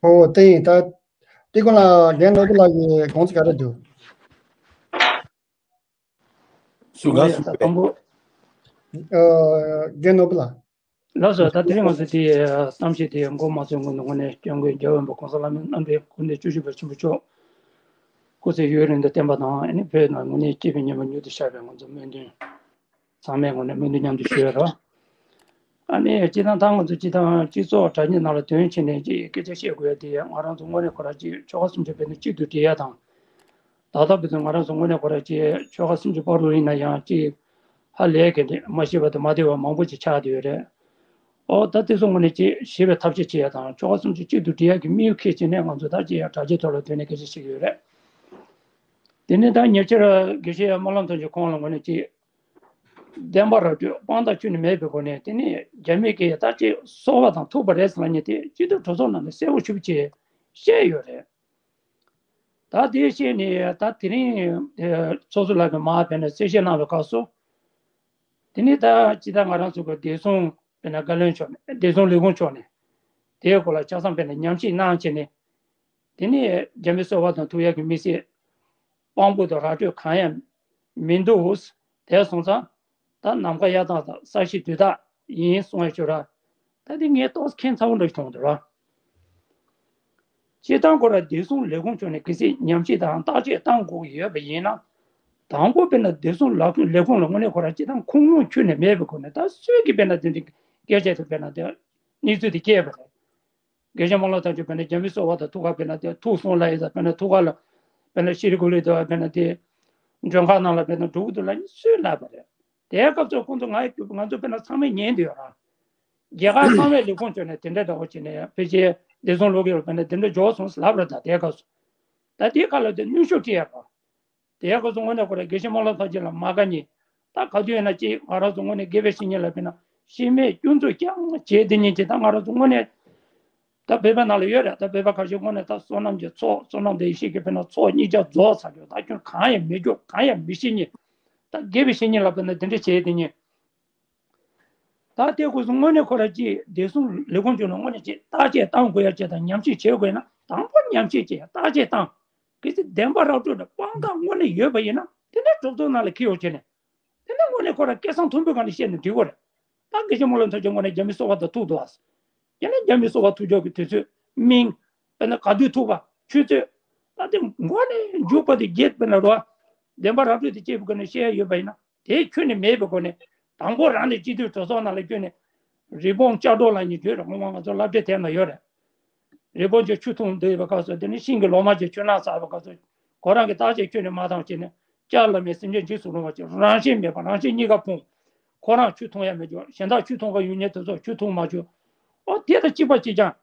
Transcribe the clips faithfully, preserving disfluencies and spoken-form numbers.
ཨོ་དེ་ཡིན། ད་དེ་ཀུན་ལ་རྒན་ནོར་བུ་ལགས་ཀྱི་དགོངས་ཚུལ་ག་རེ་འདུག་སུ་ག་ཡ་སུ་ད་དང་པོ། རྒན་ནོར་བུ་ལགས། ལགས་སོ། ད་དེ་རིང་ང་ཚོ་དེ་གཏམ་བཤད་དེ་མགོ་མ་ཚོས་སྔོན་དུ་དངོས་གནས་སྐྱབས་མགོན་རྒྱལ་བ་དཔོན་གོང་ས་ལྷ་མོའི་རྣམ་འདྲེན་སྐུ་ཕྲེང་བཅུ་བཞི་པ་ཆེན་པོ་མཆོག་སྐུ་ཚེ་ཡུན་རིང་དུ་བརྟན་པ་དང་། ཨ་ནི་བོད་ནང་དངོས་གནས་སྐྱིད་པའི་ཉི་མ་མྱུར་དུ་ཤར་བའི་ང་ཚོ་སྨོན་འདུན། ཚང་མས་དངོས་གནས་སྨོན་འདུན་མཉམ་དུ་ཞུ་ཡ་རོ། ཨ་ནི་སྤྱི་བཏང་ད་ང་ཚོ་སྤྱི་བཏང་སྤྱི་ཚོགས་དྲ་རྒྱའི་ནང་ལ་དོན་བྱས་ནས་ཅིག་སྐད་ཆ་བཤད་དགོས་ཡ་དེ། ང་རང་ཚོ་དངོས་གནས་ཁོ་རང་ཅིག་ཆོལ་ཁ་སུམ་ཅུ་བོད་ནས་གཅིག་ཏུ་སྒྲིལ་ཡ་དང་། ད་ལྟ་བར་དུ་ང་རང་ཚོ་དངོས་གནས་ཁོ་རང་ཅིག་ཆོལ་ཁ་སུམ་ཅུ་བར་དུ་ཡིན་ན་ཡང་ཅིག་ཧ་ལས་གལ་ཏེ་མ་ཤེས་པ་དང་མ་བདེ་བ་མང་པོ་ཅིག་ཆགས་བསྡད་ཡོད་རེད། ཨོ་ད་དེ་ཚོ་དངོས་གནས་ཅིག་ཞི་བའི་ཐབས་ཤེས་བྱེད་ཡ་དང་། ཆོལ་ཁ་སུམ་ཅུ་གཅིག་ཏུ་སྒྲིལ་ཡ་གི་དམིགས་ཡུལ་འཁྱེར་བྱས་ནས་ང་ཚོ་ད་ཅིག་ཡང་དྲ་རྒྱའི་ཐོག་ལ་དོན་ནས་སྐད་ཆ་བཤད་ཀྱི་ཡོད་རེད། དེ་ནས་ད་ཉེ་ཆར་དགེ་བཤེས་སྨོན་ལམ་རྡོ་རྗེ་ཁོང་ལ་དངོས་གནས་ཅིག་བདེན་པ་ར་སྤྲོད་དཔང་རྟགས་ཁྱོན་ནས་མེད་པའི་སྒོ་ནས། དེ་ནས་རྒྱ་མི་གིས་ད་ཅིག་གསོད་པ་དང་ཐུག་པ་རེད་ཟེར་ལབ་མཁན་དེ་སྤྱི་འཐུས་གྲོས་ཚོགས་ནང་ནས་གསལ་པོ་ཞེ་པོ་ཅིག་བཤད་ཡོད་རེད། ད་དེ་བཤད་ནས་ད་དེ་རིང་ཚོགས་གཙོ་ལགས་ཀྱིས་མར་དཔེར་ན་གསལ་བཤད་གནང་བའི་སྐབས་སུ། དེ་ནས་ད་སྤྱིར་བཏང་ང་རང་ཚོ་གི་བདེ་སྲུང་དཔེར་ན་བཀའ་བློན་མཆོག་ནས། བདེ་སྲུང་ལས་ཁུངས་མཆོག་ནས་དེའི་སྐོར་ལ་ཆ་ཚང་དཔེར་ན་ཉམས་ཞིབ་གནང་བྱས་ནས། དེ་ནས་རྒྱ་མི་གསོད་པ་དང་ཐུག་ཡག་གི་དམིགས་བསལ་དཔང་པོ་དང་ར་སྤྲོད་གང་ཡང་མི་འདུག་དེ་སོང་ཙང་ད་ནམ་མཁའ་ཡར་ཐང་དང་ས་གཞི་དུས་རྟགས་ཡིན་གསུང་ཡ་ཤོད་ར། ད་དེ་ངས་ཏོག་ཙམ་ཁྱད་མཚར་པོ་འདྲ་ཞིག་མཐོང་འདུག་ར། སྤྱིར་བཏང་ཁོ་ར་བདེ་སྲུང་ལས་ཁུངས་ཕྱོགས་ནས་གལ་སྲིད་ཉམས་ཞིབ་དང་བརྟག་དཔྱད་གཏང་དགོས་ཀྱི་ཡོད་པ་ཡིན་ན། དང་པོ་དཔེར་ན་བདེ་སྲུང་ལས་ཁུངས་ལས་ཁུངས་ལ་དངོས་གནས་ཁོ་ར་སྤྱིར་བཏང་ཁུངས་ལུང་ཁྱོན་ནས་མེད་པའི་སྒོ་ནས། ད་སུས་ཀྱིས་དཔེར་ན་དེ་འདྲའི་སྐད་ཆ་དེ་དཔེར་ན་དེ་གནས་ཚུལ་དེ་སྐྱེལ་བ་རེད། དགེ་བཤེས་སྨོན་ལམ་རྡོ་རྗེ་དཔེར་ན་རྒྱ་མི་གསོད་པ་དང་ཐུག་ག་དཔེར་ན་དེ་ཐུག་སོང་ལབ་ཡོད་ད། དཔེར་ན་ཐུག་ག་ལ་དཔེར་ན་ཤི་རི་ཀུ་ལི་དེ་དཔེར་ན་དེ་མགྲོན་ཁང་ནང་ལ་དཔེར་ན་འགྲོ་གི་འདུག་ལབ་ནས་སུས་ལབ་པ་རེད། དེའི་སྐབས་སུ་ཁོང་ཚོ་ང་ང་ཚོ་དཔེར་ན་ཚང་མས་ཉན་བསྡད་ཡོད་ར། རྒྱ་གར་གསང་བའི་ལས་ཁུངས་ཕྱོགས་ནས་དེ་འདྲ་འདྲ་བོ་བྱས་ནས་ཕལ་ཆེར་བདེ་སྲུང་ལོག་གི་ཡོད་པ་ན་དེ་འདྲ་འབྱོར་སོང་ཟེར་ལབ་ར། ད་དེའི་སྐབས་སུ། ད་དེའི་ཁ་ལ་དེ་གནོན་ཤུགས་སྤྲད་ཡ་ར། དེའི་སྐབས་སུ་དངོས་གནས་ཁོ་ར་དགེ་བཤེས་སྨོན་ལམ་རྡོ་རྗེ་ལ་མ་དགའ་མཁན། ད་ག་དུས་ཡིན་ན་ཅིག་ང་རང་ཚོ་དངོས་གནས་དགེ་བའི་བཤེས་གཉེན་ལ་དཔེར་ན་ཤི་རྨས་སྐྱོན་འཛུགས་རྐྱང་བྱས་དེ་ཉིད་ཅིག་ད་ང་རང་ཚོ་དངོས་གནས་ད་བོད་པ་ནང་ལ་ཡོད་རེད། ད་བོད་པ་ཁ་ཤས་དངོས་གནས་ད་བསོད་ནམས་ཀྱི་ཚོགས། བསོད་ནམས་དང་ཡེ་ཤེས་ཀྱི་དཔེར་ན་ཚོགས་གཉིས་ཆ་རྫོགས་ཚར་ཡོད། ད་ཁྱོད་གང་ཡང་མི་སྐྱོ། གང་ཡང་མི་ཤེས་མཁན། ད་དགེ་བའི་བཤེས་གཉེན་ལ་དཔེར་ན་དེ་འདྲ་བྱས་དེ་ཉིད། ད་ལྟའི་སྐབས་སུ་དངོས་གནས་ཁོ་ར་ཅིག་བདེ་སྲུང་ལས་ཁུངས་ཕྱོགས་ནས་དངོས་གནས་ཅིག་བརྟག་དཔྱད་གཏང་དགོས་ཡ་ཅིག་དང་། ཉམས་ཞིབ་བྱེད་དགོས་ན་དང་པོ་ཉམས་ཞིབ་བྱེད་ཡ། བརྟག་དཔྱད་བཏང་། གལ་སྲིད་བདེན་པ་ར་སྤྲོད་དང་དཔང་རྟགས་དངོས་གནས་ཡོད་པ་ཡིན་ན། དེ་ནས་གྲོས་ཚོགས་ནང་ལ་འཁྱེར་ཡོང་བྱས་ནས། དེ་ནས་དངོས་གནས་ཁོ་ར་སྐད་གསང་མཐོན་པོའི་སྒང་ནས་བཤད་ན་འགྲིག་གི་རེད། ད་དགེ་བཤེས་སྨོན་ལམ་རྡོ་རྗེ་དངོས་གནས་རྒྱ་མི་གསོད་པ་དང་ཐུག་འདུག་ཨ། ཡང་ན་རྒྱ་མི་གསོད་པ་ཐུག་ཕྱོགས་ཀྱི་དུས་ཚོད། མིང་། དཔེར་ན་ག་དུས་ཐུག་པ། ཆུ་ཚོད། ད་དེ་མགོ་ནས་མཇུག་བར་དུ་བརྒྱད་དཔེར་ན་རོ། བདེན་པ་ར་སྤྲོད་དེ་བཅས་པའི་སྒོ་ནས་བཤད་ཡ་ཡོད་པ་ཡིན་ན། དེ་ཁྱོན་ནས་མེད་པའི་སྒོ་ནས། དང་པོ་རང་ནས་སྤྱི་འཐུས་གྲོས་ཚོགས་ནང་ལ་བསྐྱོན་ནས། རི་བོང་ལྕགས་སྒྲོག་ལ་ཉིད་བརྗོད་རེད། སྔོན་མ་ང་ཚོ་སློབ་གྲྭའི་དེབ་ན་ཡོད་རེད། རི་བོང་ཅིག་ཆུ་འཐུང་བསྡད་པའི་སྐབས་སུ། དེ་ནས་ཤིང་གི་ལོ་མ་ཅིག་ཆུ་ནང་ཟགས་པའི་སྐབས་སུ། ཁོ་རང་གིས་བརྟག་དཔྱད་ཁྱོན་ནས་མ་བཏང་བྱས་ནས། ལྕགས་ལ་མེད་སེམས་ཅན་འཇིགས་སུ་རུང་བ་ཅིག་རང་བཞིན་མེད་པ། རང་བཞིན་གཉིས་ཀ་ཕུང་། ཁོ་རང་ཆུ་འཐུང་ཡ་མེད་རྒྱུ། གཞན་དག་ཆུ་འཐུང་ག་ཡོང་མཁན་དེ་ཚོ་ཆུ་འཐུང་མ་བཅུག་ཨོ་དེ་དང་གཅིག་པ་གཅིག་རྐྱང་།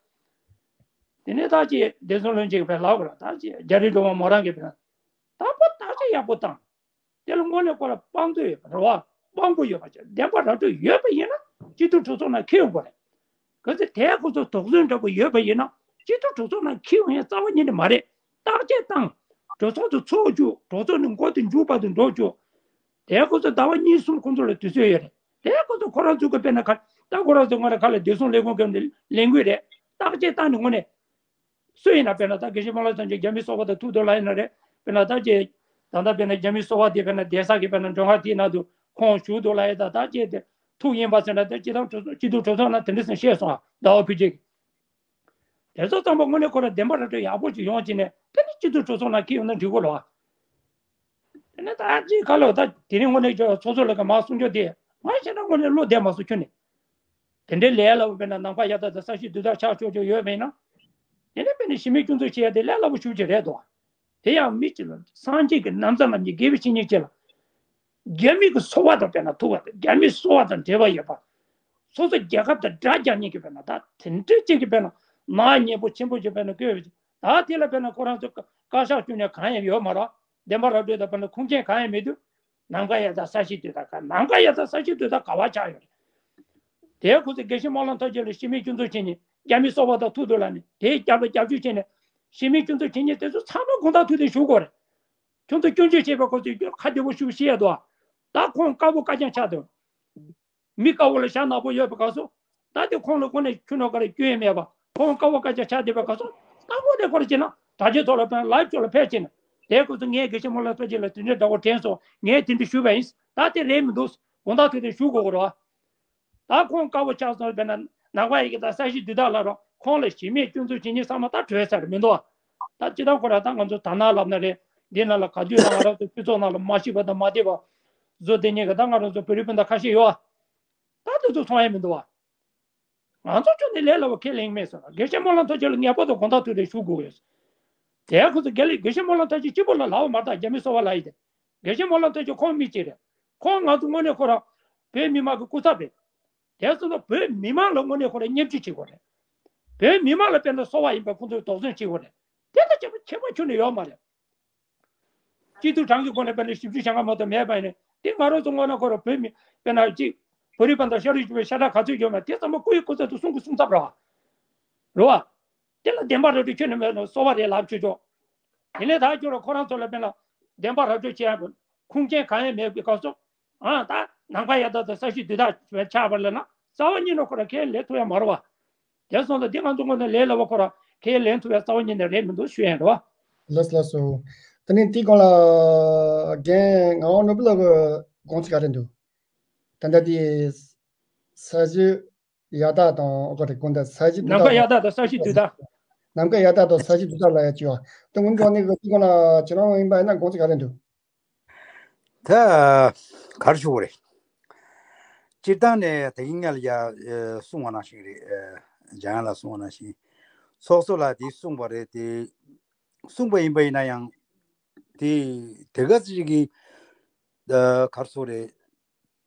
དེ་ནས་ད་ཅིག་བདེ་སྲུང་བློན་ཆེན་གྱིས་ཕར་ལབ་དགོས་ར། ད་ཅིག་རྒྱ་རི་སྒྲོལ་མ་མོ་རང་གིས་ཕར། དང་པོ་བརྟག་དཔྱད་ཡག་པོ་བཏང་། དེ་ལ་དངོས་གནས་ཁོ་ལ་དཔང་ཚོད་ཡོད་པ་རེད་བ། དཔང་པོ་ཡོད་པ་ཅིག་བདེན་པ་ར་སྤྲོད་ཡོད་པ་ཡིན་ན་སྤྱི་འཐུས་གྲོས་ཚོགས་ནང་འཁྱེར་ཡོང་དགོས་རེད། གལ་སྲིད་དེ་ཁོ་ཚོ་དོགས་ཟོན་འདྲ་པོ་ཡོད་པ་ཡིན་ན། སྤྱི་འཐུས་གྲོས་ཚོགས་ནང་འཁྱེར་ཡོང་ཡ་རྩ་བ་ཉིད་ནས་མ་རེད། བརྟག་དཔྱད་བཏང་། གྲོས་ཚོགས་དེ་ཚོགས་བཅུག་གྲོས་ཚོགས་ནི་མགོ་དེ་མཇུག་བར་དུ་འགྲོ་བཅུག་དེ་ཁོ་ཚོ་ཟླ་བ་གཉིས་གསུམ་ཁོ་ཚོ་ལ་དུས་ཚོད་ཡོད་རེད། དེ་ཁོ་ཚོ་ཁོ་རང་ཚོ་གི་དཔེར་ན་ཁ། ད་ཁོ་རང་ཚོ་དངོས་གནས་ཁ་ལ་བདེ་སྲུང་ལས་ཁུངས་ཀྱི་ལས་འགུལ་རེད། བརྟག་དཔྱད་བཏང་ནས་དངོས་གནས། སུ་ཡིན་ན་དཔེར་ན་ད་དགེ་བཤེས་སྨོན་ལམ་རྡོ་རྗེ་རྒྱ་མི་གསོད་པ་དང་ཐུག་འདུག་ལབ་ཡིན་ན་རེད། དཔེར་ན་ད་ཅེ། ད་ལྟ་དཔེར་ན་རྒྱ་མི་གསོད་པ་དེ་དཔེར་ན་གདན་ས་གི་དཔེར་ན་མགྲོན་ཁང་དེའི་ནང་དུ་ཁོང་བཞུགས་འདུག་ལབ་ཡིན། ད་ད་ཅེ་དེ་ཐུག་ཡིན་པ་ཟེར་ན། དེ་སྤྱི་བཏང་གྲོས་ཚོགས་སྤྱི་འཐུས་གྲོས་ཚོགས་ནང་དེ་འདྲ་ཟེར་བཤད་སོང་ཨ། ཟླ་བ་ཕུན་སྐྱིད་ཀྱིས། དེ་ཚོ་ཚང་མ་དངོས་གནས་ཁོ་རང་བདེན་པ་ར་སྤྲོད་ཡག་པོ་ཅིག་ཡོང་བྱས་ནས། དེ་ནི་སྤྱི་འཐུས་གྲོས་ཚོགས་ནང་འཁྱེར་ཡོང་ན་འགྲིག་གོ་ལོ། དེ་ནས་ད་ཅིག་ག་ལོ། ད་དེ་རིང་དངོས་གནས་ཚོགས་གཙོ་ལགས་ཀྱིས་མར་གསུང་ཕྱོགས་དེ་ང་བཤད་ན་དངོས་གནས་བློ་བདེ་མ་སོང་ཁྱོན་ནས། དེ་འདྲའི་ལས་སླ་པོ་དཔེར་ན་ནམ་མཁའ་ཡར་ལྟ་དང་ས་གཞི་རྡུལ་ལྟར་ཆགས་ཆོག་ཆོག་ཡོད་མེད་ན། དེ་ནས་དཔེར་ན་ཞི་མོལ་སྐྱོན་འཛུགས་བྱེད་ཡ་དེ་ལས་སླ་པོ་ཞེ་པོ་ཅིག་རེད་དོ། དེ་ཡང་མི་གཅིག་ལ་སངས་རྒྱས་ཀྱི་ན་བཟའ་ལེན་མཁན་དགེ་བའི་བཤེས་གཉེན་ཅིག་ལ། རྒྱ་མི་གི་འཚོ་བ་དང་དཔེར་ན་ཐུག་པ་དང་། རྒྱ་མི་གསོད་པ་དང་འབྲེལ་བ་ཡོད་པ། སོ་སོ་རྒྱལ་ཁབ་དང་དགྲ་རྒྱག་མཁན་གྱི་དཔེར་ན་ད་དེ་འདྲའི་ཅིག་གི་དཔེར་ན་ནག་ཉེས་པོ་ཆེན་པོ་ཅིག་དཔེར་ན་བཀོད་པ་ཅིག་ད་དེ་ལ་དཔེར་ན་ཁོ་རང་ཚོ་བཀའ་ཤག་བཅུག་ནས་གང་ཡང་ཡོད་མ་རེད། བདེན་པ་ར་སྤྲོད་དང་དཔེར་ན་ཁུངས་སྐྱེལ་གང་ཡང་མེད་དུས། ནམ་མཁའ་ཡར་ལྟ་ས་གཞི་རྡུལ་ལྟར་ག་ནམ་མཁའ་ཡར་ལྟ་ས་གཞི་རྡུལ་ལྟར་ག་པར་ཆགས་ཡོད་རེད། དེ་ཁོ་ཚོས་དགེ་བཤེས་སྨོན་ལམ་རྡོ་རྗེ་ལ་ཞི་མོལ་སྐྱོན་འཛུགས་བྱེད་མཁན། རྒྱ་མི་གསོད་པ་དང་ཐུག་འདུག་ལབ་ནས་དེའི་རྒྱབ་ལ་རྒྱབ་སྐྱོར་བྱས་ནས། ཞི་མོལ་སྐྱོན་འཛུགས་བྱེད་མཁན་དེ་ཚོ་ཚང་མ་དགོང་དག་ཐུག་སྟེ་བཞུགས་དགོས་རེད། ཁྱོད་ཚོ་སྐྱོན་བརྗོད་བྱས་པའི་སྐོར་དུ་སྐྱོན་ཁ་བདེ་པོ་ཞིག་བཤད་ཡ་འདུག་ད་ཁོང་དཀར་པོ་དཀར་རྐྱང་ཆགས་འདུག་མི་དཀར་པོ་ལ་ཞྭ་ནག་པོ་ཡོད་པའི་སྐབས་སུ། ད་དེ་ཁོང་ལ་དངོས་གནས་ཁྱོན་ནས་ག་རེ་སྐྱོན་ཡང་མེད་པ། ཁོང་དཀར་པོ་དཀར་རྐྱང་ཆགས་བསྡད་པའི་སྐབས་སུ། དངོས་གནས་ཁོ་རང་བྱས་ན་དྲ་རྒྱའི་ཐོག་ལ་ཕན་ལའེབ་ཐོག་ལ་ཕེབས་བྱས་ནས་དེའི་སྐབས་སུ་ངས་དགེ་བཤེས་སྨོན་ལམ་ཐར་རྒྱས་ལ་དེ་འདྲའི་འདྲ་བོ་དྲན་སོང་། ངས་དེ་འདྲ་ཞུས་པ་ཡིན། ད་དེ་རེད་མི་འདུག་དགོངས་དག་ཐུགས་རྗེ་ཞུ་དགོས་ཀྱི་རེད་བ། ད་ཁོང་དཀར་པོ་ཆགས་སོང་བས་ན་ནང་པ་ཡི་གེ་དང་ས་གཞི་འདི་དག་ལ་རོགས་ཁོང་ལ་གཞི་མེད་སྐྱོན་འཛུགས་བྱེད་མཁན་ཚང་མ་ད་གྲོལ་ཚར་མི་འདུག་ད་སྤྱི་བཏང་ཁོ་རང་ད་ང་ཚོ་དར་ནག་ལབ་ན་རེད། འདི་ནང་ལ་ག་དུས་ན་ང་རང་ཚོ་སྤྱི་ཚོགས་ནང་ལ་མ་ཤི་བ་དང་མ་བདེ་བ་བཟོ་བསྡད་མཁན་གྱི་ད་ང་རང་ཚོ་བོད་རིགས་སྤུན་ཟླ་ཁ་ཤས་ཡོད་ཨ། ད་དེ་ཚོ་ཚོང་ཡ་མི་འདུག་ཨ། ང་ཚོ་ཕྱོགས་ནས་ལས་སླ་བོ་ཁས་ལེན་མེད་ཟེར། དགེ་བཤེས་སྨོན་ལམ་ཐར་རྒྱས་ལ་ངེས་པར་དུ་དགོངས་དག་ཐུགས་རྗེ་ཞུ་དགོས་ཡོད། དེའི་ཁོ་ཚོ་དགེ་ལས་དགེ་བཤེས་སྨོན་ལམ་ཐར་རྒྱས་གཅིག་པོ་ལ་ལབ་པ་མ་གཏོགས་རྒྱ་མི་སོ་པ་ལབ་ཡི་དེ། དགེ་བཤེས་སྨོན་ལམ་ཐར་རྒྱས་ཁོང་མི་གཅིག་རེད། ཁོང་ང་ཚོ་དངོས་གནས་ཁོ་རང་བོད་མི་མང་གི་སྐུ་ཚབ་རེད། དེ་སོང་ཙང་བོད་མི་མང་ལ་དངོས་གནས་ཁོ་རང་སྙེམས་བྱེད་བྱེད་དགོས་རེད། བོད་མི་མང་ལ་དཔེར་ན་སོ་པ་ཡིན་པ་ཁོ་ཚོས་དོགས་ཟོན་བྱེད་དགོས་རེད། དེ་ལ་ཁྱད་པར་ཁྱད་པར་ཁྱོན་ནས་ཡོད་མ་རེད། སྐྱིད་སྡུག་གྲངས་ཀྱི་སྒོ་ནས་དཔེར་ན་ཞིབ་འཇུག་བྱ་ང་མ་གཏོགས་མེད་པ་ཡིན་ན་དེ་ང་རང་ཚོ་དངོས་གནས་ཁོ་རང་བོད་མི་དཔེར་ན་གཅིག་བོད་རིགས་པ་དང་ཤ་རུས་གཅིག་པའི་ཤ་ཁྲག་ག་ཚོད་ཡོད་མེད་དེ་ཚང་མ་སྐུ་ཡི་སྐུ་ཚབ་ཏུ་གསུང་གི་གསུང་ཚབ་རེད་བ། རེད་བ། དེ་ལ་བདེན་པ་ར་སྤྲོད་ཁྱོན་ནས་མེད་ནོ་སོ་པ་རེད་ལབ་ཆོག་ཆོག་དེ་ནས་ད་ཁྱོད་རང་ཁོ་རང་ཚོ་ལ་དཔེར་ན་བདེན་པ་ར་སྤྲོད་བྱེད་ཡ་ཁུངས་སྐྱེལ་གང་ཡང་མེད་པའི་སྐབས་སུ། ཨ་ད་ནམ་མཁའ་ཡར་ལྟ་དང་ས་གཞི་འདི་དག་ཆགས་པ་ལ་ན་རྩ་བ་ཉིད་ནས་ཁོ་རང་ཁས་ལེན་ཐུབ་ཡ་མ་རེད་བ། དེ་སོང་ཙང་འདི་ང་ཚོ་དངོས་གནས་ལས་སླ་བོ་ཁོ་རང་ཁས་ལེན་ཐུབ་ཡ་རྩ་བ་ཉིད་ནས་རེད་མི་འདུག་ཞུ་ཡ་རེད་བ། ལགས་ལགས་སོ། དེ་ནས་དེའི་སྒང་ལ་རྒན་ངག་དབང་ནོར་བུ་ལགས་ཀྱི་དགོངས་ཚུལ་ག་རེ་འདུག་ད་ལྟ་དེ་ས་གཞི་ཡར་ལྟ་དང་ཨོ་ཁ་རེ་དགོངས་དག་ས་གཞི་འདི་ནམ་མཁའ་དག་ཡར་ལྟ་དང་ས་གཞི་འདི་དག་ནམ་མཁའ་ཡར་ལྟ་དང་ས་གཞི་འདི་དག་ལ་ཡ་བྱས་པ་དེ་སྔོན་འགྲོ་ནས་ཀྱི་དེའི་སྒང་ལ་ཁྱེད་རང་ཡིན་པ་ཡིན་ན་དགོངས་ཚུལ་ག་རེ་འདུག་ད་གར་ཞུ་བ་རེད། སྤྱིར་བཏང་ནས་ད་གིན་ང་ལ་ཡ་གསུང་བ་ནང་བཞིན་རེད། འཇམ་དབྱངས་ལགས་གསུང་བ་ནང་བཞིན་ཚོགས་གཙོ་ལགས་དེ་གསུངས་པ་རེད་དེ། གསུངས་པ་ཡིན་པ་ཡིན་ན་ཡང་དེ་དེ་ག་ཅིག་གི་གར་སོ་རེད།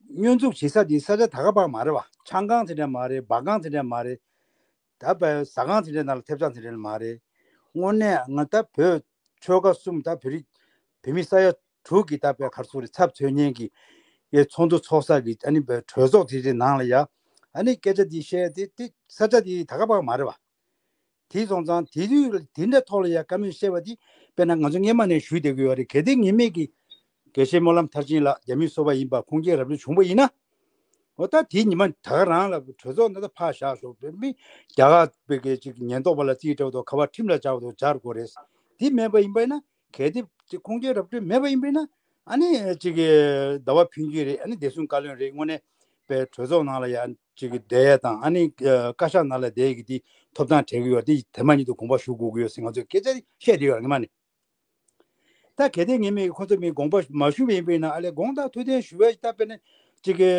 སྙོན་འཛུགས་བྱེད་ས་དེ་ས་ཆ་ད་ག་པར་མ་རེད་བ། ཆང་ཁང་དེ་འདྲ་མ་རེད། སྦ་ཁང་དེ་འདྲ་མ་རེད། ད་བས་ཟ་ཁང་དེ་འདྲའི་ནང་ལ་ཐེབས་ཆག་དེ་འདྲ་མ་རེད། དངོས་གནས་ང་ད་བོད་ཆོལ་ཁ་གསུམ་ད་བོད་རིགས་བོད་མི་ས་ཡ་དྲུག་གི་ད་བས་གར་སོ་རེད་ཚབ་མཚོན་མཁན་གྱི་ཡའི་ཚོགས་འདུ་ཚོགས་ས་གི་ཨ་ནི་བས་གྲོས་ཚོགས་དེ་འདྲའི་ནང་ལ་ཡ་ཨ་ནི་སྐད་ཆ་འདི་བཤད་དེ་དེ་ས་ཆ་དེ་ད་ག་པར་མ་རེད་བ། དེ་སོང་ཙང་དེ་དུས་དེ་འདྲ་ཐོག་ལ་ཡ་བཀའ་མོལ་བཤད་པ་དེ་དཔེར་ན་ང་ཚོ་སྔས་མ་ནས་ཞུས་བསྡད་ཀྱི་ཡོད་རེད། གལ་ཏེ་ངེས་མེད་ཀྱི་དགེ་བཤེས་སྨོན་ལམ་མཐར་ཕྱིན་ལགས་རྒྱ་མི་སོ་པ་ཡིན་པ་ཁུངས་སྐྱེལ་ར་སྤྲོད་བྱུང་པ་ཡིན་ན། འོ་ད་དེའི་ཉི་མ་ད་ག་རང་ལ་གྲོས་ཚོགས་ནང་ད་ཕར་བཞག་ཞོག་བོད་མི་རྒྱ་གར་བོད་སྐད་ཅིག་ཉེན་རྟོག་པ་ལ་རྩིས་སྤྲད་དོ་ཁ་པར་ཁྲིམས་ལ་བཅར་དོ་སྦྱར་དགོས་རེད། དེ་མེད་པ་ཡིན་པ་ཡིན་ན་གལ་ཏེ་ཅིག་ཁུངས་སྐྱེལ་ར་སྤྲོད་མེད་པ་ཡིན་པ་ཡིན་ན་ཨ་ནི་ཅིག་ཟླ་བ་ཕུན་སྐྱིད་རེད། ཨ་ནི་བདེ་སྲུང་བཀའ་བློན་རེད། དངོས་གནས་པའི་གྲོས་ཚོགས་ནང་ལ་ཡ་ཅིག་བསྡད་ཡ་དང་ཨ་ནི་བཀའ་ཤག་ནང་ལ་བསྡད་ཡ་གི་དེ་ཐོབ་ཐང་སྤྲད་གི་ཡོད། དེ་དེ་མ་ཉིད་དུ་དགོངས་པ་ཞུ་དགོས་ཀྱི་ཡོད་ཟེར་ང་ཚོས་སྐད་ཆ་བཤད་བསྡད་ཡོད་རེད་སྔ་མ་ནས། ད་གལ་ཏེ་ངེས་མེད་ཁོ་ཚོ་མི་དགོངས་པ་མ་ཞུ་བ་ཡིན་པས་ན་ཨ་ལས་དགོངས་དག་ཐུགས་བདེན་ཞུ་བའི་ད་དཔེར་ན་ཅིག་གི་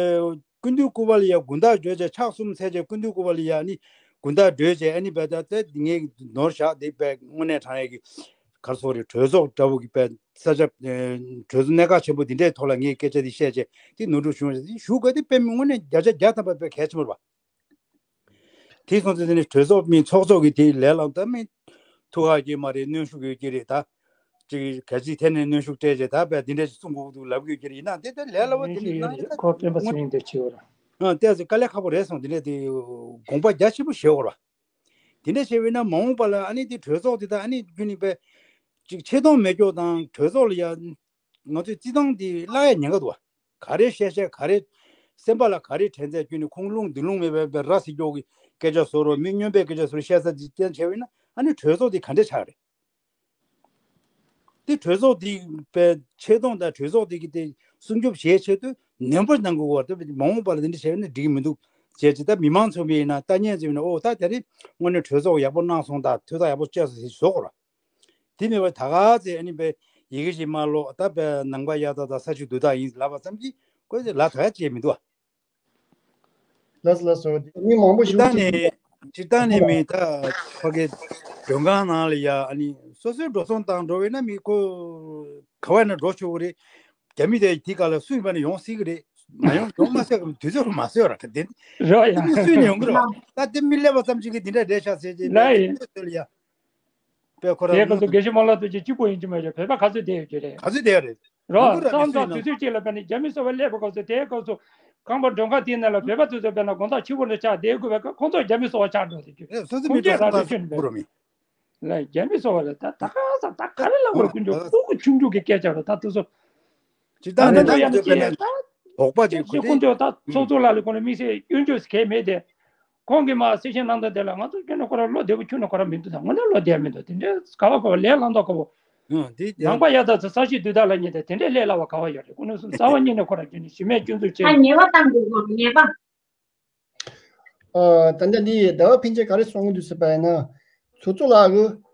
སྐུ་མདུན་སྐུ་པར་ལ་ཡ་དགུན་ཐག་བརྗོད་བྱས་ཕྱག་གསུམ་འཚལ་བྱས་སྐུ་མདུན་སྐུ་པར་ལ་ཡ་ཨ་ནི་དགུན་ཐག་བརྗོད་བྱས་ཨ་ནི་བས་ད་ད་ངས་ནོར་བཞག་དེ་བས་དངོས་གནས་དྲང་ཡས་ཀྱི་གར་སོ་རེ་གྲོས་ཚོགས་འདྲ་བོ་གི་བས་ས་ཆ་གྲོས་ཚོགས་གནད་འགག་ཆེན་པོ་འདི་འདྲའི་ཐོག་ལ་ངས་སྐད་ཆ་འདི་བཤད་བྱས་དེ་ནོར་འཁྲུལ་བྱུང་བ་ཞུ་དགོས་དེ་དཔེ་མི་དངོས་གནས་བརྒྱ་ཆ་བརྒྱ་ཐམ་པ་བས་གལ་ཆེན་པོ་རེད་བ། དེ་སོང་ཙང་དེ་ནི་གྲོས་ཚོགས་མི་ཚོགས་གཙོ་གི་དེའི་ལས་ལ་ད་མི་ཐུགས་ཁག་གི་མ་རེད། གནོན་ཤུགས་ཡོད་ཀྱི་རེད། ད་ཅིག་ག་ཅིག་ཐད་ནས་གནོན་ཤུགས་སྤྲད་རྗེས་ད་བས་དེ་འདྲ་ཞིག་གསུང་དགོས་འདུག་ལབ་དགོས་ཀྱི་རེད། ཡིན་ན་དེ་ལྟར་ལས་སླ་བོ་དེ་འདྲ་ཡིན་ན་ཁོ་སྤེན་པ་ཚེ་རིང་དེ་བྱེད་འོ་ར། ཨ་དེ་ཚོ་དཀའ་ལས་ཁག་པོ་རེད་སོང་། དེ་འདྲ་དེ་དགོངས་པ་རྒྱ་ཆེན་པོ་བཞེས་འོ་ར། དེ་འདྲ་བྱས་པས་ན་མ་འོངས་པ་ལ་ཨ་ནི་དེ་གྲོས་ཚོགས་དེ་དག་ཨ་ནི་རྒྱུན་ནས་བས་ཅིག་ཆེ་མཐོང་མེད་སྐྱོ་དང་གྲོས་ཚོགས་ལ་ཡ། ང་ཚོས་རྩིས་སྟངས་འདི་བརླག་ཡ་ཉེན་ཁ་འདུག་བ། ག་རེ་བཤད་བཤད་ག་རེ་སེམས་པ་ལ་ག་རེ་དྲན་ཚད་ཀུན་ནས་ཁུངས་ལུང་འདི་ལུང་མེད་པའི་ར་སི་སྐྱོག་གི་སྐད་ཆ་བཟོ་རོགས། མི་སྨྱོན་པའི་སྐད་ཆ་བཟོ་རོགས་བཤད་ས་འདི་བསྟན་བྱས་པས་ན་ཨ་ནི་གྲོས་ཚོགས་འདི་ག་འདྲས་ཆགས་རེད། འདི་གྲོས་ཚོགས་འདི་པའི་ཆེ་མཐོང་དང་གྲོས་ཚོགས་འདི་གི་དེ་སྲུང་སྐྱོབ་བྱེད་ཆེད་དུ་ནན་པོ་གནང་དགོས་བ། དེ་མ་འོངས་པ་ལ་འདི་འདྲ་བྱས་ན་འགྲིག་གི་མི་འདུག་བྱས་ཅི་ད་མི་མང་ཚོགས་པ་ཡིན་ན་ལྟ་ཉན་ཚོ་ཡིན་ན་ཨོ་ད་དེ་རིང་དངོས་གནས་གྲོས་ཚོགས་ཡག་པོ་གནང་སོང་། ད་ཐོས་རྟགས་ཡག་པོ་བྱས་སོང་ཟེར་བཟོ་དགོས་ར། དེ་མེད་པར་ད་ག་ཚེ་ཨ་ནི་པའི་ཡི་གེ་ཞིག་མ་ཀློག་ད་པའི་ནང་པ་གཡའ་དག་དང་ས་བཅུ་འདུ་དག་ཡིན་ལབ་པ་ཙམ་གྱིས་ཁོས་ལ་ད་ག་བྱེད་མི་འདུག་ཨ། ལགས་སོ་ལགས་སོ། མི་མང་པོ་ཞིག་སྤྱིར་བཏང་ནས་སྤྱིར་བཏང་ནས་མི་ད་ཕ་གི་མགྲོན་ཁང་ནང་ལ་ཡ་ཨ་ནི་སོ་སོའི་འགྲོ་སོང་བཏང་འགྲོ་བས་ན་མི་ཁོ་ག་བ་ན་འགྲོ་ཆོག་གི་རེད། རྒྱ་མི་དེ་དེ་ག་ལ་སུ་ཡིན་པ་ན་ཡོང་སྲིད་གི་རེད། མ་ཡོང་ཡོང་མ་སྲིད་གི་དུས་ཚོད་མ་སོས་ར་ད་དེ་རོ་ཡ་མི་སུ་ནས་ཡོང་གི་རེད་བ། ད་དེ་མི་སླེབས་པ་ཙམ་ཅིག་གིས་འདི་འདྲ་རེད་ཤག་ཟེར་ཅིག་ལ་ཡིན་ལ་ཡ། པས་ཁོ་རང་དེའི་སྐབས་སུ་དགེ་བཤེས་སྨོན་ལམ་རྡོ་རྗེ་གཅིག་པོ་ཡིན་གྱི་མ་རེད། བོད་པ་ག་ཚོད་བསྡད་ཡོད་ཀྱི་རེད། ག་ཚོད་བསྡད་ཡོད་རེད། རོ་ཡོང་གི་རེད། བསམ་ཚང་དུས་ཚོད་གཅིག་ལ་བས་ནས་རྒྱ་མི་སོ་པ་སླེབས་པའི་སྐབས་སུ་དེའི་སྐབས་སུ་ཁང་པ་མགྲོན་ཁང་དེའི་ནང་ལ་བོད་པ་དེ་ཚོ་བས་ན་དགོང་དག་ཕྱི་པོ་ནས་ཆགས་བསྡད་དགོས་པའི་སྐབས་ཁོང་ཚོ་རྒྱ་མི་སོ་པ་ཆགས་འགྲོ་ཟེར་རྒྱུ། ཨེ་སོ་སོ་མི་ཁུངས་སྐྱེལ་གྲོགས་རག་པོ་ཚོ་ཁྱོད་ནས་ཁུ་རོ་མི། ལ་རྒྱ་མི་སོ་པ་ལ་ད་ད་ག་ས་ད་ག་རེ་ལབ་དགོས། ཀུན་སྤྱོད་ལ་ཕྲུ་གུ་ཆུང་ཆུང་གི་སྐད་ཆ་རེད། ད་དེ་ཚོ་ཅི་ད་ད་ནས་ད་ཡང་ཅི་ད་དོགས་པ་ཅིག་ཁུ་ཀུན་སྤྱོད་ད་ཚོགས་གཙོ་ལ་ལས་ཁོང་ལ་དམིགས་བསལ་སྐྱོན་བརྗོད་ཟེར་མཁན་མེད་དེ། ཁོང་གིས་མ་གསལ་བཤད་གནང་སྟངས་དེ་ལ་ང་ཚོ་ཁྱོན་ནས་ཁོ་རང་བློ་བདེ་པོ་ཁྱོན་ནས་ཁོ་རང་མི་འདུག་ད་དངོས་གནས་བློ་བདེ་མི་འདུག་དེ་འདྲའི་ག་བ་ག་བ་ལས་སླ་མདོག་ཁ་པོ། ཨང་དེ་དེ་ནང་པ་ཡག་ཐག་ཚོ་ས་གཞི་དུས་ཐག་ལ་ཉེ་དེ་དེ་འདྲའི་ལས་སླ་བ་ག་བ་ཡོད་རེད། ཁོ་ནས་སོང་རྩ་བ་ཉིད་ནས་ཁོ་རང་ཁྱོན་ནས་གཞི་མེད་སྐྱོན་འཛུགས་བྱས། ཨ་ཉེས་པ་བཏང་འདུག་གོ་ཉེས་པ། ཨ་ད་ལྟ་འདི་ཟླ་བ་ཕན་ཆད་ག་རེ་གསུང་གི་འདུག་ཟེར་བ་ཡིན་ན། ཚོགས་གཙོ་ལགས་ཀྱིས་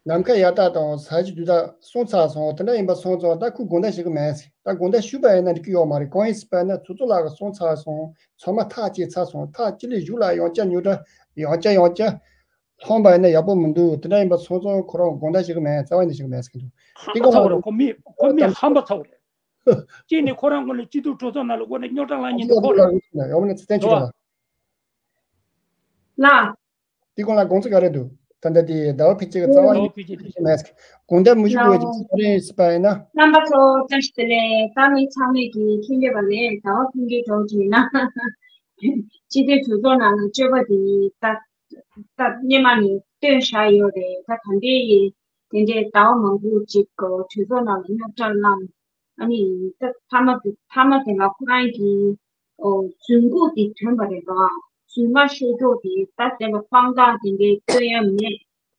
ནམ་མཁའ་ཡར་ལྟ་དང་ས་གཞི་དུས་ཐག་སོང་ཚར་སོང་། དེ་འདྲ་ཡིན་པ་སོང་ཙང་ད་ཁོས་དགོངས་དག་བཞེས་ཀྱི་མེད་ཟེར། ད་དགོངས་དག་ཞུས་པ་ཡིན་ན་འགྲིག་གི་ཡོད་མ་རེད། གང་ཡིན་ཟེར་བ་ཡིན་ན་ཚོགས་གཙོ་ལགས་ཀྱིས་སོང་ཚར་སོང་། ཚང་མ་ཐག་བཅད་ཚར་སོང་། ཐག་གཅིག་ལས་གཞུག་ལ་ཡང་བསྐྱར་ཉོ་སྒྲ་ཡང་བསྐྱར་ཡང་བསྐྱར་ལྷོང་བ་ཡིན་ན་ཡག་པོ་མི་འདུག་དེ་འདྲ་ཡིན་པ་སོང་ཙང་ཁོ་རང་དགོངས་དག་བཞེས་ཀྱི་མེད། རྩ་བ་ནས་བཞེས་ཀྱི་མེད་ཟེར་གྱི་འདུག་དེ་ཧམ་པ་ཚ་བོ་རེད། ཁོ་མི་ཁོ་མི་ཧམ་པ་ཚ་བོ་རེད། གཅིག་ནས་ཁོ་རང་ངོས་ནས་སྤྱི་འཐུས་གྲོས་ཚོགས་ནང་ལ་དངོས་གནས་རྙོག་དྲ་ལངས་མཁན་དེ་ཁོ་རེད། ཡོང་ནས་ཚེ་བརྟན་ཆོས་གྲགས་ལགས། ལགས། དེ་སྐོར་ལ་དགོངས་ཚུལ་ག་རེ་འདུག་ད་ལྟ་དེ་ཟླ་བ་ཕན་ཆད་ཀྱི་རྩ་བ་ཟླ་བ་ཉིད་ཕན་ཆད་དེ་མེད་ཀུན་ལྡན་མི་ཞུ་དགོས་ཀྱི་ལའོ། ཅི་རེད་ཟེར་བ་ཡིན་ན། རྣམ་པ་ཚོ་བཀྲ་ཤིས་བདེ་ལེགས། ད་མི་ཚང་མས་ཀྱི་མཁྱེན་གྱི་ཡོད་པ་རེད། ཟླ་བ་ཕུན་གྱི་གྲོགས་ཀྱི་ན། སྤྱི་འཐུས་གྲོས་ཚོགས་ནང་ལ་སྤྱོད་པ་དེ་ད་ད་སྔོན་མ་ནས་སྟོན་བཞག་ཡོད་རེད། ད་ད་ལྟའི་ཡི་དེ་འདྲའི་ཟླ་བ་མང་པོ་ཅིག་གྲོས་ཚོགས་ནང་ལ་རྙོག་དྲ་ལངས། ཨ་ནི་ད་མཐའ་མ་དེ་མཐའ་མ་དེ་ལ་ཁོ་རང་གི་ཨོ་རྫུན་རྐུབ་དེ་ཐོན་པ་རེད་པ། རྫུན་མ་བཤད་ཀྱོག་དེ་ད་དེ་ལ་དཔང་རྟགས་དེ་འདྲའི་སྟོན་ཡ་མེད།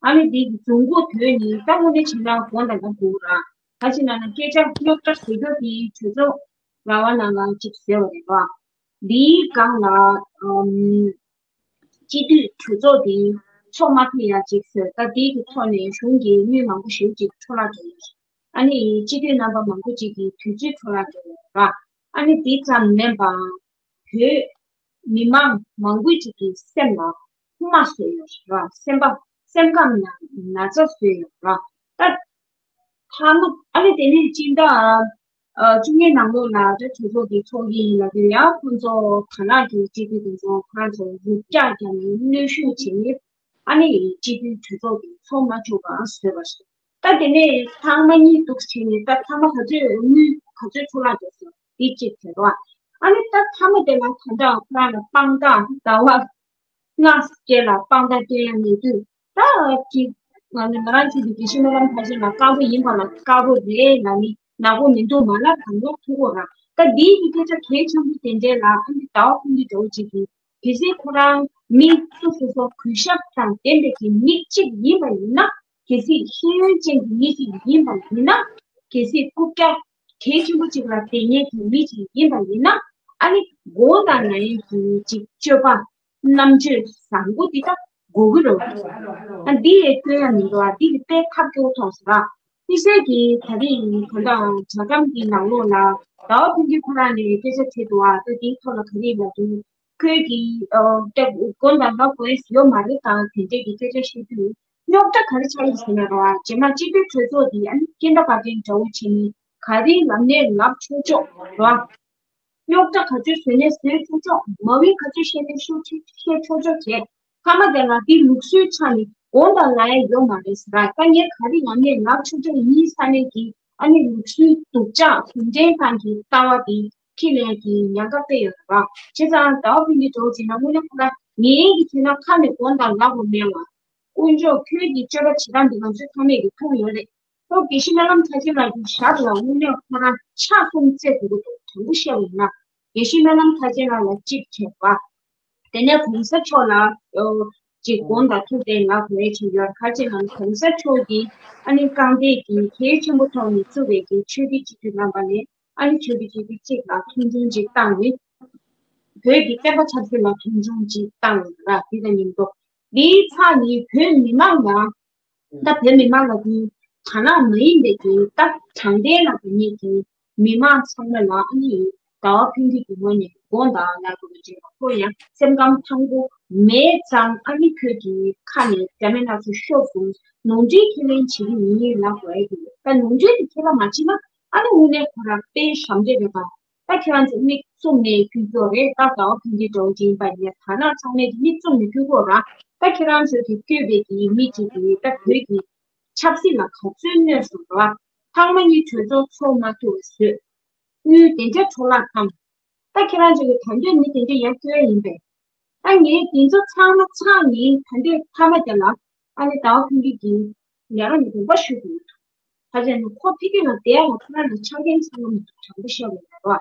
ཨ་ནི་དེ་གི་རྫུན་རྐུབ་ཐོན་ནི་ད་དངོས་གནས་བྱས་ན་དགོངས་དག་ན་དགོས་ར། ད་ཅི་ན་ན་སྐད་ཆ་རྙོག་དྲ་བཟོ་ཀྱོག་དེ་གྲོས་ཚོགས་ར་བ་ནང་ལ་ཅིག་ཟེར་བ་རེད་པ། དེའི་སྒང་ལ་ཨམ་སྤྱི་འཐུས་གྲོས་ཚོགས་དེ་ཚོགས་མ་ཐུབ་ཡ་ཅིག་ཟེར། ད་དེ་གི་ཐོག་ནས་གཞུང་གི་དངུལ་མང་པོ་ཞེ་པོ་ཅིག་འཕྲོ་བརླག་འགྲོ་ཡོད་རེད། ཨ་ནི་སྤྱི་འཐུས་རྣམ་པ་མང་པོ་ཅིག་གི་དུས་ཚོད་འཕྲོ་བརླག་འགྲོ་ཡོད་རེད། ཨ་ནི་དེ་ཙམ་མིན་པ་བོད་མི་མང་མང་པོ་ཅིག་གི་སེམས་ལ་རྨ་བཟོས་ཡོད་རེད། སེམས་པ་སེམས་ཁམས་ལ་ན་ཚ་བཟོས་ཡོད་རེད། ད་ཐ་ན་ཨ་ནི་དེ་ནས་སྤྱི་ཟླ་ཨ་བཅུ་གཉིས་ནང་ལོགས་ལ་ད་གྲོས་ཚོགས་ཀྱི་ཚོགས་ཀྱི་ཡིན་ལབ་དུས་ཡང་ཁོང་ཚོ་ག་ལ་གི་སྤྱི་འཐུས་དེ་ཚོ་ཁོ་རང་ཚོ་རུབ་རྒྱག་རྒྱག་ནས་གནོན་ཤུགས་བྱས་ནས་ཨ་ནི་སྤྱི་འཐུས་གྲོས་ཚོགས་ཀྱི་ཚོགས་མ་བཅུག་པ་བཟོས་པ་ཞིག་ད་དེ་ནས་ཚང་མ་གཉིད་འདུག་བྱས་ནས་ད་ཚང་མ་ག་ཚོད་དངུལ་ག་ཚོད་འཕྲོ་བརླག་འགྲོ་སོང་། འདི་གཅིག་བྱས་རོགས། ཨ་ནི་ད་ཐ་མ་དེ་ལ་ད་ལྟ་ཁོ་རང་ལ་དཔང་རྟགས་ཟླ་བ་ལྔ་རྗེས་ལ་དཔང་རྟགས་སྟོན་ཡ་མེད་དུས་ད་ཅིག་ང་ནི་ང་རང་ཚོ་གི་དགེ་བཤེས་སྨོན་ལམ་མཐར་ཕྱིན་ལ་དཀར་པོ་ཡིན་པ་ལ་དཀར་པོ་རེད་ལ་ནི་ནག་པོ་མི་འདུག་མ་ལ་དང་ལོག་ཐུག་གོ་ར། ད་འདིའི་གི་སྐད་ཆ་གལ་ཆེན་པོ་དེ་འདྲས་ལ་ཨ་ནི་ཟླ་བ་ཕུན་གྱི་འགྲོ་ཅིག་གི་གལ་སྲིད་ཁོ་རང་མི་སོ་སོ་སོ་གུས་ཞབས་དང་ལྡན་པའི་གི་མི་གཅིག་ཡིན་པ་ཡིན་ན། གལ་སྲིད་ཤེས་ཡོན་ཅན་གྱི་མི་ཞིག་ཡིན་པ་ཡིན་ན། གལ་སྲིད་རྐུབ་བཀྱག་གལ་ཆེན་པོ་ཅིག་ལ་བསྡད་མཁན་གྱི་མི་ཞིག་ཡིན་པ་ཡིན་ན། ཨ་ནི་དགོངས་དག་ན་ཡས་ཀྱི་ཅིག་སྤྱོད་པ་རྣམ་དཔྱོད་བཟང་པོ་འདི་དག་དགོས་ཀྱི་རེད། ཨ་འདི་ཡས་སྟོན་ཡ་མི་འདུག་ཨ་འདི་ཡས་དཔེ་ཐབས་སྐྱོ་ཐོག་ཟེར་བ། དམིགས་བསལ་གྱིས་ད་རེས་ད་ལྟ་ཇ་ཁམ་གྱི་ནང་ལོགས་ལ་ཟླ་བ་ཕུན་གྱི་ཁོ་རང་ནས་སྐད་ཆ་དྲིས་འདུག་ཨ་ད་འདིའི་ཐོག་ལ་ག་རེ་ལབ་འདུག་ཁོས་ཀྱིས་ཨ་ད་དགོངས་དག་ལབ་དགོས་ཡོད་མ་རེད་དང་དེ་འདྲས་ཀྱི་སྐད་ཆ་བཤད་དུས། རྙོག་དྲ་ག་རེ་ཆགས་ཡོད་ཟེར་ན་རོ། རྗེས་མ་སྤྱི་འཐུས་གྲོས་ཚོགས་འདི་ཨ་ནི་སྐྱིད་མདའ་བཀའ་དྲིན་འདྲ་བོ་བྱས་ནས་ག་རེ་ལབ་ནས་ལབ་ཆོག་ཆོག་རོ། རྙོག་དྲ་ག་ཚོད་བཟོས་ནས་བཟོས་ཆོག་ཆོག་མ་འོས་ག་ཚོད་བཤད་ནས་བཤད་ཆོག་ཆོག་བྱས། མཐའ་མ་དེ་ལ་འདི་ལུགས་སྲོལ་ཆགས་ནས་དགོངས་དག་ལབ་ཡ་ཡོད་མ་རེད་ཟེར་ར། ད་ངས་ག་རེ་ལབ་ནས་ལབ་ཆོག་ཆོག་ཡིན་ས་ནས་ཀྱི་ཨ་ནི་ལུགས་སྲོལ་སྡུག་ཅག་གུང་ཁྲན་ཏང་གི་ལྟ་བ་དེ་ཁྱེར་ལེན་གྱི་ཉེན་ཁ་དཔེ་ཡོད་རེད་པ། བྱས་ཙང་ཟླ་བ་ཕུན་གྱི་འདྲ་བོ་བྱས་ན་དངོས་གནས་ཁོ་རང་ངའི་གི་བྱས་ན་ཁ་ནས་དགོངས་དག་ལབ་དགོས་མེད་བ། དཀོན་མཆོག་ཁྱོད་ཀྱི་སྤྱོད་པ་བྱེད་སྟངས་འདི་ང་ཚོས་ཚང་མས་ཀྱི་མཐོང་ཡོད་རེད། ཁོ་དགེ་བཤེས་སྨོན་ལམ་མཐར་ཕྱིན་ལགས་ཀྱི་ཞབས་ལ་དངོས་གནས་ཁོ་རང་ཕྱག་གསུམ་བརྩེགས་དགོས་ཀྱི་འདུག་དྲང་པོ་བཤད་པ་ཡིན་ན། དགེ་བཤེས་སྨོན་ལམ་མཐར་ཕྱིན་ལགས་ལ་གཅིག་བྱས་པ། དེ་ནས་གོང་ས་མཆོག་ལ་ཨོ་ཅིག་དགོངས་དག་ཐུགས་བདེ་ལབ་དགོས་ཀྱི་ཡོད། ག་ཅི་ལབ་ན་གོང་ས་མཆོག་གིས་ཨ་ནི་རྐང་སྟེགས་ཀྱི་གལ་ཆེན་པོ་ཐོག་ནས་བཙུགས་པའི་གི་ཆོས་བརྒྱུད་སྤྱི་འཐུས་རྣམ་པ་ནས་ཨ་ནི་ཆོས་བརྒྱུད་སྤྱི་འཐུས་གཅིག་ལ་མཐོང་ཆུང་ཅིག་བཏང་ནས། བོད་ཀྱི་བསྟན་པ་ཆབ་སྲིད་ལ་མཐོང་ཆུང་ཅིག་བཏང་ཡོད་ར། དེ་དང་མཉམ་དུ་འདིའི་ཚབ་ནི་བོད་མི་མང་ལ་ད་བོད་མི་མང་ལ་གི་དག་སྣང་མ་ཡིན་པའི་གི་ད་དྲང་བདེན་ལ་གི་ཉིད་ཀྱི་མི་མང་ཚང་མ་ལ་ཨ་ནི་ཟླ་བ་ཕུན་སྐྱིད་ཀྱི་ངོས་ནས་དགོངས་དག་ལབ་དགོས་པ་ཅིག་ལ་ཁོ་ཡང་སེམས་ཁམས་ཐང་པོ་མེད་ཙང་ཨ་ནི་ཁྱོད་ཀྱི་ཁ་ནས་འདྲ་མིན་སྣ་ཚོགས་ཤོར་སོང་། ནོར་འཁྲུལ་ཁས་ལེན་བྱེད་ཀྱི་ཡིན་ལབ་དགོས་ཡ་གི་ད་ནོར་འཁྲུལ་དེ་ཁས་ལེན་མ་བྱེད་ན་ཨ་ནི་དངོས་གནས་ཁོ་རང་དཔེ་ཞབས་འདྲེན་རེད་པ། ད་ཁྱེད་རང་ཚོ་མིག་བཙུམ་ནས་ཁྱོད་ཚོ་རེད། ད་ཟླ་བ་ཕུན་སྐྱིད་འདྲ་བོ་ཅིག་ཡིན་པ་ཡིན་ན་ད་ནང་ཚང་མས་ཀྱི་མིག་བཙུམ་ནས་ཁྱོད་ཚོ་ར། ད་ཁྱེད་རང་ཚོས་ཀྱི་བསྐྱོད་པའི་ཀྱི་མི་གཅིག་གིས་ད་བོད་ཀྱི་ཆབ་སྲིད་ལ་ག་ཚོད་གནོད་སོང་ར། ཚང་མ་གཉིས་གྲོས་ཚོགས་ཚོགས་མ་ཐུབ་པ་བཟོས། དངུལ་དེ་འདྲ་འཕྲོ་བརླག་བཏང་། ད་ཁྱེད་རང་ཚོ་གི་ད་འདོད་མི་དེ་འདྲ་ཡར་སྐྱོན་ཡིན་པས། ད་ངས་དེ་ཚོ་ཚང་མ་ཚང་ཡིན། ད་འདོད་མཐའ་མ་དེ་ལ་ཨ་ནི་ཟླ་བ་ཕུན་སྐྱིད་ཀྱིས་ལས་ཀ་ནས་དགོངས་པ་ཞུ་དགོས་འདུག་ད་ཅི་ནས་ཁོ་ཕ་གི་ལ་བསྡད་ཡ་ལ་ཁོ་རང་ལ་ཆ་རྐྱེན་ཚང་མ་མི་འདུག་དྲང་པོ་བཤད་པ་ཡིན་ན་རོ།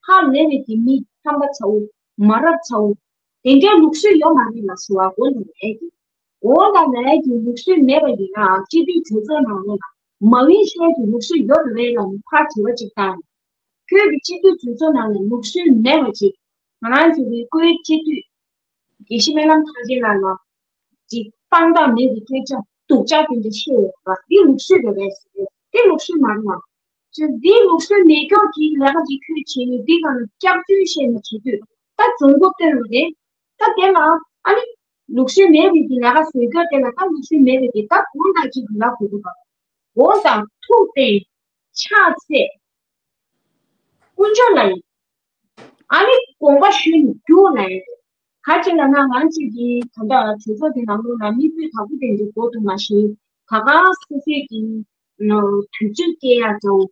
ཧ་ལས་པའི་གི་མི་ཧམ་པ་ཚ་བོ། མ་རབས་ཚ་བོ། དེ་འདྲའི་ལུགས་སྲོལ་ཡོད་མ་རེད་ལ་ཟེར་བ་འོ་ལ་ལས་ཀྱི། འོ་ལ་ལས་ཀྱི་ལུགས་སྲོལ་མེད་པ་ཡིན་ནའང་སྤྱི་འཐུས་གྲོས་ཚོགས་ནང་ལོགས་ལ་མ་འོས་ཤེས་ཀྱི་ལུགས་སྲོལ་ཡོད་རེད་ལ་ནི་ཕར་དྲི་བ་ཅིག་བཏང་ནས། ཁྱོད་ཀྱི་སྤྱི་འཐུས་གྲོས་ཚོགས་ནང་ལ་ལུགས་སྲོལ་མེད་པ་ཅིག་ང་རང་ཚོ་གི་བཀུར་འོས་སྤྱི་འཐུས་དགེ་བཤེས་སྨོན་ལམ་ཐར་རྒྱན་ལགས་ལ་ཅིག་དཔང་རྟགས་མེད་པའི་སྐད་ཆ་སྡུག་ཅག་དེ་འདྲ་བཤད་ཡོད་པ་འདི་ལུགས་སྲོལ་རེད་པས་ཟེར། འདི་ལུགས་སྲོལ་མ་རེད་བ། ཅིག་འདི་ལུགས་སྲོལ་མེད་སྐྱོར་གྱི་ལས་ཀ་ཅིག་ཁྱོད་བྱས་ནས་འདི་ག་ལ་སྐྱབས་བཅོལ་བཤད་ནས་བྱེད་དུས་ད་འཛུམ་པོ་བསྟན་པ་རེད། ད་དེ་ལ་ཨ་ནི་ལུགས་སྲོལ་མེད་པའི་གི་ལས་ཀ་བཟོས་སྐྱོར་དེ་ལ་ད་ལུགས་སྲོལ་མེད་པའི་གི་ད་གང་ལྟར་ཅིག་གི་ལ་གོ་དུ་བ། འོ་ད་ཐུག་སྟེ་ཕྱག་འཚལ། དཀོན་མཆོག་ལ་ཡིན། ཨ་ནི་དགོངས་པ་ཞུས་ནས་རྒྱུགས་ལ་ཡིན། ག་ཅི་ལ་ན་ང་ཅིག་གིས་ད་ལྟ་གྲོས་ཚོགས་དེ་ནང་ལོགས་ལ་མི་སྤུས་དག་པོ་དེ་འདྲ་གོ་དུ་མ་ཤེས། ག་ག་སོ་སོའི་གི་དུས་ཚོད་སྐྱེལ་ཡ་འདྲ་བོ།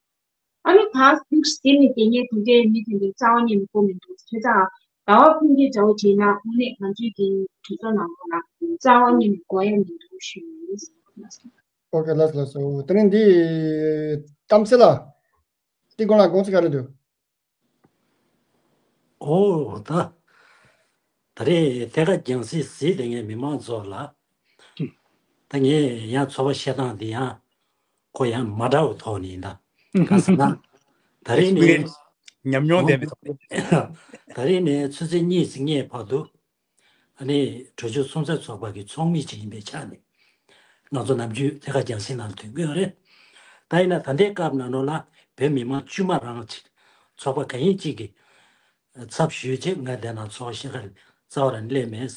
ཨ་ནི་ད་ལུགས་ཟིན་ནས་དེ་ངས་དེ་འདྲའི་མི་དེ་འདྲའི་རྩ་བ་ཉིད་ནས་གོ་མི་འདུག་ཁྱོད་ཚ་ཟླ་བ་ཕུན་གྱི་འདྲ་བོ་བྱས་ན་དངོས་གནས་ང་ཚོའི་གི་གྲོས་ཚོགས་ནང་ལོགས་ལ་རྩ་བ་ཉིད་ནས་གོ་ཡ་མི་འདུག་ཞུ་ཡིན། ཨོ་ཀེ་ལགས་སོ་ལགས་སོ། དེ་རིང་འདི་གཏམ་ཚེ་ལ་ཏི་ཀོང་ལ་དགོངས་ཚུལ་ག་རེ་འདུག་ཨོ་ད། ད་རེས་ཐད་ཀར་རྒྱང་སྲིང་གཟིགས་བསྡད་མཁན་མི་མང་ཚོ་ལ། ད་ངས་ཡང་ཚོར་བ་བཤད་སྟངས་འདི་ཡང་ཁོ་ཡང་མ་འདྲ་བའི་ཐོག་ནས་ཡིན་ད། ག་ཟེར་ན། ད་རེས་ནས་ཉམས་མྱོང་ལྡན་པའི་ཐོག་ནས། ད་རེས་ནས་ཆུ་ཚོད་གཉིས་ཙམ་སྔས་བར་དུ། ཨ་ནི་གྲོས་ཆོད་སྲུང་བརྩི་ཚོགས་པ་གི་ཚོགས་མི་ཅིག་ཡིན་པའི་ཆ་ནས། ང་ཚོ་ནམ་རྒྱུན་ཐད་ཀར་རྒྱང་སྲིང་ནང་ལ་ཐོན་གྱི་ཡོད་རེད། ད་ཡིན་ན་ད་ལྟའི་སྐབས་ནང་ལོགས་ལ་བོད་མི་མང་དཀྱུས་མ་རང་ཅིག་ཚོགས་པ་གང་ཡིན་གཅིག་གི་ཚབ་ཞུས་རྗེས་ང་འདི་ན་ཚོགས་ཤེས་ཀ་རྩ་བ་རང་སླེབས་མེད།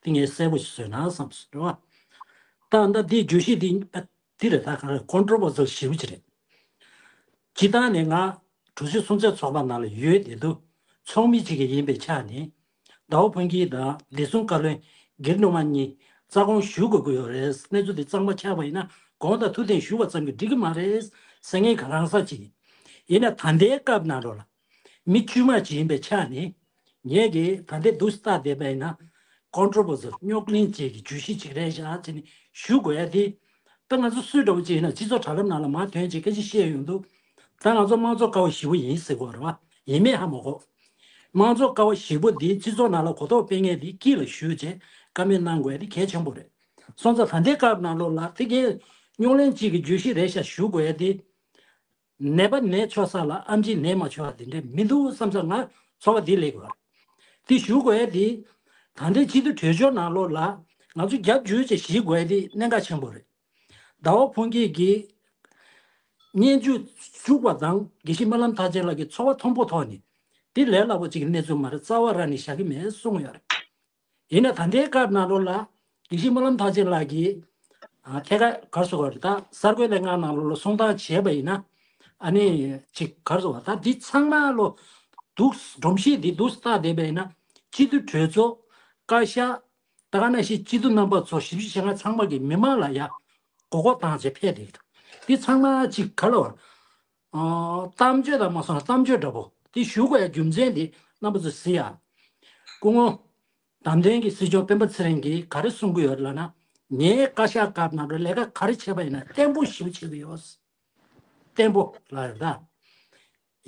དེ་ངས་གསལ་པོ་ཞིག་བཟོས་ན་བསམ་སོང་རེད་བ། ད་ད་འདི་བརྗོད་གཞི་འདི་འདི་རེད། ད་ག་རེ་ཀོན་ཊོ་བར་སལ་ཞེ་པོ་ཅིག་རེད། སྤྱིར་བཏང་ནས་ང་གྲོས་ཆོད་སྲུང་བརྩི་ཚོགས་པ་ནང་ལ་ཡོད་བསྡད་དུས་ཚོགས་མི་གཅིག་གི་ཡིན་པའི་ཆ་ནས་ཟླ་བ་ཕུན་སྐྱིད་དང་བདེ་སྲུང་བཀའ་བློན་སྒེར་ནུ་མ་གཉིས་རྩ་དགོངས་ཞུ་དགོས་ཀྱི་ཡོད་རེད། གནས་ཚུལ་དེ་གཙང་མ་ཆགས་པ་ཡིན་ན་དགོངས་དག་ཐུགས་བདེན་ཞུ་བ་ཙམ་གྱིས་འགྲིག་གི་མ་རེད་ཟེར་མཁན་ག་རང་ས་ཅིག་ཡིན་ན་ད་ལྟའི་སྐབས་ནང་ལོགས་ལ་མི་དཀྱུས་མ་ཅིག་ཡིན་པའི་ཆ་ནས་ངས་ཀྱི་ད་ལྟའི་འདུག་སེ་ལྟ་བསྡད་པ་ཡིན་ན་ཀོན་ཊོ་བར་སལ་རྙོག་གླེང་བཅས་ཀྱི་བརྗོད་གཞི་ཅིག་རེད་བཞག་ཅེས་ནས་ཞུ་དགོས་ཡ་དེ། ད་ང་ཚོ་སུས་འདྲ་བོ་ཅིག་ཡིན་ན་སྤྱི་ཚོགས་དྲ་ལམ་ནང་ལ་མར་ཐོན་ཅིག་སྐད་ཆ་བཤད་ཡོང་དུས། ད་ང་ཚོ་དམངས་གཙོ་ཀ་བ་བཞི་པོ་ཡིན་ཟེར་གོ་རེད་བ། ཡིན་མེད་ཧ་མ་གོ། དམངས་གཙོ་ཀ་བ་བཞི་པོ་འདི་སྤྱི་ཚོགས་ནང་ལ་གོ་རྟོགས་སྤེལ་མཁན་འདི་དཀྱིལ་ལ་ཞུགས་བྱས་བཀའ་མོལ་གནང་དགོས་ཡ་འདི་གལ་ཆེན་པོ་རེད། སོང་ཙང་ད་ལྟའི་སྐབས་ནང་ལོགས་ལ་དེ་གའི་རྙོག་གླེང་གཅིག་གི་བརྗོད་གཞི་རེད་ཤག་ཞུ་དགོས་ཡ་འདི། ནད་པ་ནད་ཆོག་ས་ལ་ཨེམ་ཆི་ནད་མ་ཆོག་ཡ་དེ་འདྲ་མི་འདུག་བསམ་ས་ང་ཚོར་བ་འདི་སླེབས་དགོས་རེད། དེ་ཞུ་དགོས་ཡ་འདི། ད་ལྟའི་སྤྱི་འཐུས་གྲོས་ཆོད་ནང་ལོགས་ལ་ང་ཚོ་རྒྱབ་བསྒྱུར་བྱས་ཞུ་དགོས་ཡ་འདི་གནད་འགག་ཆེན་པོ་རེད། ཟླ་བ་ཕུན་སྐྱིད་ཀྱིས་སྙན་ཞུ་བཅུག་པ་དང་དགེ་བཤེས་སྨོན་ལམ་མཐར་ཕྱིན་ལགས་ཀྱིས་ཚོར་བ་མཐོན་པོ་ཐོག་ནས་འདི་ལས་སླ་པོ་ཅིག་གི་གནས་ཚུལ་མ་རེད། རྩ་བ་རང་ནས་བཞག་གི་མེད་གསུངས་ཡོད་རེད། ཡིན་ན་ད་ལྟའི་སྐབས་ནང་ལོགས་ལ་དགེ་བཤེས་སྨོན་ལམ་མཐར་ཕྱིན་ལགས་ཀྱིས་ཨ་ཐད་ཀར་ག་རེ་ཟེར་དགོས་རེད། ད་གསར་འགོད་ལས་འགུལ་ནང་ལོགས་ལ་གསུང་སྟངས་བྱས་པ་ཡིན་ན་ཨ་ནི་ཅིག་ག་རེ་ཟེར་དགོས་རེད། ད་འདི་ཚང་མ་ལོ་འདུག་སྒྲོམ་གཞི་འདི་འདུག་སེ་བལྟས་བསྡད་པ་ཡིན་ན་སྤྱི་འཐུས་གྲོས་ཚོགས་བཀའ་ཤག་ད་ག་ནང་བཞིན་སྤྱི་འཐུས་རྣམ་པ་ཚོ་ཞིབ་འཇུག་བྱེད་མཁན་ཚང་མ་གིས་མི་མང་ལ་ཡ་མགོ་སྐོར་བཏང་བྱས་ཕེབས་བསྡད་ཀྱི་འདུག་འདི་ཚང་མ་ཅིག་ག་ལ་བར་ཨ་གཏམ་བརྗོད་དང་མ་སོང་ན་གཏམ་བརྗོད་འདྲ་པོ་འདི་ཞུ་དགོས་ཡ་རྒྱུ་མཚན་འདི་རྣམ་པ་ཚོས་གཟིགས་ཡ། སྐུ་ངོ་བདམས་ཐོན་གྱི་སྲིད་སྐྱོང་སྤེན་པ་ཚེ་རིང་གིས་ག་རེ་གསུང་གི་ཡོད་ལབ་ན། ངའི་བཀའ་ཤག་སྐབས་ནང་ལ་ལས་ཀ་ག་རེ་བྱས་པ་ཡིན་ན་བརྟན་པོ་ཞེ་པོ་བྱེད་ཀྱི་ཡོད། བརྟན་པོ་ལབ་ཡོད་ད།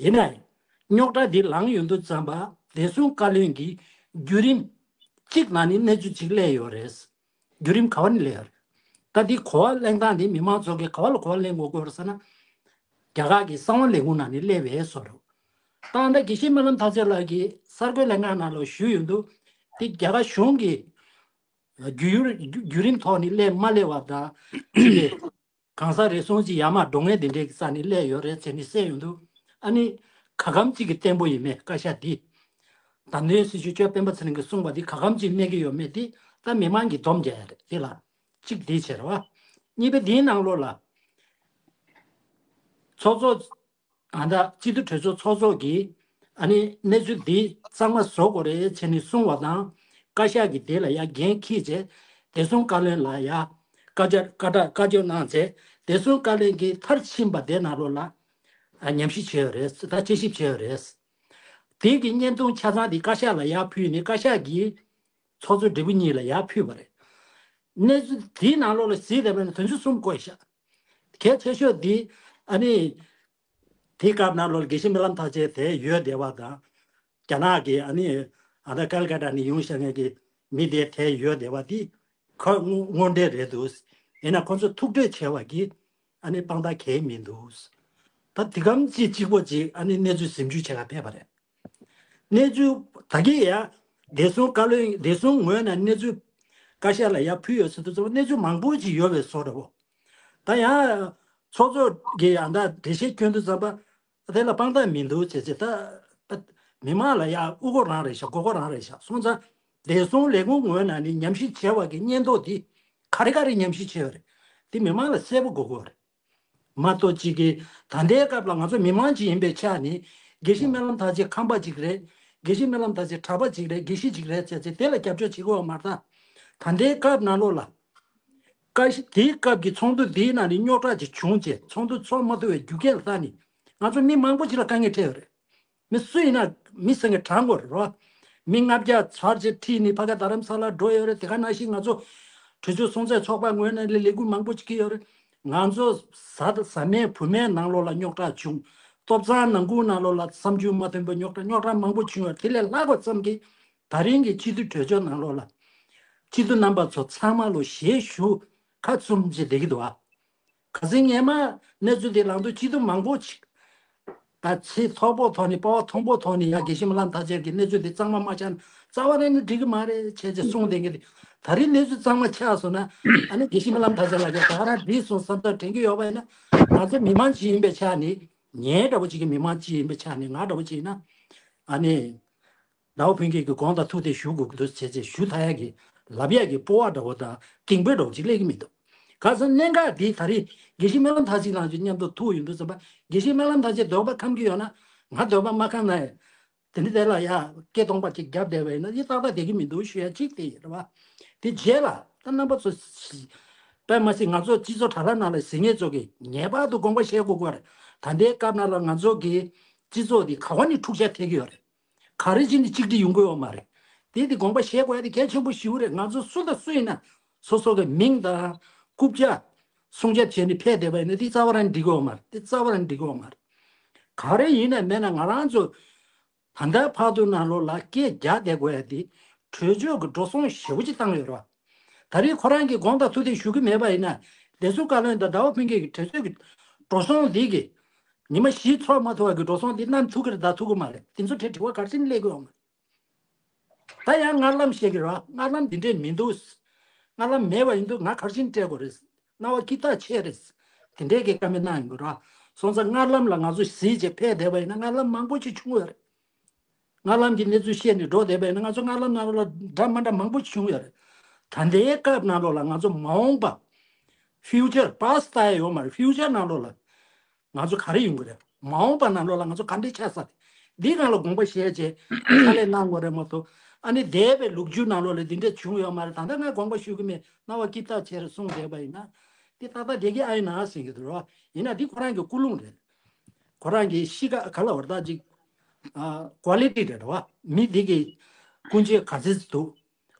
ཡིན་ནའི། རྙོག་དྲ་འདི་ལངས་ཡོང་དུས་ཙམ་པ་བདེ་སྲུང་བཀའ་བློན་གྱིས་བརྒྱུད་རིམ་གཅིག་ནང་ནས་གནས་ཚུལ་གཅིག་སླེབས་ཡོད་རེད། བརྒྱུད་རིམ་ག་བ་ནས་སླེབས་ཡོད་རེད། ད་འདི་གོ་བ་གླེང་སྟངས་འདི་མི་མང་ཚོ་གིས་ག་བ་ལ་གོ་བ་གླེང་དགོས་ཀྱི་ཡོད་རེད་ཟེར་ན། རྒྱ་གར་གྱི་གསང་བ་ལས་ཁུངས་ནང་ནས་སླེབས་པའི་བཟོ་འདྲ། ད་ལྟ་དགེ་བཤེས་སྨོན་ལམ་མཐར་ཕྱིན་ལགས་ཀྱིས་གསར་འགོད་ལས་འགུལ་ནང་ལ་ཞུས་ཡོང་དུས། འདི་རྒྱ་གར་གཞུང་གི་བརྒྱུད་ཡུལ་བརྒྱུད་རིམ་ཐོག་ནས་སླེབས་མ་སླེབས་པ་དང་། གང་ཟག་རེ་ཟུང་གཅིག་ཡར་མར་འགྲོ་མཁན་དེ་འདྲའི་རྩ་ནས་སླེབས་ཡོད་རེད་ཟེར་ནས་གསལ་ཡོང་དུས། ཨ་ནི་ག་གམ་གཅིག་གི་བརྟན་པོ་ཡིན་མེད་བཀའ་ཤག་འདི། བདམས་ཐོན་སྲིད་སྐྱོང་སྐྱབས་སྤེན་པ་ཚེ་རིང་གིས་གསུངས་པ་འདི་ག་གམ་གཅིག་གནས་ཀྱི་ཡོད་མེད་འདི་ད་མི་མང་གིས་སྡོམ་རྒྱག་ཡ་རེད། དེ་ལ་གཅིག་འདི་བྱས་རེད་བ། གཉིས་པ་འདིའི་ནང་ལོགས་ལ་ཚོགས་གཙོ། ད་ལྟ་སྤྱི་འཐུས་གྲོས་ཚོགས་ཚོགས་གཙོ་གིས་ཨ་ནི་གནས་ཚུལ་འདི་གཙང་མ་བཟོ་དགོས་རེད་ཟེར་ནས་གསུངས་པ་དང་། བཀའ་ཤག་གིས་དེ་ལ་ཡ་འགན་འཁྱེར་བྱས་བདེ་སྲུང་བཀའ་བློན་ལ་ཡ་བཀའ་རྒྱ་བཀའ་བཀའ་བཀའ་བཀྱོན་གནང་བྱས་བདེ་སྲུང་བཀའ་བློན་གྱིས་མཐར་ཕྱིན་པ་དེ་ནང་ལོགས་ལ་ཨ་ཉམས་ཞིབ་བྱས་ཡོད་རེད། ད་དཔྱད་ཞིབ་བྱས་ཡོད་རེད། དེ་གི་བརྙན་ཐུང་ཆ་ཚང་དེ་བཀའ་ཤག་ལ་ཡར་ཕུལ་ནས་བཀའ་ཤག་གིས་ཚོགས་གཙོ་སྦྲེལ་པོ་གཉིས་ལ་ཡར་ཕུལ་བ་རེད། གནས་ཚུལ་དེའི་ནང་ལོགས་ལ་གཟིགས་བསྡད་པ་ཡིན་ན་དོན་ཚན་གསུམ་བཀོད་ཤག་གལ་ཆེ་ཤོས་དེ་ཨ་ནི། དེའི་སྐབས་ནང་ལོགས་ལ་དགེ་བཤེས་སྨོན་ལམ་མཐར་ཕྱིན་དེ་ཡོད་བསྡད་པ་དང་། རྒྱ་ནག་གི་ཨ་ནི་ ཨ་ད་ཀལ་ཀ་ཏ་ནས་ཡོང་བཞག་མཁན་གྱི་མི་དེ་དེ་ཡོད་བསྡད་པ་དེ་ཁོ་དངོས་དངོས་འབྲེལ་རེད་འདུག་ཡིན་ན་ཁོ་ཚོ་ཐུག་འཕྲད་བྱས་པ་གི་ཨ་ནི་དཔང་རྟགས་གང་ཡང་མི་འདུག་ད་དེ་གམ་གཅིག་གཅིག་པོ་གཅིག་ཨ་ནི་གནས་ཚུལ་ཟིན་བཅོས་བྱེད་ག་ཕེབས་པ་རེད། གནས་ཚུལ་ད་གིན་ཡ་བདེ་སྲུང་བཀའ་བློན་བདེ་སྲུང་ངོས་ནས་གནས་ཚུལ་བཀའ་ཤག་ལ་ཡར་ཕུལ་ཡོད་ཟེར་དུས་ཙམ་གནས་ཚུལ་མང་པོ་ཅིག་ཡོད་པའི་བཟོ་འདྲ་བོ། ད་ཡང་ཚོགས་གཙོ་གིས་ཡང་ད་འགྲེལ་བཤད་སྐྱོན་དུས་ཙམ་པ་དེ་ལ་དཔང་རྟགས་མི་འདུག་བྱས་ཚེ་ད་ད་མི་མང་ལ་ཡ་དབུ་སྐོར་རང་རེད་ཤག་མགོ་སྐོར་རང་རེད་ཤག་སོང་ཙང་བདེ་སྲུང་ལས་ཁུངས་ངོས་ནས་ནི་ཉམས་ཞིབ་བྱས་པ་གི་སྙན་ཐོ་འདི་ག་རེ་ག་རེ་ཉམས་ཞིབ་བྱས་པ་རེད། འདི་མི་མང་ལ་གསལ་པོ་དགོས་དགོས་རེད། མ་གཏོགས་གཅིག་གིས་ད་ལྟའི་སྐབས་ལ་ང་ཚོ་མི་མང་ཅིག་ཡིན་པའི་ཆ་ནས་དགེ་བཤེས་སྨོན་ལམ་ཐར་རྗེ་ཁམས་པ་ཅིག་རེད། དགེ་བཤེས་སྨོན་ལམ་ཐར་རྗེ་གྲྭ་པ་ཅིག་རེད། དགེ་བཤེས་ཅིག་རེད་ཟེར་ཚེ་དེ་ལ་རྒྱབ་སྐྱོར་བྱེད་དགོས་པ་མ་རེད་ད། ད་ལྟའི་སྐབས་ནང་ལོགས་ལ་བཀའ་ཤི་དེའི་སྐབས་ཀྱི་ཚོགས་འདུ་འདིའི་ནང་ནས་རྙོག་དྲ་ཅིག་བྱུང་རྗེས་ཚོགས་འདུ་ཚོགས་མ་ཐུབ་པའི་རྒྱུ་རྐྱེན་ལ་བལྟས་ནས་ང་ཚོ་མི་མང་པོ་ཅིག་ལ་དཀའ་ངལ་འཕྲད་ཡོད་རེད། མི་སུ་ཡིན་ན་མི་སེང་གེ་དྲང་དགོས་རེད་རོ། མི་ལྔ་བརྒྱ་ཚར་ཅིག་ཁྲིད་ནས་ཕ་གི་རྡ་རམ་ས་ལ་འགྲོ་ཡོད་རེད། དེ་ག་ནང་བཞིན་ང་ཚོ་གྲོས་ཚོགས་སྲུང་བརྩི་ཚོགས་པ་ངོས་ནས་ལས་ལས་འགུལ་མང་པོ་ཅིག་གི་ཡོད་རེད། ང་ཚོ་བཟའ་བཟའ་མའི་བུ་མའི་ནང་ལོགས་ལ་རྙོག་དྲ་བྱུང་། ཐོབ་ཚང་ནང་ཁུལ་ནང་ལོགས་ལ་བསམ་ཚུལ་མ་མཐུན་པའི་རྙོག་དྲ་རྙོག་དྲ་མང་པོ་བྱུང་ཡོད་རེད། དེ་ལས་ལྷག་པ་ཙམ་གྱིས་ད་རིང་གི་སྤྱི་འཐུས་གྲོས་ཚོགས་ནང་ལོགས་ལ་སྤྱི་འཐུས་རྣམ་པ་ཚོ་ཚང་མ་ལོ་ཞེས་ཞུ་ཁ་བཙུམ་བྱས་བསྡད་ཀྱི་འདུག་ཨ། ཁ་སང་སྔས་མ་གནས་ཚུལ་དེ་ལངས་དུས་སྤྱི་འཐུས་མང་པོ་ཅིག་ད་ཚེ་ཐོག་པོ་ཐོག་ནས་པ་བ་མཐོན་པོ་ཐོག་ནས་ཡ་དགེ་བཤེས་སྨོན་ལམ་ཐར་རྗེ་གི་གནས་ཚུལ་དེ་གཙང་མ་མ་ཆགས་ན་རྩ་བ་ནས་ནི་འགྲིག་གི་མ་རེད་བྱས་ཅེས་གསུངས་བསྡད་མཁན་དེ། ད་རིང་གནས་ཚུལ་གཙང་མ་ཆགས་སོང་ན་ཨ་ནི་དགེ་བཤེས་སྨོན་ལམ་ཐར་རྗེ་ལགས་ཀྱིས་ད་ག་རང་འགྲིག་སོང་བསམ་ཐག་དྲན་གྱི་ཡོད་པ་ཡིན་ན་ང་ཚོ་མི་མང་ཅིག་ཡིན་པའི་ཆ་ནས་ངའི་འདྲ་པོ་ཅིག་གི་མི་མང་ཅིག་ཡིན་པའི་ཆ་ནས་ང་འདྲ་པོ་ཅིག་ཡིན་ན་ཨ་ནི། ཟླ་བ་ཕུན་སྐྱིད་ཀྱི་དགོངས་དག་ཐུགས་གཏད་ཞུ་དགོས་ཀྱི་འདུག་བྱས་ཚེ་ཞུ་ཐ་ཡག་གི་ལབ་ཡག་གི་སྤོབས་པ་འདྲ་བོ་དང་གཏིང་དཔེ་འདྲ་བོ་ཅིག་སླེབས་ཀྱི་མི་འདུག་ག་ཚོད་གནད་འགག་འདི་ད་རེས་དགེ་བཤེས་སྨོན་ལམ་ཐར་རྗེ་ལགས་ཀྱི་མཉམ་དུ་ཐུག་ཡོང་དུས་ཙམ་པ་དགེ་བཤེས་སྨོན་ལམ་ཐར་རྗེ་འདོད་པ་ཁམས་ཀྱི་ཡོད་ན་ང་འདོད་པ་མ་ཁམས་ན་ཡང་དེ་འདྲ་དེ་ལ་ཡ་སྐད་གཏོང་པ་ཅིག་བརྒྱབ་བསྡད་པ་ཡིན་ན་ཡི་ཏག་ཏག་བསྡད་ཀྱི་མི་འདུག་ཞུ་ཡ་གཅིག་དེ་ཡིན་རེད་བ། དེ་རྗེས་ལ་ད་རྣམ་པ་ཚོ་དཔེ་མ་སྲིད་ང་ཚོ་སྤྱི་ཚོགས་དྲ་ལམ་ནང་ལ་གཟིགས་མཁན་ཚོ་གིས་ངེས་པར་དུ་དགོངས་པ་བཞེས་དགོས་ཀྱི་རེད། ད་ལྟའི་སྐབས་ནང་ལ་ང་ཚོ་གི་སྤྱི་ཚོགས་འདི་ག་བ་ནས་འཁྲུག་ཆ་ཐེབས་ཀྱི་ཡོད་རེད། ག་རེ་བྱས་ནས་གཅིག་སྒྲིལ་ཡོང་གི་ཡོད་མ་རེད། དེ་དེ་དགོངས་པ་བཞེས་དགོས་ཡ་དེ་གལ་ཆེན་པོ་ཞིག་རེད། ང་ཚོ་སུ་དང་སུ་ཡིན་ན་སོ་སོ་གི་མིང་དང་རྐུབ་བཀྱག་སྲུང་སྐྱོབ་བྱས་ནས་ཕེབས་བསྡད་པ་ཡིན་ན་དེ་རྩ་བ་རང་འགྲིག་གི་ཡོད་མ་རེད། དེ་རྩ་བ་རང་འགྲིག་གི་ཡོད་མ་རེད། ག་རེ་ཡིན་ན་མེད་ན་ང་རང་ཚོ་ད་ལྟ་བར་དུ་ནང་ལོགས་ལ་སྐད་རྒྱག་བསྡད་དགོས་ཡ་དེ་གྲོས་ཆོད་ཀྱི་འགྲོ་སོང་ཞེ་པོ་ཅིག་བཏང་ཡོད་རེད་བ། ད་རེས་ཁོ་རང་གིས་དགོངས་དག་ཐུགས་གཏད་ཞུ་གི་མེད་པ་ཡིན་ན་བདེ་སྲུང་བཀའ་བློན་དང་ཟླ་བ་ཕུན་སྐྱིད་ཀྱི་གྲོས་ཆོད་ཀྱི་འགྲོ་སོང་འདི་གི་ཉི་མ་བཞི་ཚོགས་མ་ཐུབ་པ་གི་འགྲོ་སོང་འདི་གནང་ཐུབ་ཀྱི་རེད་ད་ཐུབ་ཀྱི་མ་རེད། དེ་ཚོ་དྲི་དྲི་བ་ག་རེ་བྱས་ནས་སླེབས་ཀྱི་ཡོད་མ་རེད། ད་ཡང་སྔར་ལམ་བཤད་ཀྱི་རེད་བ། སྔར་ལམ་འདི་འདྲས་མི་འདུག་སྔར་ལམ་མེད་པ་ཡིན་དུས་ང་ག་རེ་བྱས་ནས་སྤྲད་དགོས་རེད། སྣང་བ་སྐྱིད་ཐག་ཆད་རེད། དེ་འདྲས་ཀྱི་བཀའ་མོལ་གནང་ཡོང་གི་རེད་བ། སོང་ཙང་སྔར་ལམ་ལ་ང་ཚོ་གཟིགས་བྱས་ཕེབས་བསྡད་པ་ཡིན་ན་སྔར་ལམ་མང་པོ་ཅིག་བྱུང་ཡོད་རེད། སྔར་ལམ་གྱི་གནས་ཚུལ་བཤད་ནས་འགྲོ་བསྡད་པ་ཡིན་ན་ང་ཚོ་སྔར་ལམ་ནང་ལོགས་ལ་འདྲ་མ་འདྲ་མང་པོ་བྱུང་ཡོད་རེད། ད་ལྟའི་སྐབས་ནང་ལོགས་ལ་ང་ཚོ་མ་འོངས་པ་ཕིའུ་ཅར་པཱ་སི་ཊི་ལྟ་ཡ་ཡོད་མ་རེད། ཕིའུ་ཅར་ནང་ལོགས་ལ་ང་ཚོ་ག་རེ་ཡོང་གི་རེད། མ་འོངས་པ་ནང་ལོགས་ལ་ང་ཚོ་ག་འདྲས་ཆགས་ས་རེད། འདིའི་སྒང་ལ་དགོངས་པ་བཞེས་བྱས་ཕྱག་ལས་གནང་དགོས་རེད་མ་གཏོགས་ཨ་ནི་འདས་པའི་ལོ་རྒྱུས་ནང་ལོགས་ལ་འདི་འདྲས་བྱུང་ཡོད་མ་རེད། ད་ལྟ་ང་དགོངས་པ་ཞུ་གི་མེད། སྣང་བ་སྐྱིད་ཐག་ཆད་རེད་གསུངས་བསྡད་པ་ཡིན་ན་འདི་ཏག་ཏག་བསྡད་ཀྱི་ཨ་ཡིན་ན་ཟེར་གྱི་འདུག་རོ། ཡིན་ན་འདི་ཁོ་རང་གི་ཀུན་སློང་རེད། ཁོ་རང་གི་གཤིས་ཀ་ག་ལ་བར་ཐག་ཅིག་ཀོ་ལི་ཊི་རེད་བ། མི་འདི་གི་ཀུན་སྤྱོད་ག་ཚོད་འདུག་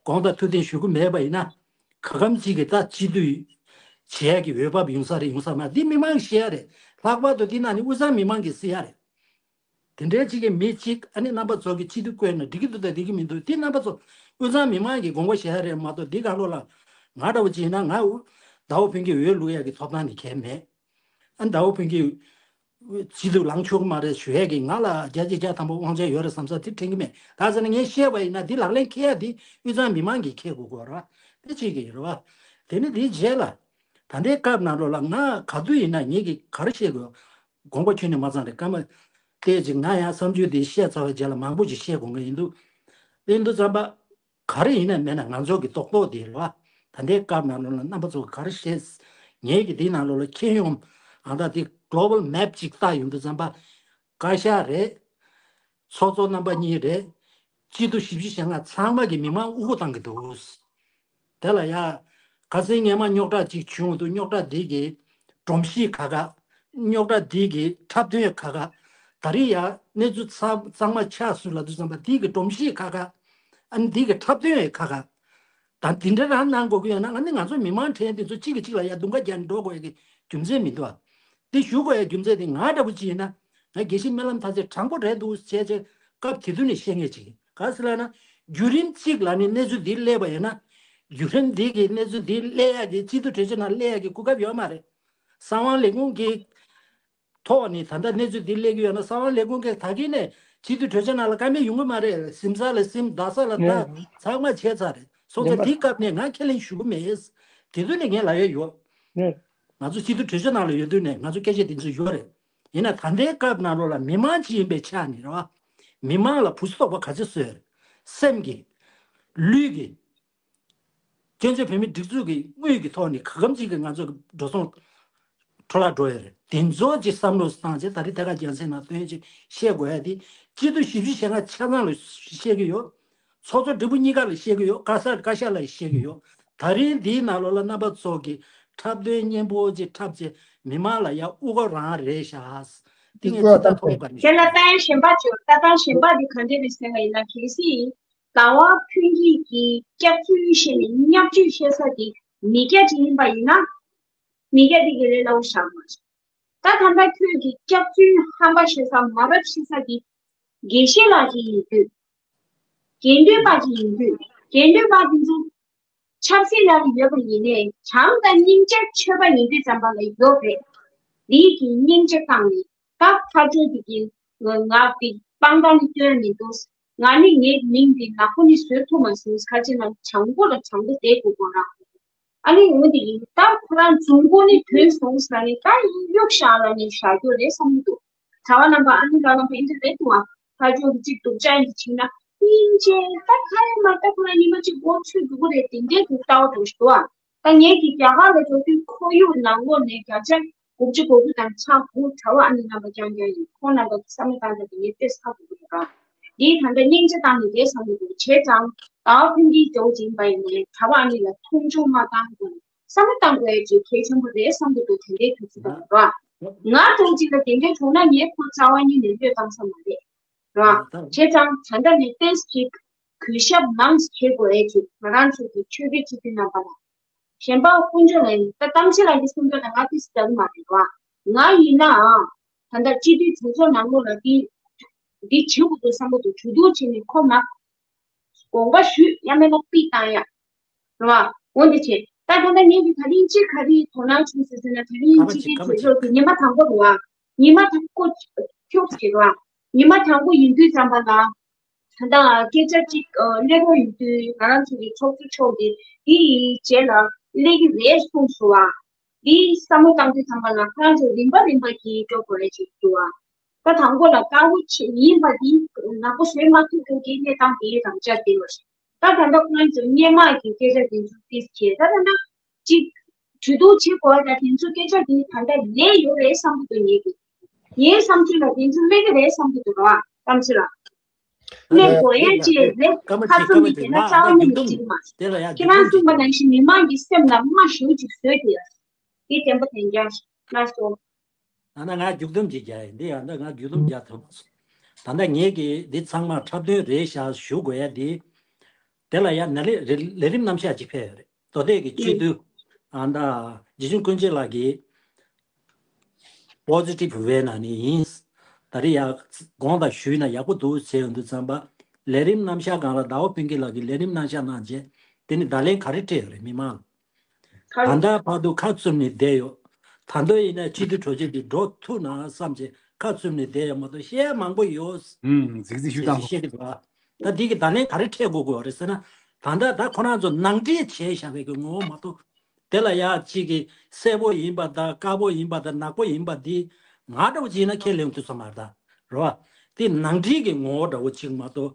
དགོངས་དག་ཐུགས་གཏད་ཞུ་གི་མེད་པ་ཡིན་ན། ག་གམ་གཅིག་གི་ད་སྤྱི་འཐུས་བྱེད་ཡ་གི་འོས་བབ་ཡོང་ས་རེད་ཡོང་ས་མ་རེད། འདི་མི་མང་གི་བཤད་ཡ་རེད། ལྷག་པར་དུ་འདི་ནང་ནས་དབུས་གཙང་མི་མང་གིས་གཟིགས་ཡ་རེད། དེ་འདྲའི་གཅིག་གི་མི་གཅིག་ཨ་ནི་རྣམ་པ་ཚོ་གི་སྤྱི་འཐུས་བསྐོས་ན་འགྲིག་གི་འདུག་དང་འགྲིག་གི་མི་འདུག་འདི་རྣམ་པ་ཚོ་དབུས་གཙང་མི་མང་གིས་དགོངས་པ་བཞེས་ཡ་རེད་མ་གཏོགས་འདི་ག་ལོ་ལ་ང་འདྲ་བོ་ཅིག་ཡིན་ན་ང་ཟླ་བ་ཕུན་གྱི་འོས་བླུག་ཡ་གི་ཐོབ་ཐང་ནི་གང་ཡང་མེད། ཨ་ཟླ་བ་ཕུན་གྱི་སྤྱི་འཐུས་ལངས་ཆོག་གི་མ་རེད་ཞུ་ཡས་ཀྱི་ང་ལ་བརྒྱ་ཆ་བརྒྱ་ཐམ་པ་དབང་ཆ་ཡོད་རེད་བསམ་ས་དེ་དྲན་གྱི་མེད། ག་ཟེར་ན་ངས་བཤད་པ་ཡིན་ན་འདི་ལག་ལེན་འཁེལ་ཡ་འདི་དབུས་གཙང་མི་མང་གིས་འཁེལ་དགོས་ཀྱི་ཡོད་རེད་བ། དེ་གཅིག་གི་ཡོད་རེད་བ། དེ་ནི་འདིའི་རྗེས་ལ་ད་ལྟའི་སྐབས་ནང་ལོགས་ལ་ང་ག་དུས་ཡིན་ན་ངེད་ཀྱིས་ག་རེ་བཤད་དགོས། དགོངས་པ་ཁྱོན་ནས་མ་ཚང་རེད། སྐར་མ་བལྟས་ཅིག་ང་ཡང་བསམ་ཚུལ་འདི་བཤད་ཚར་བའི་རྗེས་ལ་མང་པོ་ཅིག་བཤད་དགོས་ངེས་ཡིན་འདུག་ཡིན་དུས་ཙམ་པ། ག་རེ་ཡིན་ན་མེད་ན་ང་ཚོ་གི་རྡོག་རྡོག་དེ་རེད་བ། ད་ལྟའི་སྐབས་ནང་ལོགས་ལ་རྣམ་པ་ཚོ་ག་རེ་བཤད། ངེད་ཀྱི་དེའི་ནང་ལོགས་ལ་ཁྱེད་ཡོང་ཨ་ད་དེ་གློ་བལ་མེབ་ཅིག་བལྟ་ཡོང་དུས་ཙམ་པ། བཀའ་ཤག་རེད། ཚོགས་གཙོ་རྣམ་པ་གཉིས་རེད། སྤྱི་འཐུས་བཞི་བཅུ་ཞེ་ལྔ་ཚང་མ་གི་མི་མང་དབུ་བསྐོར་བཏང་གི་འདུག་དེ་ལ་ཡ། ཁ་སང་སྔས་མ་རྙོག་དྲ་གཅིག་བྱུང་འདུག་རྙོག་དྲ་འདི་གི་སྒྲོམ་གཞི་ག་ག་རྙོག་དྲ་འདི་གི་འཁྲབ་སྟོན་ག་ག་ད་རེས་ཡ་གནས་ཚུལ་ཚ་གཙང་མ་ཆགས་སུ་ལ་དུས་ཙམ་པ་འདི་གི་སྒྲོམ་གཞི་ག་ག་ཨ་ནི་འདི་གི་འཁྲབ་སྟོན་ག་ག་ད་འདི་འདྲ་རང་གནང་དགོས་ཀྱི་ཡོད་ན་ཨ་ནི་ང་ཚོ་མི་མང་ཕྲན་འདི་ཚོ་གཅིག་གིས་གཅིག་ལ་ཡ་རྡུང་ཁ་རྒྱག་ནས་འགྲོ་དགོས་ཡ་གི་རྒྱུ་མཚན་མི་འདུག་ཨ། འདི་ཞུ་དགོས་ཡ་རྒྱུ་མཚན་དེ་ང་འདྲ་པོ་ཅིག་ཡིན་ན་ང་དགེ་བཤེས་སྨོན་ལམ་ཐར་རྩེ་དྲང་པོ་རེད་འདུག་བྱས་བྱས་སྐབས་དེ་དུས་ནས་བཤད་མཁན་ཅིག་ཡིན། ག་ཟེར་ལབ་ན་ བརྒྱུད་རིམ་གཅིག་ལ་ནི་གནས་ཚུལ་འདི་སླེབས་པ་ཡིན་ན། བརྒྱུད་རིམ་འདི་གི་གནས་ཚུལ་འདི་སླེབས་ཡག་གི་སྤྱི་འཐུས་གྲོས་ཆོད་ནང་སླེབས་ཡག་གི་གོ་སྐབས་ཡོད་མ་རེད། གསང་བ་ལས་ཁུངས་ཀྱི་ཐོག་ནས་ད་ལྟ་གནས་ཚུལ་འདི་སླེབས་ཀྱི་ཡོད་ན། གསང་བ་ལས་ཁུངས་ཀྱིས་ད་གིན་ནས་སྤྱི་འཐུས་གྲོས་ཆོད་ནང་ལ་བཀའ་མོལ་ཡོང་གི་མ་རེད། ཟིན་ས་ལ་ཟིན། ལྡག་ས་ལ་ལྡག་ཚང་མ་བྱས་ཚར་རེད། སོང་ཙང་དེའི་སྐབས་ནས་ང་ཁས་ལེན་ཞུ་གི་མེད། དེ་དུས་ནས་ངས་ལབ་ཡ་ཡོད། ང་ཚོ་སྤྱི་འཐུས་གྲོས་ཆོད་ནང་ལ་ཡོད་དུས་ནས་ང་ཚོ་སྐད་ཆ་དེ་ཚོ་ཡོད་རེད། ཡིན་ན་ད་ལྟའི་སྐབས་ནང་ལོགས་ལ་མི་མང་ཅིག་ཡིན་པའི་ཆ་ནས་རེད་བ། མི་མང་ལ་བུ་སྲོག་པ་ག་ཚོད་གསོས་རེད། སེམས་ཀྱི། ལུས་ཀྱི། སྤྱི་ཚོགས་བོད་མི་སྒྲིག་འཛུགས་ཀྱི་དངུལ་གྱི་ཐོག་ནས་ག་གམ་ཅིག་གི་ང་ཚོ་འགྲོ་སོང་འཕྲོ་བརླག་འགྲོ་ཡོད་རེད། དེ་ཚོ་ཅིག་བསམ་བློ་བཏང་བྱས། ད་རེས་ཐད་ཀར་རྒྱང་སྲིང་ནང་དོན་ཅིག་བཤད་དགོས་ཡ་དེ། སྤྱི་འཐུས་བཞི་བཅུ་ཞེ་ལྔ་ཆ་ཚང་ལ་བཤད་ཀྱི་ཡོད། ཚོགས་གཙོ་སྦྲེལ་པོ་གཉིས་ཀ་ལ་བཤད་ཀྱི་ཡོད། བཀའ་ཤག་བཀའ་ཤག་ལ་བཤད་ཀྱི་ཡོད། ད་རིང་འདིའི་ནང་ལོགས་ལ་རྣམ་པ་ཚོ་གིས་འཁྲབ་སྟོན་སྙན་པོ་ཅིག་འཁྲབ་བྱས། མི་མང་ལ་ཡ་དབུ་གོ་རང་རེད་ཤག་དེ་ངས་ཅི་ལྟར་མཐོང་གི་པ་རེད། དེ་ལ་ལྟ་བ་གཞན་པ་བྱོས། ལྟ་སྟངས་གཞན་པ་འདི་ག་འདྲ་རེད་ཟེར་བ་ཡིན་ན། གལ་སྲིད་ཟླ་བ་ཕུན་སྐྱིད་ཀྱིས་སྐྱག་རྫུན་བཤད་ནས་བརྙས་བཅོས་བཤད་ས་དེ་མི་སྐྱ་ཅིག་ཡིན་པ་ཡིན་ན། མི་སྐྱ་དེ་ག་ལས་སླ་བོ་ཞིག་མ་རེད། ད་ད་ལྟ་ཁྱོད་ཀྱིས་སྐྱག་རྫུན་ཧམ་པ་བཤད་ས། མ་རབས་བཤད་ས་དེ་དགེ་བཤེས་ལགས་ཀྱི་ཡིན་དུས། དགེ་འདུན་པ་ཅིག་ཡིན་དུས། དགེ་འདུན་པ་དེ་ཚོ་ཆབ་སྲིད་ནང་ལ་ཡོད་པ་ཡིན་ནའི། བྱམས་དང་སྙིང་རྗེ་ཆོས་པ་ཡིན་དུས་ཙམ་པ་ལ་ཡོད་རེད། འདི་གི་སྙིང་རྗེ་བཏང་ནས། ད་ཕར་ཕྱོགས་དེ་གི་ང་ང་དེ་དཔང་རྟགས་ནི་སྟོན་མི་འདུག་ང་ནི་ངའི་མིང་འདི་ནག་པོ་ནི་བཟོས་ཐུབ་མ་སོང་། ཁ་ཅིག་ལ་དྲང་པོ་ལ་དྲང་པོ་བསྡད་དགོས་དགོས་ར། ཨ་ནི་འོ་དེ་ཡིན། ད་ཁོ་རང་འཛུམ་པོ་ནི་ཐོན་སོང་ཟེར་ནས། ད་གཡུག་བཞག་ལ་ནི་བཞག་རྒྱུ་རེད་བསམ་གྱི་འདུག་གྲྭ་པ་རྣམ་པ། ཨ་ནི་ལ་རྣམ་པ་ཨིན་ཏེ་རེད་འདུག་ཨ། ཕར་ཕྱོགས་ཀྱི་གཅིག་སྡུག་ཅག་ཡིན་གྱི་བྱས་ན། སྙིང་རྗེ། ད་ཁ་ཡ་མ་ད་ཁོ་རང་ཉི་མ་གཅིག་སྒོ་ཚུད་འགྲོ་གི་རེད། དེ་འདྲའི་དུ་ལྟ་བ་འགྲོ་ཞིག་འདུག་ཨ། ད་ངས་ཀྱི་རྒྱ་གར་ལ་འགྲོ་དུས་ཁོར་ཡུག་ནང་ལོགས་ནས་བརྒྱ་ཆ་དགུ་བཅུ་གོ་དགུ་དང་ཕྱག་དགུ་གྲྭ་པ་ཨ་ནི་རྣམ་པ་རྐྱང་རྐྱང་ཡིན། ཁོང་རྣམ་པ་གི་བསམ་བློ་བཏང་ད་དེ་ངས་ཏོག་ཙམ་ཧ་གོ་གི་རེད་ར། འདིའི་ད་ལྟ་སྙིང་རྗེ་བཏང་ནས་རེད་བསམ་གི་འདུག་བྱས་ཙང་ཟླ་བ་ཕུན་སྐྱིད་འདྲ་བོ་ཅིག་ཡིན་པ་ཡིན་ནའི་གྲྭ་པ་ཨ་ནི་ལ་མཐོང་ཆུང་མ་བཏང་དགོས། བསམ་བློ་བཏང་དགོས་ཡ་ཅིག་གལ་ཆེན་པོ་རེད་བསམ་གྱི་འདུག་དེ་འདྲའི་དུས་ཚོད་དང་ར། ང་འདྲ་བོ་ཅིག་ལ་དེ་འདྲའི་བྱུང་ན་ངས་ཁོ་རྩ་བ་ཉིད་ནས་བློས་བཏང་ས་མ་རེད་ར། བྱས་ཙང་ད་ལྟ་ནས་ཏོག་ཙམ་ཅིག་གུས་ཞབས་མང་ཙམ་བྱེད་དགོས་ཡ་ཅིག་ང་རང་ཚོ་གི་ཆོས་བརྒྱུད་སྤྱི་འཐུས་རྣམ་པ་ལ། གཞན་པ་དཀོན་མཆོག་ལ་ཡིན། ད་གཏམ་ཆེ་ལགས་ཀྱིས་གསུང་རྒྱུ་ལ་ང་ཏོག་ཙམ་ལྟ་གི་མ་རེད་བ། ང་ཡིན་ནའང་ད་ལྟ་སྤྱི་འཐུས་གྲོས་ཚོགས་ནང་ལོགས་ལ་འདི་འདི་བྱེད་དགོས་འདུག་བསམ་གྱི་འདུག་གྲོས་བསྡུར་བྱས་ནས་ཁོ་མ་དགོངས་པ་ཞུས། ཡང་མིན་ན་ཕུད་བཏང་ཡ་རེད་བ། འོ་འདི་བྱས། ད་ད་ལྟ་ངས་འདི་ད་རིང་གཅིག་ག་རེ་དོ་སྣང་བྱུང་ཟེར་ཟེར་ན། ད་རིང་སྤྱི་འཐུས་གྲོས་ཚོགས་ཀྱི་ཉི་མ་དང་པོ་རེད་བ། ཉི་མ་དང་པོ་ཁྱོད་ཀྱི་རེད་བ། ཉི་མ་དང་པོ་ཡིན་དུས་ཙམ་པ་ལ། ད་ལྟ་སྐད་ཆ་གཅིག་ཨ། སླེབས་འགྲོ་ཡོང་དུས་ང་རང་ཚོ་གི་ཚོགས་གཙོ་མཆོག་གིས་འདིའི་རྗེས་ལ་སླེབས་ཀྱི་རེད་གསུངས་སོང་བ། འདི་བསམ་བློ་བཏང་དུས་ཙམ་པ་ལ་ཁོ་རང་ཚོ་རིམ་པ་རིམ་པ་གྱིས་འགྲོ་དགོས་རེད་ཅེས་འདུག་བ། ད་དང་པོ་ལ་དཀར་པོ་ཆེ་ཡིན་པ་འདི་ནག་པོ་བཟོས་མ་ཐུབ་མཁན་གྱི་གནས་སྟངས་དེའི་རང་འཇགས་དེ་བ་ཞིག་ད་ད་ལྟ་ཁོ་རང་ཚོ་སྔོན་མ་གི་སྐད་ཆ་དེ་ཚོ་ཏིས་བྱས། ད་ད་ལྟ་གཅིག་གྲོས་བསྡུར་བྱེད་དགོས་པ་དང་དེ་ཚོ་སྐད་ཆ་དེ་ད་ལྟ་ལས་ཡོད་རེད་བསམ་གྱི་འདུག་ངེད་ཀྱི། ངའི་བསམ་ཚུལ་ལ་དེ་ཚོ་སླེབས་ཀྱི་རེད་བསམ་གྱི་འདུག་ག་བ། གཏམ་ཚེ་ལ། སླེབས་དགོས་ཡ་ཅིག་རེད། ཁ་ཚུམ་མི་དེ་ན་རྩ་བ་ཉིད་ནས་ཅིག་མ་རེད། ཁྱེད་རང་གསུངས་པ་ནང་བཞིན་མི་མང་གི་སེམས་ལ་རྨ་ཞེ་པོ་ཅིག་བཟོས་ཏེ་ཡ། དེ་བདེན་པ་བདེན་རྐྱང་ཞིག་ལ་སོ། ཨ་ན་ང་མཇུག་སྡོམ་ཅིག་རྒྱག་ཡིན། འདི་ཡང་ད་ང་མཇུག་སྡོམ་རྒྱག་ཐུབ་མ་སོང་། ད་ལྟ་ངེད་ཀྱིས་འདི་ཚང་མ་འཁྲབ་སྟོན་རེད་ཤག་ཞུ་དགོས་ཡ་འདི། དེ་ལ་ཡ་ན་ལེ་རེ་ལས་རིམ་རྣམ་གཞག་ཅིག་ཕེབས་ཡོད་རེད། མདོ་སྟོད་ཀྱི་སྤྱི་འཐུས་ཨ་ད་རྗེ་བཙུན་ཀུན་མཁྱེན་ལགས་ཀྱིས་པོ་ཟི་ཊིབ་ཝེ་ནང་ནས་ཡིན། ད་རེས་ཡ་དགོངས་དག་ཞུས་ན་ཡག་པོ་འདུག་ཟེར་ཡོང་དུས་ཙམ་པ། ལས་རིམ་རྣམ་གཞག་སྒང་ལ་ཟླ་བ་ཕུན་སྐྱིད་ལགས་ཀྱིས་ལས་རིམ་རྣམ་གཞག་གནང་རྗེས་དེ་ནི་བརྡ་ལན་ག་རེ་སྤྲད་ཡོད་རེད་མི་མང་ལ། ད་ལྟ་བར་དུ་ཁ་བཙུམ་ནས་བསྡད་ཡོད། ད་དུང་ཡིན་ན་སྤྱི་འཐུས་གྲོས་ཆོད་འདི་འགྲོ་ཐུབ་ན་བསམ་བྱས་ཁ་བཙུམ་ནས་བསྡད་ཡོད་མ་གཏོགས་བཤད་ཡ་མང་པོ་ཡོད། ཨུམ་གཟིགས་གཟིགས་ཞུ་དང་། བཤད་ཀྱི་འདུག་ཨ། ད་འདི་གི་བརྡ་ལན་ག་རེ་འཕྲད་དགོས་དགོས་རེད་ཟེར་ན། ད་ལྟ་ད་ཁོ་རང་ཚོ་ནང་འདྲེན་བྱས་བཞག་པའི་གི་ངོ་བོ་མ་གཏོགས། དེ་ལ་ཡ་གཅིག་གི་སེར་པོ་ཡིན་པ་དང་དཀར་པོ་ཡིན་པ་དང་ནག་པོ་ཡིན་པ་འདི་ང་འདྲ་བོ་ཅིག་ཡིན་ན་ཁས་ལེན་ཐུབ་ས་མ་རེད་ད། རེད་བ། དེ་ནང་འདྲེན་གྱི་ངོ་བོ་འདྲ་བོ་ཅིག་མ་གཏོགས།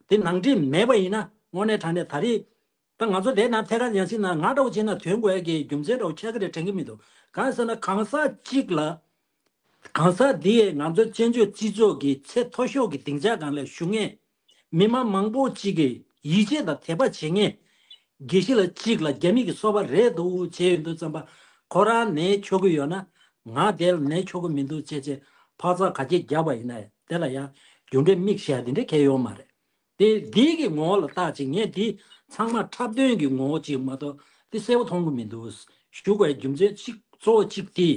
དེ་ནང་འདྲེན་མེད་པ་ཡིན་ན་དངོས་གནས་དྲང་གནས་ད་རེས། ད་ང་ཚོ་དེ་ན་ཐད་ཀར་ཡང་སྲིད་ན་ང་འདྲ་བོ་བྱས་ན་ཐོན་དགོས་ཡ་གི་རྒྱུ་མཚན་འདྲ་བོ་ཆགས་ཀྱི་རེད་དྲན་གྱི་མི་འདུག་གང་ཟེར་ན་གང་ཟག་གཅིག་ལ། གང་ཟག་འདི་ཡས་ང་ཚོ་བཙན་བྱོལ་སྤྱི་ཚོགས་ཀྱི་ཚད་མཐོ་ཤོས་ཀྱི་སྡིངས་ཆ་སྒང་ལ་བཞུགས་མཁན་མི་མང་མང་པོ་གཅིག་གི་ཡིད་ཆེས་དང་དད་པ་བྱེད་མཁན་དགེ་བཤེས་ལགས་གཅིག་ལ་རྒྱ་མི་གི་སོ་པ་རེད་འདུག་བྱས་ཡོང་དུས་ཙམ་པ། ཁོ་རང་ནད་ཆོག་གི་ཡོད་ན་ང་དེ་ལ་ནད་ཆོག་གི་མི་འདུག་བྱས་བྱས་འཕག་འཚག་ག་ཚོད་བརྒྱབ་པ་ཡིན་ན་དེ་ལ་ཡང་རྒྱུ་འབྲས་དམིགས་བྱས་དེ་འདྲ་གང་ཡང་ཡོད་མ་རེད། དེ་འདི་གི་ངོ་བོ་ལ་བལྟ་ཅིག་ངས་འདི་ཚང་མ་འཁྲབ་སྟོན་གྱི་ངོ་བོ་ཅིག་མ་གཏོགས་འདི་གསལ་པོ་མཐོང་གི་མི་འདུག་ཞུ་དགོས་རྒྱུ་མཚན་གཅིག་གཙོ་བོ་གཅིག་དེ།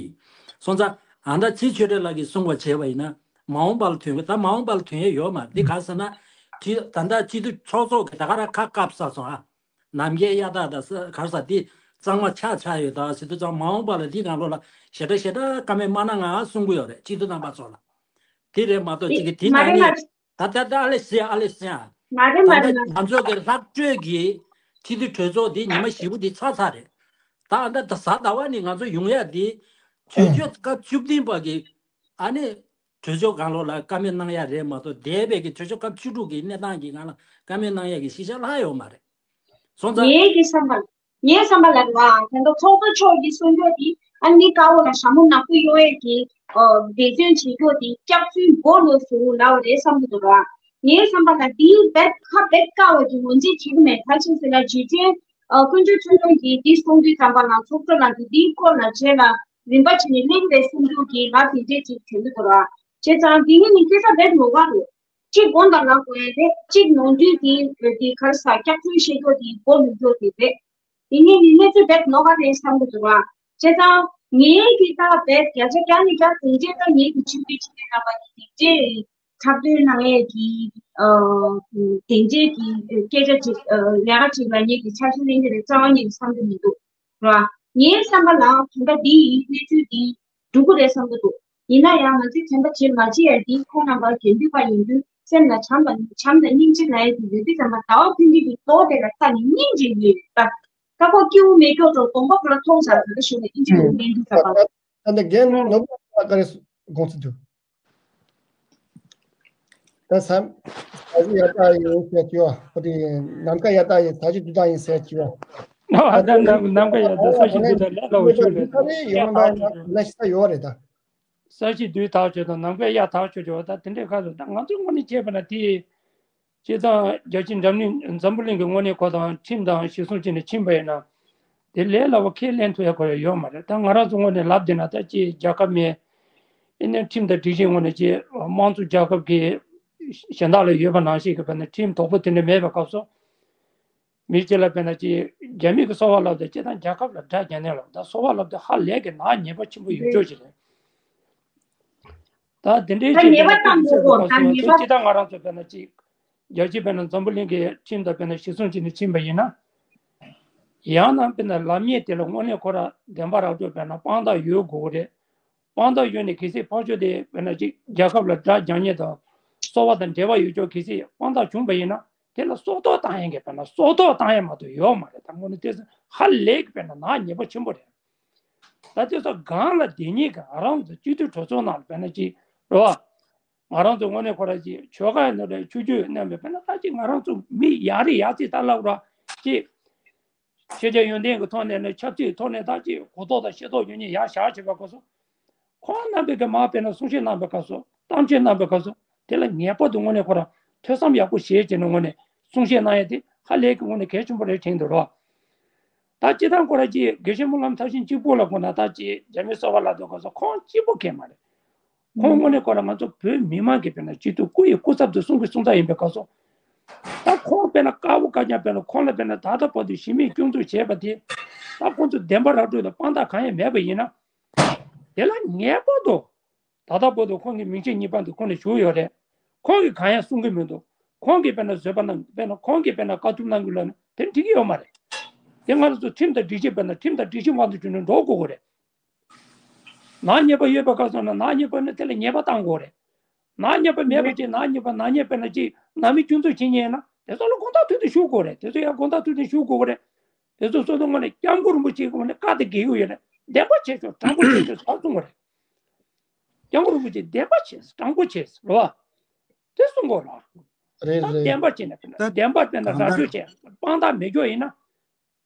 སོང་ཙང་ཨ་ད་ཚེ་ཆོས་སྒྲོན་ལགས་ཀྱིས་གསུངས་པ་བྱས་པ་ཡིན་ན་མ་འོངས་པ་ལ་ཐོན་གི། ད་མ་འོངས་པ་ལ་ཐོན་ཡས་ཡོད་མ་རེད། འདི་ག་ཟེར་ན་ སྤྱི་ད་ལྟ་སྤྱི་འཐུས་ཚོགས་གཙོ་གི་ད་ག་རང་ཁ་བཀབ་ཚར་སོང་ཨ། ནམ་མཁའི་གཡའ་དག་དང་ས་གར་ས་འདི་གཙང་མ་ཆགས་ཆགས་ཡོད་ད་ཟེར་དུས་ཙང་མ་འོངས་པ་ལ་འདི་གང་ལོ་ལ་ཞེ་དྲག་ཞེ་དྲག་བཀའ་མོལ་མ་གནང་ང་གསུང་གི་ཡོད་རེད་སྤྱི་འཐུས་རྣམ་པ་ཚོ་ལ། དེ་རེད་མ་གཏོགས་ཅིག་གི་དེ་མ་ནང་རེད་མ་ནས་རེད། ད་ལྟ་ད་ཨ་ལེ་སི་ཨ་ལེ་སི་ཨ། མ་རེད་མ་ད་རེད་ལྟ་མ་ང་ཚོ་གི་ལྷག་སྤྲོད་ཀྱི་སྤྱི་འཐུས་གྲོས་ཚོགས་འདི་ཉི་མ་བཞི་པོ་འདི་ཚར་ཚར་རེད། ད་ཨ་ད་ད་གཟའ་ཟླ་བ་ནས་ང་ཚོ་ཡོང་ཡ་འདི་གྲོས་ཆོད་སྐབས་བཅུ་བདུན་པ་གི་ཨ་ནི་གྲོས་ཆོད་སྒང་ལོགས་ལ་བཀའ་མོལ་གནང་ཡ་རེད་མ་གཏོགས་འདས་པའི་གི་གྲོས་ཆོད་སྐབས་བཅུ་དྲུག་གི་གནས་སྟངས་ཀྱི་སྒང་ལ་བཀའ་མོལ་གནང་ཡ་གི་ཤེས་བྱ་ལྷག་ཡོད་མ་རེད། སོང་ཙང་། ངའི་གི་བསམ་པ། ངའི་བསམ་པ་ལ་རེད་བ། དེ་འདྲ་ཚོགས་གཙོ་མཆོག་གིས་གསུང་རྒྱུ་དེ་ཨ་ནི་ཀ་བོ་ལ་ཞྭ་མོ་ནག་པོ་གཡོག་ཡས་ཀྱི་འབད་བརྩོན་བྱེད་རྒྱུ་དེ་སྐྱག་རྫུན་སྦོ་ལོ་ཟུར་ལབ་པ་རེད་བསམ་གྱི་འདུག་ར། ངའི་བསམ་པ་ལ་དེའི་རྦད་ཁ་རྦད་བཀག་པ་གི་ངོས་འཛིན་བྱེད་ཀྱི་མེད། ག་ཅི་ཟེར་ན་རྗེས་དྲན་དཀོན་མཆོག་ཆོས་དྲུང་གིས་འདི་གསུང་དུས་ཙམ་པ་ལ་ཚོགས་གཙོ་ལགས་ཀྱིས་འདིའི་སྐོར་ལ་རྗེས་ལ་རིམ་པ་བྱས་ནས་གླེང་རེད་གསུང་རྒྱུ་གི་ལབ་དེ་འདྲས་ཅིག་དྲན་གྱི་འདུག་ར། བྱས་ཙང་འདི་ངས་ནི་སྐད་ཆ་རྦད་ངོ་ག་རེད། གཅིག་དགོངས་དག་ལ་དགོས་ཡ་རེད། གཅིག་ནོར་འཁྲུལ་དེ་དེ་ག་རེ་ཟ་སྐྱག་རྫུན་བཤད་རྒྱུ་དེ་མགོ་ལུས་རྒྱུ་དེ་རེད། དེ་ངས་ནི་གནས་ཚུལ་རྦད་ནོར་བ་རེད་བསམ་གྱི་འདུག་ཨ། བྱས་ཙང་ངའི་གི་ད་རྦད་བརྒྱ་ཆ་བརྒྱ་ནས་བརྒྱ་དེ་འདྲས་ད་ངའི་གི་ཁྲིམས་དཔོན་ཁྲིམས་དཔོན་རྣམ་པ་གི་དེ་འདྲས་འཁྲབ་སྟོན་གནང་ཡས་ཀྱི་དེ་འདྲས་ཀྱི་སྐད་ཆ་ཅིག་ལས་ཀ་ཅིག་ལ་ངས་ཀྱི་ཆ་ཤས་ལེན་གྱི་རེད་རྩ་བ་ཉིད་ནས་བསམ་གྱི་མི་འདུག་ར། ངའི་བསམ་པ་ལ་དོན་དག་འདི་ཡི་གནས་ཚུལ་འདི་འགྲུབ་ཀྱི་རེད་བསམ་གྱི་འདུག་ཡིན་ན་ཡང་ང་ཚོས་དྲན་པ་བརྗེད་མ་བརྗེད་ཡ་འདི་ཁོང་རྣམ་པ་དགེ་འདུན་པ་ཡིན་དུས་སེམས་ལ་བྱམས་དང་བྱམས་དང་སྙིང་རྗེ་ལ་ཡ་དེ་ཡོད་དུས་ཙམ་པ་ཟླ་བ་ཕུན་སྐྱིད་ཀྱི་རྡོ་དེ་ལ་ལྟ་ནས་སྙིང་རྗེ་ཡོད་ད། ད་ཁོ་སྐྱེ་བོ་མེད་སྐྱོ་དང་གདོང་པ་ཁོ་ལ་མཐོང་ཚར་ད་ལྟ་ཞུ་ནས་ཨིན་ཇི་ལུགས་ལེན་དུས་ཙམ་པ། ད་ནི་རྒན་ནོར་བུ་ལ་ག་རེ་དགོངས་ཚུལ་འདུག་ད་ས་ས་གཞི་ཡ་ད་ཡིན་ཟེར་གྱི་ཡོད། ཨོ་དེ་ནམ་མཁའ་ཡ་ད་ཡིན་ས་གཞི་དུས་ད་ཡིན་ཟེར་གྱི་ཡོད། ཨ་ད་ནམ་ནམ་མཁའ་ཡ་ད་ས་གཞི་དུས་ད་ལས་སླ་བོ་ཞིག་རེད་ད། ས་གཞི་དུས་ད་ཆོད་ཆོད་ད་ང་ཚོའི་ངོས་ནས་བྱས་པ་ན་དེ་སྤྱིར་བཏང་རྒྱལ་སྤྱིའི་འཛམ་གླིང་འཛམ་བུ་གླིང་གི་ངོས་ནས་ཁོ་དང་ཁྲིམས་དང་གཞི་བཟུང་བྱས་ནས་ཕྱིན་པ་ཡིན་ན་དེ་ལས་སླ་བོ་ཁས་ལེན་ཐུབ་ཡ་ཁོ་ཡ་ཡོད་མ་རེད། ད་ང་རང་ཚོ་ངོས་ནས་ལབ་བསྡད་ན་ད་ཅིག་རྒྱལ་ཁབ་མེད། ཨེ་ནས་ཁྲིམས་དང་སྒྲིག་གཞི་ངོས་ནས་ཅིག་དམངས་གཙོ་རྒྱལ་ཁབ་ཀྱི་གཞན་དག་ལ་ཡོད་པ་ནང་བཞིན་གྱི་བས་ན་ཁྲིམས་དོག་པོ་དེ་འདྲ་མེད་པའི་སྐབས་སུ། མི་གཅིག་ལ་དཔེར་ན་ཅིག་རྒྱ་མི་གི་སོ་པ་ལབ་དེ་སྤྱིར་བཏང་རྒྱལ་ཁབ་ལ་དགྲ་རྒྱག་ནས་ལབ་ད་སོ་པ་ལབ་དེ་ཧ་ལས་ཀྱི་ནག་ཉེས་པ་ཆེན་པོ་ཡོད་ཅོག་ཅིག་རེད། ད་དེ་འདྲའི་ད་ཅིག་ཉེས་པ་བཏང་དགོས་གོ་ད་ཉེས་པ། སྤྱིར་བཏང་ང་རང་ཚོ་དཔེར་ན་ཅིག་རྒྱལ་སྤྱི་དཔེར་ན་འཛམ་བུ་གླིང་གི་ཁྲིམས་དང་དཔེར་ན་གཞི་བཟུང་བྱས་ནས་ཕྱིན་པ་ཡིན་ན། ཡང་ན་དཔེར་ན་ལབ་མཁན་དེ་ལ་དངོས་གནས་ཁོ་ར་བདེན་པ་རག་འགྲོ་དཔེར་ན་དཔང་རྟགས་ཡོད་དགོས་རེད། དཔང་རྟགས་ཡོད་ནས་གལ་སྲིད་ཕར་ཕྱོགས་དེ་དཔེར་ན་ཅིག་རྒྱལ་ཁབ་ལ་དགྲ་རྒྱག་མཁན་དང་སོ་པ་དང་འབྲེལ་བ་ཡོད་ཆོག་གལ་སྲིད་དཔང་རྟགས་བྱུང་པ་ཡིན་ན། དེ་ལ་སྲོག་ཐོག་བཏང་ཡས་ཀྱི་བར་ན་སྲོག་ཐོག་བཏང་ཡས་མ་གཏོགས་ཡོད་མ་རེད། ད་དངོས་གནས་དེ་ཧ་ལས་ཀྱི་བར་ན་ནག་ཉེས་པ་ཆེན་པོ་རེད། ད་དེ་ཚོ་སྒང་ལ་དེ་ཉིད་ཀྱི་ང་རང་ཚོ་སྤྱི་འཐུས་གྲོས་ཚོགས་ནང་ལ་བར་ན་ཅིག་རེད་བ། ང་རང་ཚོ་དངོས་གནས་ཁོ་ར་ཅིག་ཆོལ་ཁ་ཡིན་ན་རེད། ཆོས་བརྒྱུད་ཡིན་ན་མེད་བར་ན་ད་ཅིག་ང་རང་ཚོ་མི་ཡག་རེད་ཡག་ཅིག་ད་ལབ་ར་ཅིག་ཤེས་བྱ་ཡོན་ཏན་གྱི་ཐོག་ནས་ནི་ཆབ་སྲིད་ཐོག་ནས་ད་ཅིག་གོ་རྟོགས་དང་ཤེས་རྟོགས་ཡོད་མཁན་ཡག་བཞག་བྱེད་པ་གོ་སོང་། ཁོང་རྣམ་པས་ཀྱི་མ་དཔེར་ན་གསུང་བཤད་གནང་བའི་སྐབས་སུ་གཏམ་བཤད་གནང་བའི་སྐབས་སུ་དེ་ལ་ངེས་པར་དུ་དངོས་གནས་ཁོ་རང་ཐོས་བསམ་ཡག་པོ་བྱེད་ཅེས་ནས་དངོས་གནས་གསུང་བཤད་གནང་ཡས་དེ་ཧ་ལས་ཀྱི་དངོས་གནས་གལ་ཆེན་པོ་རེད་དྲན་འདུག་རོ། ད་སྤྱིར་བཏང་ཁོ་རང་ཅིག་དགེ་བཤེས་སྨོན་ལམ་མཐར་ཕྱིན་གཅིག་པུ་ལ་གོ་ན་ད་ཅིག་རྒྱ་མི་སོ་པ་ལ་དོ་ག་སོ་ཁོང་གཅིག་པུ་གས་མ་རེད། ཁོང་དངོས་གནས་ཁོ་རང་ང་ཚོ་བོད་མི་མང་གི་དཔེར་ན་སྤྱི་འཐུས་སྐུ་ཡི་སྐུ་ཚབ་ཏུ་གསུང་གི་གསུང་ཚབ་ཡིན་པའི་སྐབས་སུ། ད་ཁོང་དཔེར་ན་དཀར་པོ་དཀར་རྐྱང་དཔེར་ན་ཁོང་ལ་དཔེར་ན་ད་ལྟ་བར་དུ་གཞི་མེད་སྐྱོན་འཛུགས་བྱས་པ་དེ། ད་ཁོང་ཚོ་བདེན་པ་ར་སྤྲོད་དང་དཔང་རྟགས་གང་ཡང་མེད་པ་ཡིན་ན། དེ་ལ་ངེས་པར་དུ། ད་ལྟ་བར་དུ་ཁོང་གི་མིང་ཆད་གཉིས་པ་འདི་ཁོང་ནས་བཞུགས་ཡོད་རེད། ཁོང་གིས་གང་ཡང་གསུང་གི་མི་འདུག་ཁོང་གིས་དཔེར་ན་བཟོད་པ་གནང་དཔེར་ན་ཁོང་གིས་དཔེར་ན་དཀའ་ཐུབ་གནང་གི་ལབ་ན་དེ་འགྲིག་གི་ཡོད་མ་རེད། དེ་ང་རང་ཚོ་ཁྲིམས་དང་སྒྲིག་གཞི་དཔེར་ན་ཁྲིམས་དང་སྒྲིག་གཞི་དབང་དུ་བྱས་ནས་འགྲོ་དགོས་ཀྱི་རེད། ནག་ཉེས་པ་ཡོད་པའི་སྐབས་སུ་ན་ནག་ཉེས་པ་ནི་དེ་ལ་ཉེས་པ་བཏང་དགོས་རེད། ནག་ཉེས་པ་མེད་པ་ཅིག་ནག་ཉེས་པ་ནག་ཉེས་དཔེར་ན་ཅིག་ནང་མི་སྐྱོན་འཛུགས་བྱེད་མཁན་ཡིན་ན་དེ་ཚོ་ལ་དགོངས་དག་ཐུགས་ནས་ཞུ་དགོས་རེད། དེ་ཚོ་ཡང་དགོངས་དག་ཐུགས་ནས་ཞུ་དགོས་རེད། དེ་ཚོ་སོ་སོ་ངོས་ནས་སྐྱབས་མགོན་རིན་པོ་ཆེའི་ངོས་ནས་བཀའ་དེ་རྒྱལ་ཡོད་ཡོད་རེད། བདེན་པ་བྱས་ཆོག་དྲང་པོ་བྱས་ཆོག་ཟེར་གསུང་གི་རེད། སྐྱབས་མགོན་རིན་པོ་ཆེ་བདེན་པ་བྱས་དྲང་པོ་བྱས་རེད་བ། དེ་གསུང་དགོས་རེད། རེད་ད་རེད། བདེན་པ་བྱས་ནས་ད་བདེན་པ་དཔེར་ན་ར་སྤྲོད་བྱས་དཔང་རྟགས་མེད་རྒྱུ་ཡིན་ན།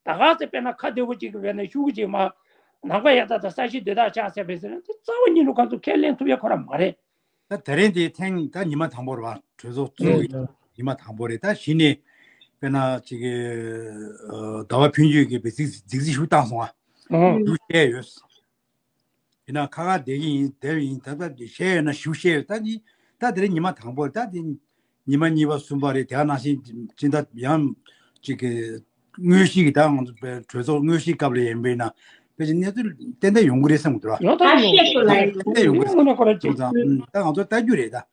ད་ག་ཚེ་དཔེར་ན་ཁ་བདེ་བོ་གཅིག་གི་བས་ན་ཤུ་གུ་གཅིག་མ། ནམ་མཁའ་ཡ་ད་ད་ས་གཞི་འདི་དག་ཆགས་ཟེར་བས་ཟེར་ན་དེ་རྩ་བ་ཉིད་ནས་ཁོང་ཚོ་ཁས་ལེན་ཐུབ་ཡ་ཁོ་ར་མ་རེད། ད་དེ་རིང་དེ་ཐེངས་ད་ཉི་མ་དང་པོ་རེད་བ། གྲོས་ཚོགས་ཚོགས་ཀྱི་ཉི་མ་དང་པོ་རེད། ད་གཞི་ནས་དཔེར་ན་ཅིག་གི་ཟླ་བ་ཕུན་ཆོད་ཀྱིས་བེ་ཚིག་རྫིག་རྫིག་ཞུ་བཏང་སོང་ཨ། ཞུ་བཤད་ཡོད། ཡིན་ན་ཁ་ཁ་བསྡད་ཀྱི་ཡིན་བསྡད་པ་ཡིན་ད་ལྟ་བཤད་ཡོད་ན་ཞུ་བཤད་ཡོད་ད་ནི། ད་དེ་རིང་ཉི་མ་དང་པོ་རེད་ད་དེ། ཉི་མ་གཉིས་པ་གསུམ་པ་རེད་དེ་ག་ནང་བཞིན་སྤྱི་ཟླ་ཡང་གཅིག་གི་དངོས་གཞི་གི་ད་ང་ཚོ་པའི་གྲོས་ཚོགས་དངོས་གཞིའི་སྐབས་ལ་ཡིན་པས་ན་ཕལ་ཆེར་གནས་ཚུལ་ཏན་ཏན་ཡོང་གི་རེད་བསམ་གི་འདུག་ཡོང་ད་ཡོང་གི་རེད། ཏན་ཏན་ཡོང་གི་རེད་ངོ་ནས་ཁོ་ར་ཅིག་སོང་ཙང་ད་ང་ཚོ་ལྟ་རྒྱུ་རེད་ད།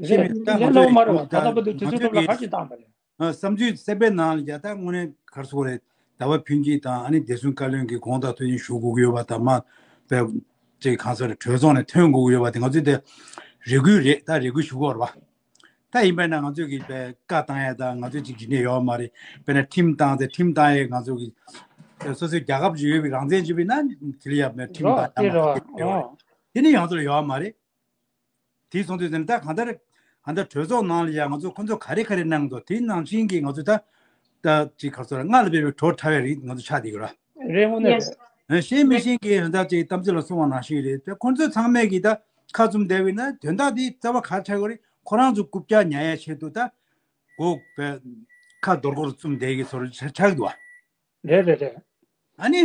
ཤེས་མེད་ད་ང་ཚོ་ལོ་མ་རེད་བ། ད་ལྟ་བར་དུ་དེ་ཚོའི་ཐོག་ལ་ག་རེ་བཏང་པ་རེད། བསམ་ཚུལ་གསར་པའི་ནང་ལ་ཡ་ད་དངོས་གནས་ག་རེ་ཟེར་དགོས་རེད། ཟླ་བ་ཕུན་སྐྱིད་དང་ཨ་ནི་བདེ་སྲུང་བཀའ་བློན་གྱི་དགོངས་དག་ཐོག་ནས་ཞུ་དགོས་ཀྱི་ཡོད་པ་དང་། མ་པའི་ཅིག་གང་ཟེར་གྲོས་ཚོགས་ནས་ཐོན་དགོས་ཀྱི་ཡོད་པ་དེ་ང་ཚོས་དེ་རེ་སྐུལ་རེད། ད་རེ་སྐུལ་ཞུ་དགོས་རེད་བ། ད་ཡིན་པས་ན་ང་ཚོས་ཀྱི་པའི་བཀའ་བཏང་ཡ་དང་ང་ཚོས་ཅིག་ཇི་ནས་ཡོད་མ་རེད། དཔེར་ན་ཁྲིམས་བཏང་སྟེ་ཁྲིམས་བཏང་ཡས་ང་ཚོ་གི་སོ་སོའི་རྒྱལ་ཁབ་ཅིག་ཡོད་པའི་རང་བཙན་ཅིག་ཡོད་པ་ཡིན་ན་དེ་ལ་ཡ་ཁྲིམས་རོ་བཏང་དེ་རེད་བ། ཡ་མ་རེད། ཨོ། དེ་ནི་ཡང་ཚོ་ལ་ཡོད་མ་རེད། དེ་སོང་དུས་ཟེར་ན་ད་གང་ལྟར་ཨ་ད་གྲོས་ཚོགས་ནང་ལ་ཡ་ང་ཚོ་ཁོ་ཚོ་ག་རེ་ག་རེ་གནང་འདུག་དེ་ནང་བཞིན་གྱི་ང་ཚོ་ད་ད་ཅིག་ག་ཚོད་ལ་སྔ་ལ་འབད་པའི་བྲོ་འཁྲབ་ཡ་རིགས་ང་ཚོ་ཆགས་བསྡད་ཀྱི་ར། རེད། དངོས་གནས་རེད། ཤེས་མི་ཤེས་ཀྱི་ཧན་ད་ཅིག་གཏམ་ཚེ་ལ་གསུང་བ་ནང་བཞིན་རེད། དེ་ཁོ་ཚོ་ཚང་མས་ཀྱི་ད་ཁ་བཙུམ་བསྡད་པ་ཡིན་ན་དོན་དག་དེ་རྩ་བ་ག་རེ་ཆགས་ཀྱི་རེད། ཁོ་རང་ཚོ་རྐུབ་བཀྱག་ཉར་ཡ་ཆེད་དུ་ད་སྒོ་བས་ཁ་རྡོག་རྡོག་བཙུམ་བསྡད་ཀྱི་ཚོར་ཆགས་འདུག་བ། རེད་རེད་རེད། ཨ་ནི་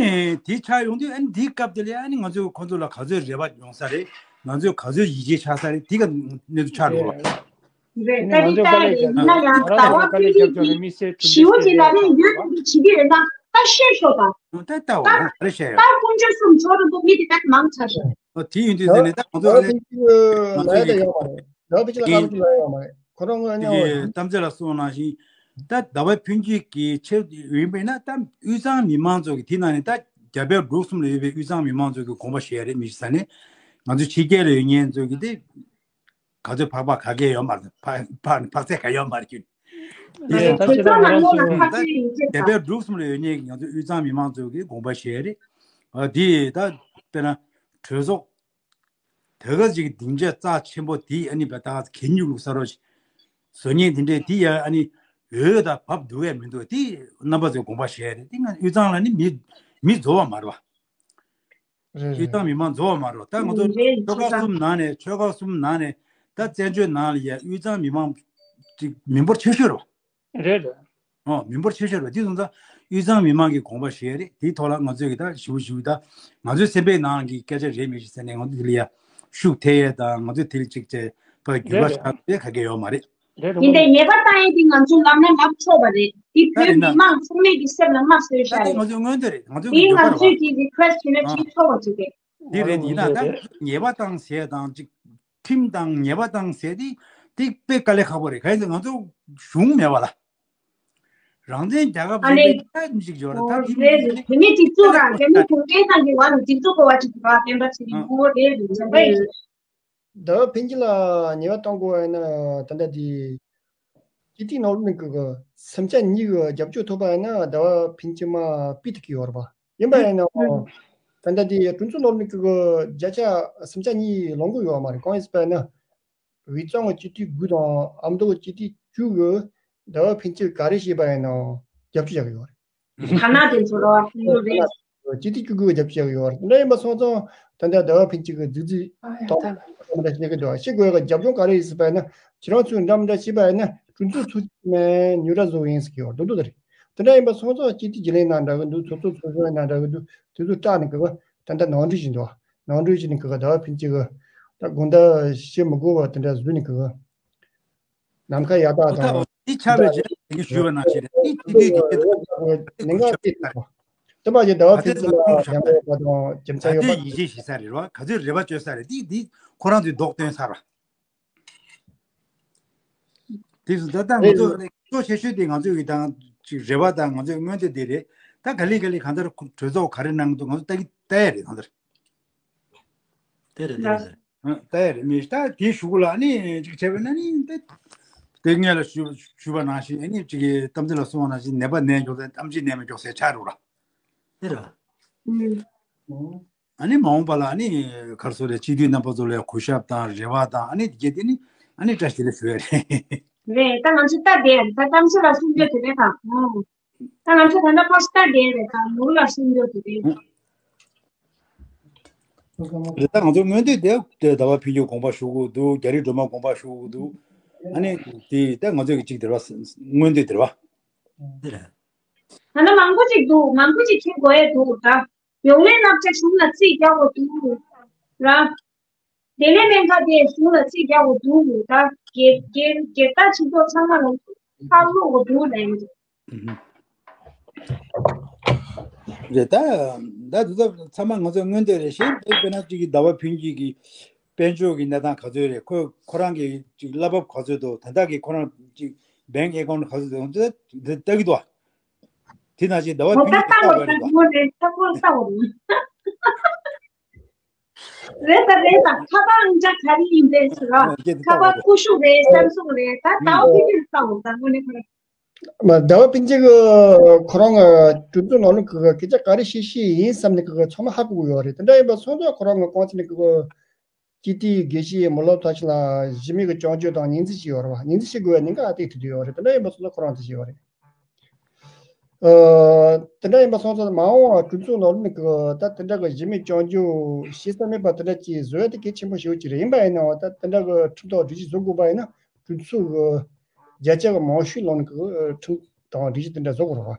དེ་ཆགས་ཡོང་དུས་ཨ་ནི་དེའི་སྐབས་དེ་ལ་ཨ་ནི་ང་ཚོས་ཁོ་ཚོ་ལ་ག་ཚོད་རེ་བ་ཡོང་ས་རེད། ང་ཚོས་ག་ཚོད་ཡིད་ཆེས་ཆགས་ས་རེད། དེ་ག་གནས་ཚུལ་ཆགས་འགྲོ་བ། རེད། ད་ནི་ད་རེད། ཡིན་ན་ཡང་ཟླ་བ་ཕུན་སྐྱིད་ཀྱིས་ཞི་བོ་དེ་ལ་ནི་ཡོད་དུ་བྱེད་ཀྱི་རེད་ན་ད་བཤད་ཤོག་ད། ད་ལྟ་བ་རེད་བཤད་ཡོད། ད་དཀོན་མཆོག་གསུམ་ཇོ་རིན་པོ་མི་དེ་ད་མང་ཆགས་ཤག་ཨོ་དེ་ཡིན་དུས་ཟེར་ནས་ད་ང་ཚོ་ཨ་ནི་ང་ཚོ་ཡི་ད་བ་ཕུན་སྐྱིད་ལ་ཡོད་མ་རེད། ཁོ་རང་ངོས་ནས་ཨོ་ཡིན། གཏམ་ཚེ་ལ་གསུངས་ནང་བཞིན་ད་ཟླ་བ་ཕུན་སྐྱིད་ཀྱི་ཆེད་ཡིན་པས་ན་ད་དབུས་གཙང་མི་མང་ཚོ་གི་དེ་ནང་ནས་ད་རྒྱ་བལ་འབྲུག་གསུམ་ལ་ཡོད་པའི་དབུས་གཙང་མི་མང་ཚོ་གི་དགོངས་པ་བཞེས་རེད། མི་ཤི་ས་ནས་ང་ཚོ་ཕྱི་རྒྱལ་ལ་ཡོད་མཁན་ཚོ་གི་དེ་ག་ཚོད་ཕག་པ་ག་གེ་ཡོད་མ་རེད། ཕག་ཕག་ཕག་ཚད་ག་ཡོད་མ་རེད་ཀྱི། དེ་ད་ཕྱི་ལ་ང་རང་ཚོ་ད་རྒྱ་བལ་འབྲུག་གསུམ་ལ་ཡོད་མཁན་གི་ང་ཚོ་དབུས་གཙང་མི་མང་ཚོ་གི་དགོངས་པ་བཞེས་རེད། ཨ་དེ་ད་དཔེར་ན་གྲོས་ཚོགས་དེ་ག་ཅིག་སྡིངས་ཆ་རྩ་ཆེན་པོ་དེ་ཨ་ནི་བ་ད་གད་སྙིགས་བླུགས་ས་རོ་བཟོ་མཁན་དེ་འདྲས་དེ་ཡ་ཨ་ནི་འོས་དང་བབ་འདུག་ཡ་མི་འདུག་དེ་རྣམ་པ་ཚོས་དགོངས་པ་བཞེས་རེད། དེ་ང་དབུས་གཙང་ལ་ནི་མི་མི་རྫོགས་པ་མ་རེད་བ། རེད་དབུས་གཙང་མི་མང་རྫོགས་པ་མ་རེད་བ། ད་ང་ཚོ་ཆོལ་ཁ་གསུམ་ནང་ནས་ཆོལ་ཁ་གསུམ་ནང་ནས་ད་བཙན་བྱོལ་ནང་ལ་ཡ་དབུས་གཙང་མི་མང་ཅིག་མི་འབོར་ཆེ་ཤོས་རེད་བ། རེད་རེད། ཨོ་མི་འབོར་ཆེ་ཤོས་རེད་བ། དེ་སོང་ཙང་དབུས་གཙང་མི་མང་གི་དགོངས་པ་བཞེས་རེད། དེའི་ཐོག་ལ་ང་ཚོས་ཀྱི་ད་ཞུ་ཞུ་ད་ང་ཚོའི་སེམས་པའི་ནང་གི་སྐད་ཆ་རེད་མི་ཤེས་ཟེར་ནས་ང་ཚོ་དེ་ལ་ཡ་ཤུགས་ཐེབས་ཡས་དང་ང་ཚོས་དེ་ལ་ཅིག་བྱས་ཕར་འགྱུར་བ་རེད་རེད། ཆགས་ཡས་ག་གེ་ཡོད་མ་རེད། རེད་རེད། ཡིན་ཏེ་ཉེས་པ་བཏང་ཡས་དེ་ང་ཚོ་ལབ་ན་ལབ་ཆོག་པ་རེད། དེ་ད་བོད་རེད་མི་ན་མང་ཚང་མས་ཀྱི་སེམས་ལ་མ་བཟོད་ད་ཤ་དེ་རེད། ང་ཚོའི་མངོན་འདོད་རེད། ང་ཚོའི་དེ་ང་འདོད་པ་རེད་བ། ཚོས་ཀྱི་རི་ཁུ་ཨེ་སི་ཊི་བྱས་ན་ཨ་བྱེད་ཆོག་པ་ཅིག་རེད། དེ་རེད། ཡིན་ན་ད་རེད་རེད། ཉེས་པ་བཏང་ཟེར་དང་ཅིག་ཁྲིམས་དང་ཉེས་པ་བཏང་ཟེར་དེ་དེ་དཔེ་དཀའ་ལས་ཁག་པོ་རེད། གང་ཡིན་ཟེར་ང་ཚོ་གཞུང་མེད་བ་ལ། རང་བཙན་རྒྱལ་ཁབ་ཨ་ཡིན་ལེ། པའི་ཁ་མི་ཞིག་འབྱོར་ད་ཨོ་དེ་རེད་རེད། དེ་ནས་སྒྲིག་འཛུགས་རང་རྒྱ་མི་གུང་ཁྲན་ཏང་གི་བར་དུ་སྒྲིག་འཛུགས་གོ་བ་ཅིག་གི་བ་བསྟན་པ་ཚེ་རིང་སྐུ་ངོ་རེད་རེད་བྱམས་པ་ཡིན། ཟླ་བ་ཕུན་སྐྱིད་ལ་ཉེས་པ་གཏོང་དགོས་ཡིན་ན་ད་ལྟ་དེ་སྤྱི་འཐུས་ནང་ལོགས་ནས་གི་གི་སེམས་ཅན་གཉིས་ཀྱི་རྒྱབ་སྐྱོར་ཐོབ་པ་ཡིན་ན་ཟླ་བ་ཕུན་སྐྱིད་མ་ཕུད་ཐུབ་ཀྱི་ཡོད་རེད་པ། ཡིན་པ་ཡིན་ནའང་ད་ལྟ་དེ་གྲོས་ཚོགས་ནང་ལོགས་ནས་གི་གི་བརྒྱ་ཆ་སེམས་ཅན་གཉིས་ལོངས་གི་ཡོད་མ་རེད། གང་ཡིན་ཟེར་བ་ཡིན་ན་དབུས་གཙང་གི་སྤྱི་འཐུས་དགུ་དང་ཨ་མདོ་གི་སྤྱི་འཐུས་བཅུ་གི་ཟླ་བ་ཕུན་སྐྱིད་ག་རེ་བྱས་པ་ཡིན་ནའང་རྒྱབ་སྐྱོར་བྱ་གི་ཡོད་རེད། ཐ་ན་དེ་ཚོ་ར་ཡོད་རེད། སྤྱི་འཐུས་བཅུ་དགུ་རྒྱབ་སྐྱོར་ཡོད་རེད། འདྲ་ཡིན་པ་སོང་ཙང་ད་ལྟ་ཟླ་བ་ཕུན་སྐྱིད་ཀྱི་རྫིག་རྫིག་ཨ་ཡ་ཐོག་ད་འདྲ་བྱེད་ཀྱི་འདུག་ཤེས་དགོས་ཀྱི་རྒྱབ་ལྗོངས་ག་རེ་ཡིན་ཟེར་བ་ཡིན་ན་ཁྱེད་རང་ཚོས་འདྲ་མི་འདྲ་བྱས་པ་ཡིན་ན་གྲོས་ཚོགས་ཚུད་ནས་ཉོ་ར་བཟོ་ཡིན་ཟེར་གྱི་ཡོད་རེད། འདུག་འདུག་རེད། དེ་འདྲ་ཡིན་པ་སོང་ཙང་སྤྱི་འཐུས་རྒྱུན་ལས་ནང་འདྲ་གི་འདུག་ཚོགས་གཙོ་ཚོགས་གཞོན་ནང་འདྲ་གི་འདུག་དེ་ཚོ་སྐྲག་ནས་གི་ད་ལྟ་ནང་འཁྲུག་བྱེད་འདུག་ནང་འཁྲུག་བྱེད་ནས་གི་ཟླ་བ་ཕུན་སྐྱིད་གི་ད་དགོངས་དག་བཞེས་མི་དགོས་པ་དེ་འདྲ་བཟོས་ནས་གི་ནམ་མཁའ་ཡག་ཐག་དང་། འདི་ཆགས་པའི་རྗེས་ལ་དེ་གི་ཞུས་པ་ནང་བཞིན་རེད། འདི་དེ་དུས་དེ་དེ་ནང་ཁ་དེ་དེ་ད་ལྟ་ང་ཚོ་ངོས་འདོད་དེ་ད་ད་ལྟ་ཡིད་ཆེས་ཞེ་ས་རེད་ར། ག་ཚོད་རེ་བ་བཅོལ་ས་རེད། དེ་དེ་དེ་དེ་དེ་ཁོ་རང་ཚོའི་དགོངས་པ་ཞུ་བ་ནང་བཞིན་ཡིན་པ་དང་རྒྱུ་མཚན་ཡོད་པ་དེ་ཡིད་ཆེས་ཞེ་ས་རེད་ར། ག་ཚོད་རེ་བ་བཅོལ་ས་རེད། དེ་དེ་ཁོ་རང་ཚོའི་མདོག་སྟོན་ས་ར། དེ་སུ་ད་ལྟ་ང་ཚོ་གཙོ་ཆེ་ཤོས་དེ་ང་ཚོ་གི་དང་ཅིག་རེ་བ་དང་ང་ཚོའི་མངོན་འདོད་དེ་རེད། ད་ག་ལེ་ག་ལེ་གང་ལྟར་གྲོས་ཚོགས་ག་རེ་གནང་འདུག་ང་ཚོ་ལྟ་གི་ལྟ་ཡ་རེད་གང་ལྟར། དེ་རེད་དེ་རེད། ཨ་ལྟ་ཡ་རེད། མི་ད་དེའི་གཞུག་ལ་ཨ་ནི་ཅིག་བྱས་པ་ན་ནི་ད་དེ་སྔོན་ལ་ཞུ་ཞུས་པ་ནང་བཞིན་ཨ་ནི་ཅིག་གི་གཏམ་ཚེ་ལ་གསུངས་པ་ནང་བཞིན་ནད་པ་ནད་མགྱོགས་ཚེ་གཏམ་ཅིག་ནད་མ་མགྱོགས་ཚེ་ཆགས་འགྲོ་ར། དེ་རེད། ཨ་ནི་མ་འོངས་པ་ལ་ཨ་ནི་གར་སོ་ལས་སྤྱི་འཐུས་རྣམ་པ་ཚོ་ལ་གུས་ཞབས་དང་རེ་བ་དང་ཨ་ནི་དེ་གྱད་དེ་ནི་ཨ་ནི་བཀྲ་ཤིས་བདེ་ལེགས་ཞུ་ཡ་རེད། རེད། ད་ང་ཚོ་ལྟ་བསྡད་ད་གཏམ་ཚེ་ལ་གསུང་རྒྱུ་དེ་རེད་ད། ད་ང་ཚོ་ད་ལྟ་ཕར་ལྟ་བསྡད་རེད་ད་ནོར་ལ་གསུང་རྒྱུ་དེ་རེད། རེད། ད་ང་ཚོ་མངོན་འདོད་དེ་དེ་ཟླ་བ་ཕུན་སྐྱིད་དགོངས་པ་ཞུ་དགོས་འདུག་རྒྱ་རི་སྒྲོལ་མ་དགོངས་པ་ཞུ་དགོས་འདུག་ཨ་ནི་དེ་ད་ང་ཚོ་གི་གཅིག་དེ་རེད་བ། མངོན་འདོད་དེ་རེད་བ། དེ་རེད། ད་ལྟ་མང་པོ་ཅིག་འདུག་མང་པོ་ཅིག་ཁྱེར་དགོས་ཡས་འདུག་ད། ཡོང་ལས་སློབ་གྲྭ་གཞུང་ལ་རྩིས་རྒྱག་དགོས་འདུག་ར། དེ་ནས་སྨན་ཁང་དེ་གཞུང་ལ་རྩིས་རྒྱག་དགོས་འདུག་ད་སྒེར་སྒེར་སྒེར་བདག་སྤྱི་ཚོགས་ཚང་མ་ལ་ཁག་སློག་དགོས་འདུག་ལན། རེད་ད། ད་དེ་ཚོ་ཚང་མ་ང་ཚོའི་མངོན་འདོད་རེད། གཞན་དཔེ་དཔེར་ན་གཅིག་གི་ཟླ་བ་ཕུན་སྐྱིད་ཀྱི་ དཔལ་འབྱོར་གྱི་གནས་སྟངས་ག་ཚོད་རེད། ཁོས་ཁོ་རང་གི་ཅིག་གླ་འབབ་ག་ཚོད་འདུག། ད་ལྟ་གི་ཁོ་རང་ཅིག་bank account ག་ཚོད་འདུག་དེ་ལྟ་གི་འདུག་བ། དེ་ནང་བཞིན་ཟླ་བ་ཕུན་སྐྱིད་ཀྱིས་ལྟ་དགོས་རེད་པ། རེད་ད་རེད་ད། ཁ་པར་ཨང་ཅག་ག་རེ་ཡིན་པས་ཟེར་རོ། ཁ་པར་ཀུ་ཤུ་རེད། སེམ་སུང་རེད། ད་ཟླ་བ་ཕུན་སྐྱིད་ལ་ལྟ་དགོས་ད་དངོས་གནས་ཁོ་རང་། ཟླ་བ་ཕུན་སྐྱིད་ཀྱིས་ཁོ་རང་གྲོས་ཚོགས་ནང་ལ་གི་སྐད་ཆ་ག་རེ་བཤད་བཤད་ཡིན་བསམ་ནས་གི་ཚང་མ་ཧ་གོ་གི་ཡོད་རེད། དེ་འདྲ་ཡིན་པ་སོང་ཙང་ཁོ་རང་གི་རྐང་ཚ་ནས་གི་སྤྱི་འཐུས་དགེ་བཤེས་སྨོན་ལམ་མཐར་ཕྱིན་ལགས་གཞི་མེད་ཀྱི་སྐྱོན་བརྗོད་དང་ཉེས་འཛུགས་བྱས་ཡོད་རེད་བ། ཉེས་འཛུགས་བྱེད་དགོས་པའི་གནད་འགག་ཨ་ཏིག་ཐུག་བསྡད་ཡོད་རེད། དེ་འདྲ་ཡིན་པ་སོང་ཙང་ཁོ་རང་དེ་བྱས་ཡོད་རེད། ཨ། དེ་འདྲ་ཡིན་པ་སོང་ཙང་མ་འོངས་པ་གྲོས་ཚོགས་ནང་ལ་ནི་གི་ད་དེ་འདྲ་གི་གཞི་མེད་སྐྱོན་བརྗོད་བྱེད་ས་མེད་པ་དེ་འདྲ་ཅིག་བཟོ་ཡ་དེ་གལ་ཆེན་པོ་ཞེ་པོ་ཅིག་རེད། ཡིན་པ་ཡིན་ནའང་ད་དེ་འདྲ་གི་ཁྲིམས་ཐོག་སྒྲིག་གཞི་བཟོ་དགོས་པ་ཡིན་ན་གྲོས་ཚོགས་གི་བརྒྱ་ཆ་གི་མང་ཤོས་ལོག་ནི་གི་ཁྲིམས་དང་སྒྲིག་གཞི་དེ་འདྲ་བཟོ་དགོས་རེད་བ།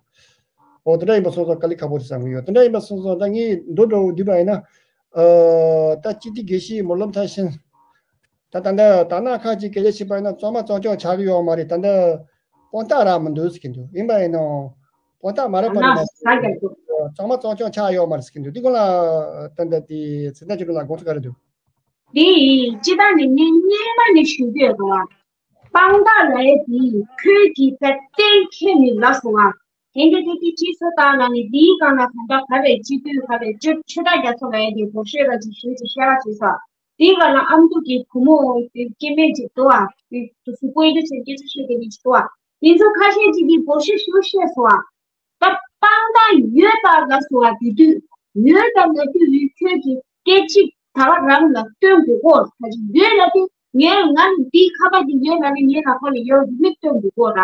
འོ་དེ་འདྲ་ཡིན་པ་སོང་ཙང་དཀའ་ལས་ཁག་པོ་རེད་བསམ་གི་ཡོད། དེ་འདྲ་ཡིན་པ་སོང་ཙང་ད་ངས་མདོར་བསྡུས་པ་ཡིན་ན། ཨ། ད་སྤྱི་འཐུས་དགེ་བཤེས་སྨོན་ལམ་མཐར་ཕྱིན། ད་ད་ལྟ་དར་ནག་ཁག་ཅིག་སྐད་ཆ་བཤད་པ་ཡིན་ན་གཙང་མ་གཙང་རྐྱང་ཆགས་ཀྱི་ཡོད་མ་རེད། ད་ལྟ་དཔང་རྟགས་རག་མི་འདུག་ཟེར་གྱི་འདུག། ཡིན་པ་ཡིན་ནའང་དཔང་རྟགས་མ་རག་པ་རེད་མ་གཙང་མ་གཙང་རྐྱང་ཆགས་ཡོད་མ་རེད་ཟེར་གྱི་འདུག། འདི་སྐོར་ལ་ད་ལྟ་དེ་ཚེ་བརྟན་ཆོས་སྒྲོན་ལགས་དགོངས་ཚུལ་ག་རེ་འདུག། འདི་སྤྱི་བཏང་ནས་ངས་སྔོན་མ་ནས་ཞུ་གི་ཡོད་པ། དཔང་རྟགས་ལབ་ཡ་དེ་ཁོས་ཀྱིས་ད་གཏན་འཁེལ་ནས་ལབ་སོང་ང་། དེ་འདྲ་དེ་དེ་སྤྱི་ཚོགས་སྟེང་ལ་ནི་འདིའི་སྒང་ལ་ད་ལྟ་ག་རེ་སྤྱི་འཐུས་ག་རེ་ཆོས་ཆོས་གྲགས་རྒྱ་མཚོ་ལབ་ཡ་དེ་སྒོར་གཞས་ར་ཅིག་ཞུས་ཅིག་བཤད་ར་བྱས་ས། དེའི་སྒང་ལ་ཨ་མདོ་གི་བུ་མོ་དེ་སྐྱེ་དམན་ཅིག་འདུག་ཨ། དེ་དུ་སུ་སྐུ་ཡི་དུ་ཆེན་སྐད་ཆ་བཤད་དེ་ནི་ཅིག་འདུག་ཨ། དེ་ཚོ་ཁ་ཤས་ཅིག་གིས་སྒོར་གཞས་ཞུ་བཤད་སོང་ཨ། ད་དཔང་རྟགས་ཡོད་པ་ལ་སོ་བ་དེ་དུས་ཡོད་པ་ལ་དུས་ཡོད་ཁྱོད་ཀྱི་སྐད་ཅིག་ད་བ་རང་ལ་སྟོན་དགོས་གོ། ད་ཅིག་ཡོད་ལ་དུས་ངས་ང་ནི་འདིའི་ཁ་པར་དེ་ཡོད་ལ་ནི་ངའི་ལག་པ་ལ་ཡོད་དུས་མི་སྟོན་དགོས་གོ་ར།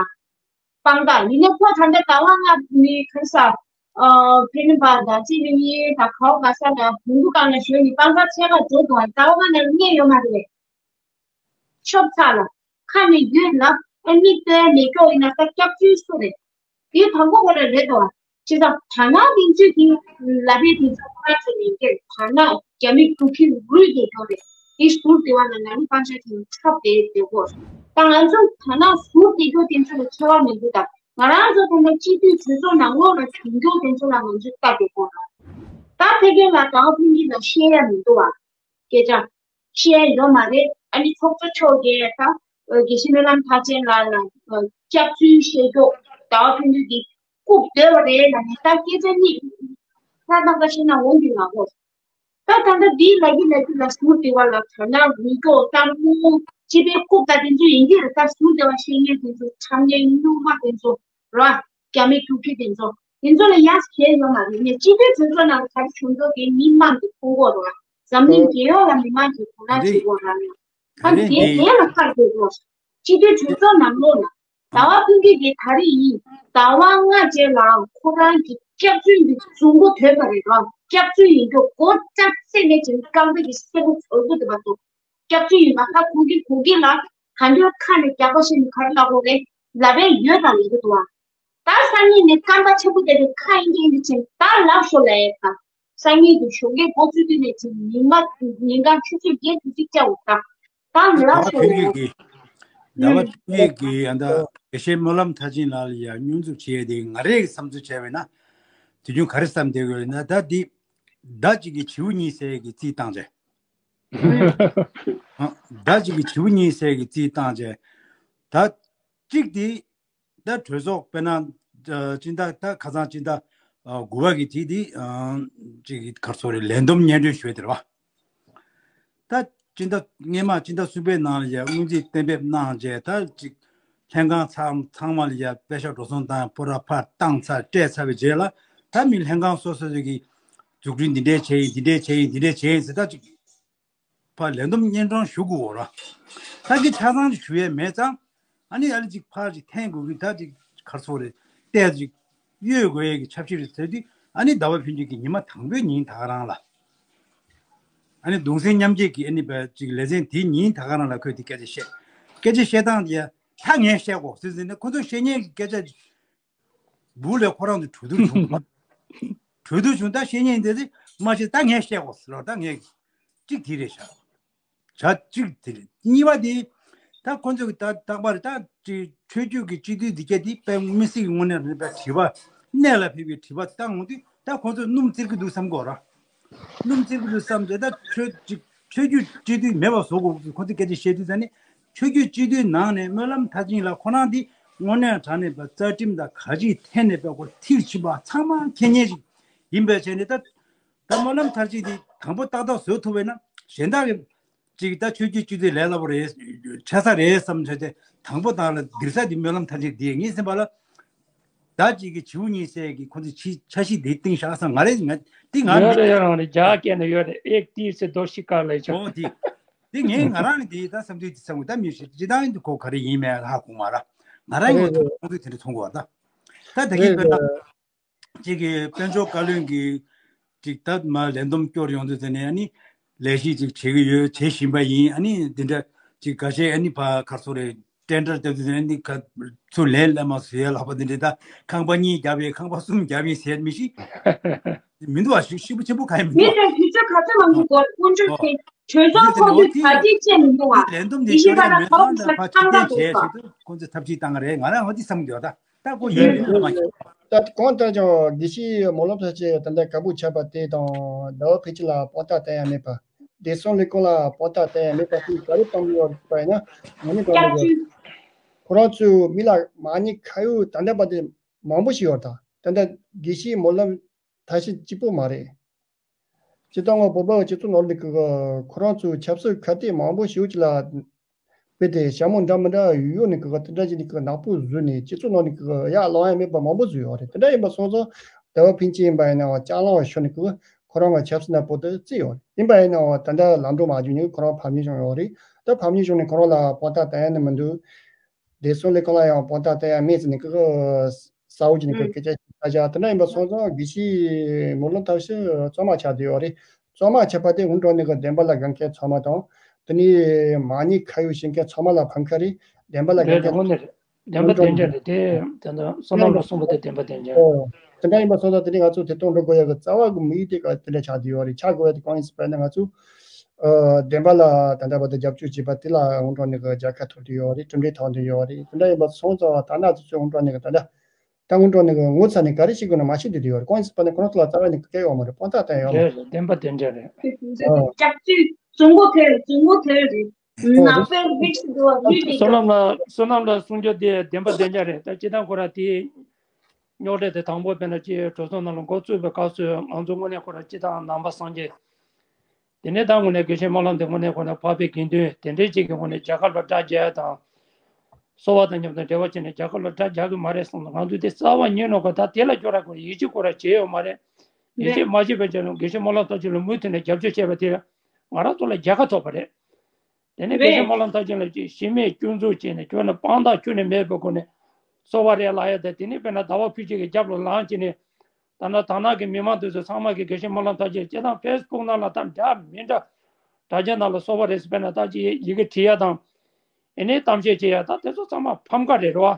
དཔང་རྟགས་ཡིན་ན་ཁོ་ད་ལྟ་ཟླ་བ་ལྔ་ནི་ཁ་ས་ཨ་ཕེ་ནི་པ་ད་ཅི་ནི་ནི་ད་ཁའོ་ག་ས་ལ་བུང་གུ་གང་ལ་ཞོན་ནི་དཔང་རྟགས་ཆད་པ་འགྲོ་དུས་ཟླ་བ་ལྔ་ནང་རྙེད་ཡོད་མ་རེད། ཆོབ་ཚ་ལ་ཁ་ནས་ཡོད་ལ་ཨ་ནི་ལྟོས་ནས་སྐྱོ་ཡིན་ན་ད་སྐྱབས་བཅོལ་སུ་རེད། དེ་དང་པོ་ཁོ་རང་རེད་དོ། ཅི་ད་ད་ན་དེང་ཚོད་དེ་ལ་བས་དེ་ཚོ་ཁོ་རང་ཚོ་ཉན་གྱི་རེད། ད་ན་རྒྱ་མི་འགྲོ་ཁྱིམ་རུས་དེ་སྐྱོ་རེད། དེ་ཟུར་དེ་བ་ན་ང་ནི་པང་ཆ་ཁྱིམ་ཁྲབ་དེ་དེ་གོ། ད་ང་ཚོ་ད་ན་ཟུར་དེ་སྐྱོ་དེ་ཚོ་ལ་ཁྱད་པར་མི་འདུག། ད་ང་རང་ཚོ་ད་ན་སྤྱི་འཐུས་གྲོས་ཚོགས་ནང་ལོགས་ལ་གྱོང་སྐྱོ་དེ་ཚོ་ལ་ང་ཚོ་ལྟ་དེ་གོ། ད་ཕ་གི་ལ་ད་ཕུན་གྱི་ལ་བཤད་ཡ་མི་འདུག་བ། སྐད་ཆ། བཤད་ཡོད་མ་རེད། ཨ་ནི་ཚོགས་གཙོ་མཆོག་གིས་ད་དགེ་བཤེས་སྨོན་ལམ་མཐར་ཕྱིན་ལགས་ལ་སྐྱབས་བཅོལ་བཤད་ཀྱོག་ཟླ་བ་ཕུན་ཚོགས་འདི་རྐུབ་བརྡོལ་བ་རེད་ལབ་ནས་ད་སྐད་ཆ་གཉིས་ལྷ་དང་ཀ་ཤི་ན་འོང་གི་ང་གོ། ད་ད་ལྟ་འདིའི་ལ་གི་ལ་གི་ལ་ཟུར་དེ་བ་ལ་ད་ན་རུས་ཀྱོག་ལྟར་མོ་སྤྱི་པའི་རྐུབ་ད་དེ་ཚོ་ཡིན་གྱི་རེད། ད་ཟུར་དེ་བ་བཤད་མཁན་དེ་ཚོ་ཁྲམ་ཉེ་སྨྱུག་མ་དེ་ཚོ་ར། རྒྱ་མི་རྒྱུག་ཁྱི་དེ་ཚོ། དེ་ཚོ་ལ་ཡང་ཁྱད་ཡོད་མ་རེད། ངས་སྤྱི་འཐུས་དེ་ཚོ་ནང་ལ་ག་རེ་བྱུང་འགྲོ་དེ་མི་མང་གི་ཕུང་པོ་རེད་བ། འཛམ་གླིང་རྒྱལ་ཡོངས་ལ་མི་མང་གི་དོ་སྣང་བྱེད་དགོས་ར་ཡང་། ད་དེ་དེ་ལ་ཁག་དགོས་རོགས། སྤྱི་འཐུས་དེ་ཚོ་ནང་ལོགས་ལ་ཟླ་བ་ཕུན་སྐྱིད་ཀྱིས་ད་རེས་ཡིན་ཟླ་བ་ལྔ་རྗེས་ལའང་ཁོ་རང་གི་སྐྱག་རྫུན་གྱི་རྫུན་མགོ་ཐོན་པ་རེད་ར། སྐྱག་རྫུན་ཡིན་རྒྱུ་མགོ་ལྕགས་རྩེ་ནས་ཅིང་རྐང་པ་གི་སེར་པོ་ཚོར་གི་འདུག་པ་ཚོ། སྐྱབས་བཅོལ་ཡིན་པ་ད་ཁོང་གིས་ཁོང་གིས་ལ་ག་འདྲ་ཁ་ནས་རྒྱག་པ་ཞིག་ནི་ག་རེ་ལབ་དགོས་རེད། ལབ་པའི་ཡོད་དང་ཡོད་གི་འདུག་ཨ། ད་སང་ཉིན་ནས་སྐར་མ་ཆེན་པོ་དེ་རིང་ཁ་ཡིན་གྱི་ཡིན་གྱི་ཕྱིན་ད་ལབ་ཤོག་ལབ་ཡས་དང་། སང་ཉིན་དུ་ཞོགས་ཀས་འགོ་ཚུགས་དུས་ནས་ཅིག་ཉི་མ་ཉིན་གང་ཆུ་ཚོད་བརྒྱད་དུ་ཅིག་བཅའ་འོ་ད། ད་ལབ་ཟླ་བ་ཤོག་ཕུན་ལབ་ཚོགས་ཡས། ཀྱིས་ཟླ་བ་ཨུམ། ཕུན་ཚོགས་ཀྱིས་ཨ་ད་དགེ་བཤེས་སྨོན་ལམ་མཐར་ཕྱིན་ལགས་ལ་ཡ་སྙོན་འཛུགས་བྱས་ཏེ་ང་རའི་བསམ་ཚུལ་བྱས་པས་ན། དུས་རྒྱུན་ག་རེ་བསམ་བསྡད་དགོས་ན་ད་འདི་ཟླ་གཅིག་གི་བྱིའུ་གཉིས་བསད་ཀྱི་རྩིས་བཏང་བྱས། ཨ། ཟླ་གཅིག་གི་བྱིའུ་གཉིས་བསད་ཀྱི་རྩིས་བཏང་བྱས། ད་གཅིག་དེ་ད་གྲོས་ཚོགས་དཔེར་ན་ཨ་སྤྱི་ཟླ་ད་ཁ་སང་སྤྱི་ཟླ་ཨ་དགུ་པ་གི་དེ་དེ་ཨ་གཅིག་གི་གར་སོ་རེ་ལས་བསྡོམས་སྙན་སྒྲོན་ཞུས་དེ་རེད་བ། ད་སྤྱི་ཟླ་སྔས་མ་སྤྱི་ཟླ་གསུམ་པའི་ནང་ལ་ཡ་སྔོན་རྩིས་གཏན་འབེབས་གནང་རྗེས་ད་ཅིག་ལྷན་ཁང་ཚང་ཚང་མ་ལ་ཡ་པད་ཤག་འགྲོ་སོང་བཏང་པོ་ར་ཕར་བཏང་ཚར་སྤྲད་ཚར་བའི་རྗེས་ལ་ད་མི་ལྷན་ཁང་སོ་སོ་ཞིག་གིས་འཛུགས་སྐྲུན་འདི་འདྲས་བྱས་ཡིན་འདི་འདྲས་བྱས་ཡིན་འདི་འདྲས་བྱས་ཡིན་ཟེར་ད་ཅིག་ཕར་ལས་བསྡོམས་སྙན་སྒྲོན་ཞུ་དགོས་ར། ད་གི་ཆ་ཚང་ཅིག་ཞུ་ཡས་མེད་ཙང་ཨ་ནི་ཨ་ལི་ཅིག་ཕར་ཅིག་འཐེན་དགོས་གི་ད་ཅིག་གར་སོ་རེ་བལྟས་ཅིག་གཡོལ་དགོས་ཡས་ཀྱི་ཆབ་སྲིད་རེད་ཟེར་དུས་ཨ་ནི་ཟླ་བ་ཕུན་སྐྱིད་ཀྱིས་ཉི་མ་དང་པོའི་ཉིན་ད་ག་རང་ལ། ཨ་ནི་གདུང་སེམས་མཉམ་སྐྱེད་ཀྱི་ཨ་ནི་བ་ཅིག་ལེ་ཚན་དེའི་ཉིན་ད་ག་རང་ལ་ཁོས་དེ་སྐད་ཆ་བཤད། སྐད་ཆ་བཤད་སྟངས་དེ་ད་ངས་བཤད་དགོས་ཟེར་ཟེར་ནས་ཁོ་ཚོས་བཤད་མཁན་གྱི་སྐད་ཆ་འབུ་ལས་ཁོ་རང་ཚོ་གྲོས་བསྡུར་བྱུང་བ། གྲོས་བསྡུར་བྱུང་ད་བཤད་མཁན་དེ་ཚོས་མ་བཤད་ད་ངས་བཤད་དགོས་ཟེར་ལ་ད་ངས་གཅིག་དེ་རེད་ཤག་བྱ་གཅིག་དེ་རེད། གཉིས་པ་དེ་ད་ཁོ་ཚོ་གི་ད་རྟག་པར་ད་ཅིག་ཆོས་བརྒྱུད་ཀྱི་སྤྱི་འཐུས་འདི་གས་དེ་དཔེ་མི་སྲིད་ཀྱི་དངོས་གནས་རིག་པའི་དྲི་བ་གནད་ལ་ཕེབས་པའི་དྲི་བ་བཏང་འོང་དུས་ད་ཁོ་ཚོས་སྣུམ་བཙིར་གི་འདུག་བསམ་གོ་ར། སྣུམ་བཙིར་གི་འདུག་བསམ་རྗེས་ད་ཆོས་ཅིག་ ཆོས་བརྒྱུད་སྤྱི་འཐུས་མེད་པ་བཟོ་དགོས་ཁོ་ཚོས་སྐད་ཆ་བཤད་དུས་ཙ་ནས། ཆོས་བརྒྱུད་སྤྱི་འཐུས་ནང་ནས་སྨོན་ལམ་མཐར་ཕྱིན་ལགས་ཁོ་རང་འདི་དངོས་གནས་དྲང་གནས་པ་རྩ་ཁྲིམས་དང་ག་རེ་འཐེན་ནས་པའི་སྐོར་མཐིལ་ཕྱིན་པ་ཚང་མ་མཁྱེན་མཁན་ཞིག་ཡིན་པའི་ཆ་ནས། ད་ད་སྨོན་ལམ་མཐར་ཕྱིན་འདི་དང་པོ་ཏག་ཏག་བཟོ་ཐུབ་པས་ན་གཞན་དག་གི་ཅིག་ད་ཆོས་བརྒྱུད་སྤྱི་འཐུས་ལས་སླ་པོ་རེད། ཆགས་ས་རེད་བསམ་བྱས་ཏེ་དང་པོ་དང་ལ་འདིར་ས་འདི་སྨོན་ལམ་མཐར་ཕྱིན་འདི་ངས་ཟིན་པ་ལ། ད་ཅིག་གི་བྱིའུ་གཉིས་སད་ཀྱི་ཁོ་ཚོས་ཕྱི་འཆར་གཞི་འདི་བཏིང་བཞག་བསམ། ང་རེ་ང་འདི་ང་ཡོད་རེད། ཡོད་རང་རེད། རྒྱ་སྐད་ནས་ཡོད་རེད། ཨེག་ཏི་སེ་དོ་ཤི་ཀ་ལ་ཡི་ཆ། ཨོ་དེ་དེ་ངས་ང་རང་འདི་ད་བསམ་ཚུལ་འདི་བསམ་གི་ད་མི་ཤེས། སྤྱི་བཏང་འདི་ཁོ་ག་རེ་ཡིན་མེད་ཧ་གོ་མ་ར། ང་རང་ངོ་ཐུག་ཁོང་ཚོས་དེ་འདྲ་མཐོང་གི་བ། ད་ད་དེ་གི་དཔེར་ན་ཅིག་གི་དཔལ་འབྱོར་བཀའ་བློན་གྱི་ཅིག་ད་མ་ལས་བསྡོམས་སྐྱོར་ཡོང་དུས་དེ་ནས་ཨ་ནི་ལས་གཞི་ཅིག་བྱེད་ཀྱི་ཡོད། བྱེད་བཞིན་པ་ཡིན། ཨ་ནི་འདི་འདྲ་ཅིག་འགའ་ཤས་ཨ་ནི་ཕ་གར་སོ་རེད། ཊེན་ཌར་བཏབ་དུས་ནི་ཁ་ཚུར་ལན་སླེབས་མ་སོང་ཡ་ལགས་པ། འདི་འདྲའི་ད་ཁང་པ་གཉིས་བརྒྱབ་པའི་ཁང་པ་གསུམ་བརྒྱབ་ཡིན་ཟེར་མི་ཤེས། མི་འདུག་བ། ཤུགས་ཤུགས་པོ་ཆེན་པོ་གང་ཡང་མི་མི་འདུག་བ། དེ་དུས་ཚོད་ག་ཚོད་མང་པོ་འགོར། དཀོན་མཆོག་ཨོ་མཁྱེན། གྲོས་ཚོགས་ཚོགས་དུས་གྲ་སྒྲིག་བྱས་མི་འདུག་བ། ལན་དུམ་དེ་དེ་བཞིན་ཤོར་པ་ཡ་ལ་མེད་ཁོང་ཙང་ད་ཚོད་ཕ་ཁྲིད་ཐང་ཐང་དེ་འདུག་བྱས་ཤིག་ཏུ་ཁོང་ཚོས་ཐབས་ཤེས་བཏང་གི་རེད། ང་རང་ཧོ་དེ་བསམ་གི་ཡོད། ད་ད་ཁོ་ཡིན་མིན་མ་ཤེས། ད་གང་ལྟར་ཀྱང་དགེ་བཤེས་སྨོན་ལམ་ཐར་ཆེ་ད་ལྟ་ག་པུ་ཆགས་པ་དེ་དང་ཟླ་བ་ཕལ་ཆེར་ལ་དཔང་རྟགས་བསྟན་ཡ་མེད་པ། བདེ་སྲུང་ལས་ཁུངས་ལ་དཔང་རྟགས་བསྟན་ཡ་མེད་པ་དེ་ག་རེ་བཏང་ཡོད་པ་ཡིན་ན། ངོ་ནས་བཏང་ཡོད། ཁོ་རང་ཚོའི་མི་ལ་མ་ཉེས་ཁ་གཡོག་ད་ལྟ་བར་དུ་མང་པོ་ཞིག་ཡོད། ད་ད་ལྟ་དགེ་བཤེས་སྨོན་ལམ་ཐར་ཆེ་གཅིག་པོ་མ་རེད། སྤྱིར་བཏང་ང་བོད་པ་སྤྱི་ཚོགས་ནང་ལ་གི་ཁོ་རང་ཚོའི་ཆབ་སྲིད་ཁ་གཏད་མང་པོ་ཞིག་ཅིག་ལ་དཔེ་དེ་ཞྭ་མོ་འདྲ་མི་འདྲ་ཡོད་ནས་གི་དེ་འདྲ་ཅིག་ནས་གི་ནག་པོ་བཟོས་ནས་སྤྱི་ཚོགས་ནང་ནས་གི་ཡར་ལངས་ཡ་མེད་པ་མང་པོ་བཟོས་ཡོད་རེད། དེ་འདྲ་ཡིན་པ་སོང་ཙང་ཟླ་བ་ཕན་ཆད་ཡིན་པ་ཡིན་ནའང་ལྕགས་གླང་ཤོར་ནས་གི་ཁོ་རང་ང་ཆབ་སྲིད་ནང་བོད་དུ་བརྩིས་ཡོད་རེད། ཡིན་པ་ཡིན་ནའང་ད་ལྟ་ལམ་འགྲོ་མ་བརྒྱུད་ནས་ཁོ་རང་ཕམ་ཉེས་བྱུང་ཡོད་རེད། ད་ཕམ་ཉེས་བྱུང་ནས་ཁོ་རང་ལ་དཔང་རྟགས་བསྟན་ཡ་ནི་མི་འདུག་བདེ་སྲུང་ལས་ཁུངས་ལ་ཡང་དཔང་རྟགས་བསྟན་ཡ་མེད་ཟེར་ནས་ཀི་ཀི་གསལ་བོ་བྱས་ནས་ཀི་ཀི་ཅ་ཆ་ཆ་དེ་འདྲ་ཡིན་པ་སོང་ཙང་དགེ་བཤེས་སྨོན་ལམ་ཐར་ཆེ་བཙོན་མ་ཆགས་བསྡད་ཡོད་རེད། བཙོན་མ་ཆགས་པ་དེ་སྔོན་འགྲོ་ནས་ཀི་བདེན་པ་ལ་དགའ་མཁན་ཚང་མ་དང་། དེ་ནས་མ་ཉེས་ཁ་གཡོག་བྱེད་མཁན་ཚང་མ་ལ་ཕན་ཁ་རེད། བདེན་པ་ལ་དགའ་རེད་རེད། མཁན་དངོས་གནས་རེད། བདེན་པ་སྔོན་འགྲོ་བདེན་འཇགས་ནས་རེད། དེ་དེ་ཚོ་བསོད་ནམས་ལ་གསུངས་པ་དེ་བདེན་པ་བདེན་འཇགས་རེད། ཨོ། དེ་འདྲ་ཡིན་པ་སོང་ཙང་དེ་ནས་ང་ཚོ་དེ་གཏོང་འགྲོ་དགོས་ཡ་གི་རྩ་བ་གི་དམིགས་ཡུལ་དེ་ག་དེ་འདྲ་ཆགས་བསྡད་ཡོད་རེད། ཆགས་དགོས་ཡ་དེ་གང་ཡིན་ཟེར་བ་ན་ང་ཚོ་ཨ་བདེན་པ་ལ་ད་ལྟ་བར་དུ་རྒྱབ་སྐྱོར་བྱས་པ་དེ་ལ་སྔོན་འགྲོ་ནས་གི་རྒྱལ་ཁ་ཐོབ་བསྡད་ཡོད་རེད། གྲུབ་འབྲས་ཐོབ་བསྡད་ཡོད་རེད། དེ་འདྲ་ཡིན་པ་སོང་ཙང་ད་ནང་ཚོ་ཚོས་སྔོན་འགྲོ་ནས་གི་ད་ལྟ་ད་སྔོན་འགྲོ་ནས་གི་ངོ་ཚ་ནས་ག་རེ་བྱེད་དགོས་ན་མ་ཤེས་བསྡད་ཡོད་རེད། གང་ཡིན་ཟེར་བ་ན་ཁོ་རང་ཚོ་ལ་རྩ་བ་ནས་གི་སྐད་ཡོད་མ་རེད། དཔང་རྟགས་བསྟན་ཡོད་མ་རེད། རེད་རེད། བདེན་པ་བདེན་འཇགས་རེད། ཨ། སྐྱབས་བཅོལ་བཙོན་གོ་ཐེར་བཙོན་གོ་ཐེར་རེད། ཨོ་ནག་རེད། པའི་རིགས་ཤིག་འདུག་བ་ལུས་དེ། བསོད་ནམས་ལ་བསོད་ནམས་ལ་གསུང་རྒྱུ་དེ་བདེན་པ་བདེན་འཇགས་རེད། ད་སྤྱིར་བཏང་ཁོ་ར་དེ་རྙོག་དྲ་དེ་དང་པོ་དཔེར་ན་ཅིག་གྲོས་ཚོགས་ནང་ལ་འགོ་བཙུགས་པའི་སྐབས་སུ་ང་ཚོ་དངོས་གནས་ཁོ་ར་སྤྱིར་བཏང་ནང་པ་སངས་རྒྱས། དེ་ནས་ད་དངོས་གནས་དགེ་བཤེས་སྨོན་ལམ་དེ་དངོས་གནས་ཁོ་ན་འཕགས་པའི་དགེ་འདུན་དེ་འདྲའི་ཅིག་གི་ངོས་ནས་རྒྱལ་ཁབ་ལ་དགྲ་རྒྱག་ཡ་དང་། སོ་པ་དང་མཉམ་དུ་འབྲེལ་བ་བྱས་ནས་རྒྱལ་ཁབ་ལ་དགྲ་རྒྱག་གི་མ་རེད་བསམ་ན་ང་ཚོ་དེ་རྩ་བ་ཉིད་ནས་ཁོ་ད་དེ་ལ་སྐྱོ་ར་ཁོ་ཡིད་ཆེས་ཁོ་ར་བྱས་ཡོད་མ་རེད། ཡིད་ཆེས་མ་བྱས་པའི་ཆ་ནས་དགེ་བཤེས་སྨོན་ལམ་ཐར་ཆེ་ལ་མུ་མཐུད་ནས་རྒྱབ་སྐྱོར་བྱས་པ་དེ་ང་རང་ཚོ་ལ་རྒྱལ་ཁ་ཐོབ་པ་རེད། དེ་ནས་དགེ་བཤེས་སྨོན་ལམ་ཐར་ཆེ་ལ་ཅིག་གཞི་མེད་སྐྱོན་འཛུགས་བྱས་ནས་སྐྱོན་ནས་དཔང་རྟགས་ཁྱོན་ནས་མེད་པའི་སྒོ་ནས་སོ་པ་རེད་ལབ་ཡ་དེ། དེ་ནས་དཔེར་ན་ཟླ་བ་ཕུན་ཆད་ཀྱི་རྒྱབ་ལ་ལངས་བྱས་ནས་ད་ལྟ་དར་ནག་གི་མི་མང་དེ་ཚོ་ཚང་མ་གི་དགེ་བཤེས་སྨོན་ལམ་ཐར་ཆེ་སྤྱིར་བཏང་ཕེ་སི་བུག་ནང་ལ་ད་འདྲ་མི་འདྲ་དྲ་རྒྱ་ནང་ལ་སོ་པ་རེད་ཟེར་དཔེར་ན་ད་ཅིག་ཡི་གེ་བྲིས་ཡ་དང་། ཨེ་ནས་གཏམ་བཤད་བྱེད་ཡ་ད་དེ་ཚོ་ཚང་མ་ཕམ་ཁ་རེད་རོ།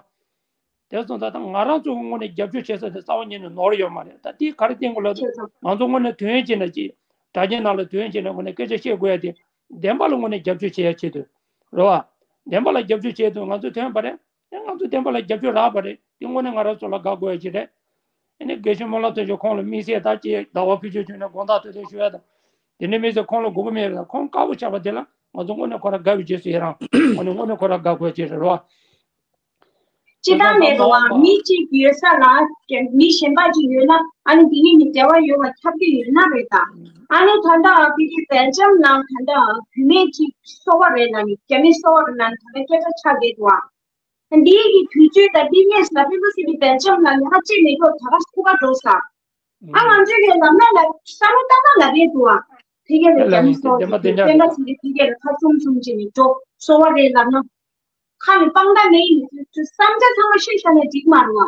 དེ་སོང་ཙང་ད་ང་རང་ཚོ་གི་ངོས་ནས་རྒྱབ་སྐྱོར་བྱེད་ས་དེ་རྩ་བ་ཉིད་ནས་ནོར་ཡོད་མ་རེད། ད་དེ་ག་རེ་བསྟན་དགོས་ལབ་དུས་ང་ཚོ་དངོས་གནས་དོན་བྱས་ན་ཅིག་དྲ་རྒྱའི་ནང་ལ་དོན་བྱས་ན་དངོས་གནས་སྐད་ཆ་བཤད་དགོས་ཡ་དེ་བདེན་པ་ལ་དངོས་གནས་རྒྱབ་སྐྱོར་བྱེད་ཡ་ཆེད་དུ་རེད་བ། བདེན་པ་ལ་རྒྱབ་སྐྱོར་བྱེད་དུས་ང་ཚོ་དོན་པ་རེད། ཡང་ང་ཚོ་བདེན་པ་ལ་རྒྱབ་སྐྱོར་རག་པ་རེད། དེ་དངོས་གནས་ང་རང་ཚོ་ལ་དགའ་དགོས་ཡ་ཅིག་རེད། ཨེ་ནས་དགེ་བཤེས་སྨོན་ལམ་ཐར་ཆེ་ཁོང་ལ་དམིགས་བསལ་ད་ཅིག་ཟླ་བ་ཕུན་ཆད་བྱུང་ནས་དགོངས་དག་དོན་ལྡན་ཞུ་ཡ་དང་། དེ་ནས་དམིགས་བསལ་ཁོང་ལ་དགོས་པ་མེད་པ་དང་ཁོང་དཀར་པོ་ཆགས་པ་དེ་ལ་ང་ཚོ་དངོས་གནས་ཁོ་རང་དགའ་བའི་རྗེས་སུ་ཡི་རང་དངོས་གནས་དངོས་གནས་ཁོ་རང་དགའ་དགོས་ཅིག་རེད་རོ། སྤྱིར་བཏང་མེད་འགྲོ་བ་མི་གཅིག་ཡོད་ས་ལ་མི་གཞན་པ་གཅིག་ཡོད་ན་ཨ་ནི་དེ་གཉིས་ནི་འབྲེལ་བ་ཡོད་པ་ཁྱབ་ཀྱི་ཡོད་ན་རེད་ད། ཨ་ནི་ད་ལྟ་ཕ་གི་སྦེལ་ཇམ་ནང་ད་ལྟ་བུད་མེད་གཅིག་སོ་པ་རེད་ལབ་ནས་རྒྱ་མི་སོ་པ་རེད་ལབ་ནས་ད་ལྟ་སྐད་ཆ་ཆགས་བསྡད་འདུག་ཨ། འདིའི་གི་དུས་ཚོད་དང་འདི་གནས་ས་ཕན་པོ་སི་ཏི་སྦེལ་ཇམ་ལ་ལྷག་ཅིག་མེད་ཐོག་ད་ག་སྐུ་པ་འགྲོ་ས། ཨ་ང་ཚོས་ཀྱི་ལམ་སྣ་ལ་བསམ་བློ་བཏང་ན་ལབ་རེད་འདུག་ཨ། ཕ་གི་ལ་རྒྱ་མི་སོ་པ་སི་ཏི་སྦེལ་ཇམ་ཕ་གི་ལ་ཕ་གི་ལ་ཁ་ཚུམ་ཚུམ་བྱས་ནས་འགྲོ་སོ་པ་རེད་ལབ་ན། ཁ་ནས་དཔང་རྟགས་མེད་ཡིན་དུས་བསམ་འཆར་ཚང་མ་བཤད་བཞག་ན་འགྲིག་མ་རེད་བ།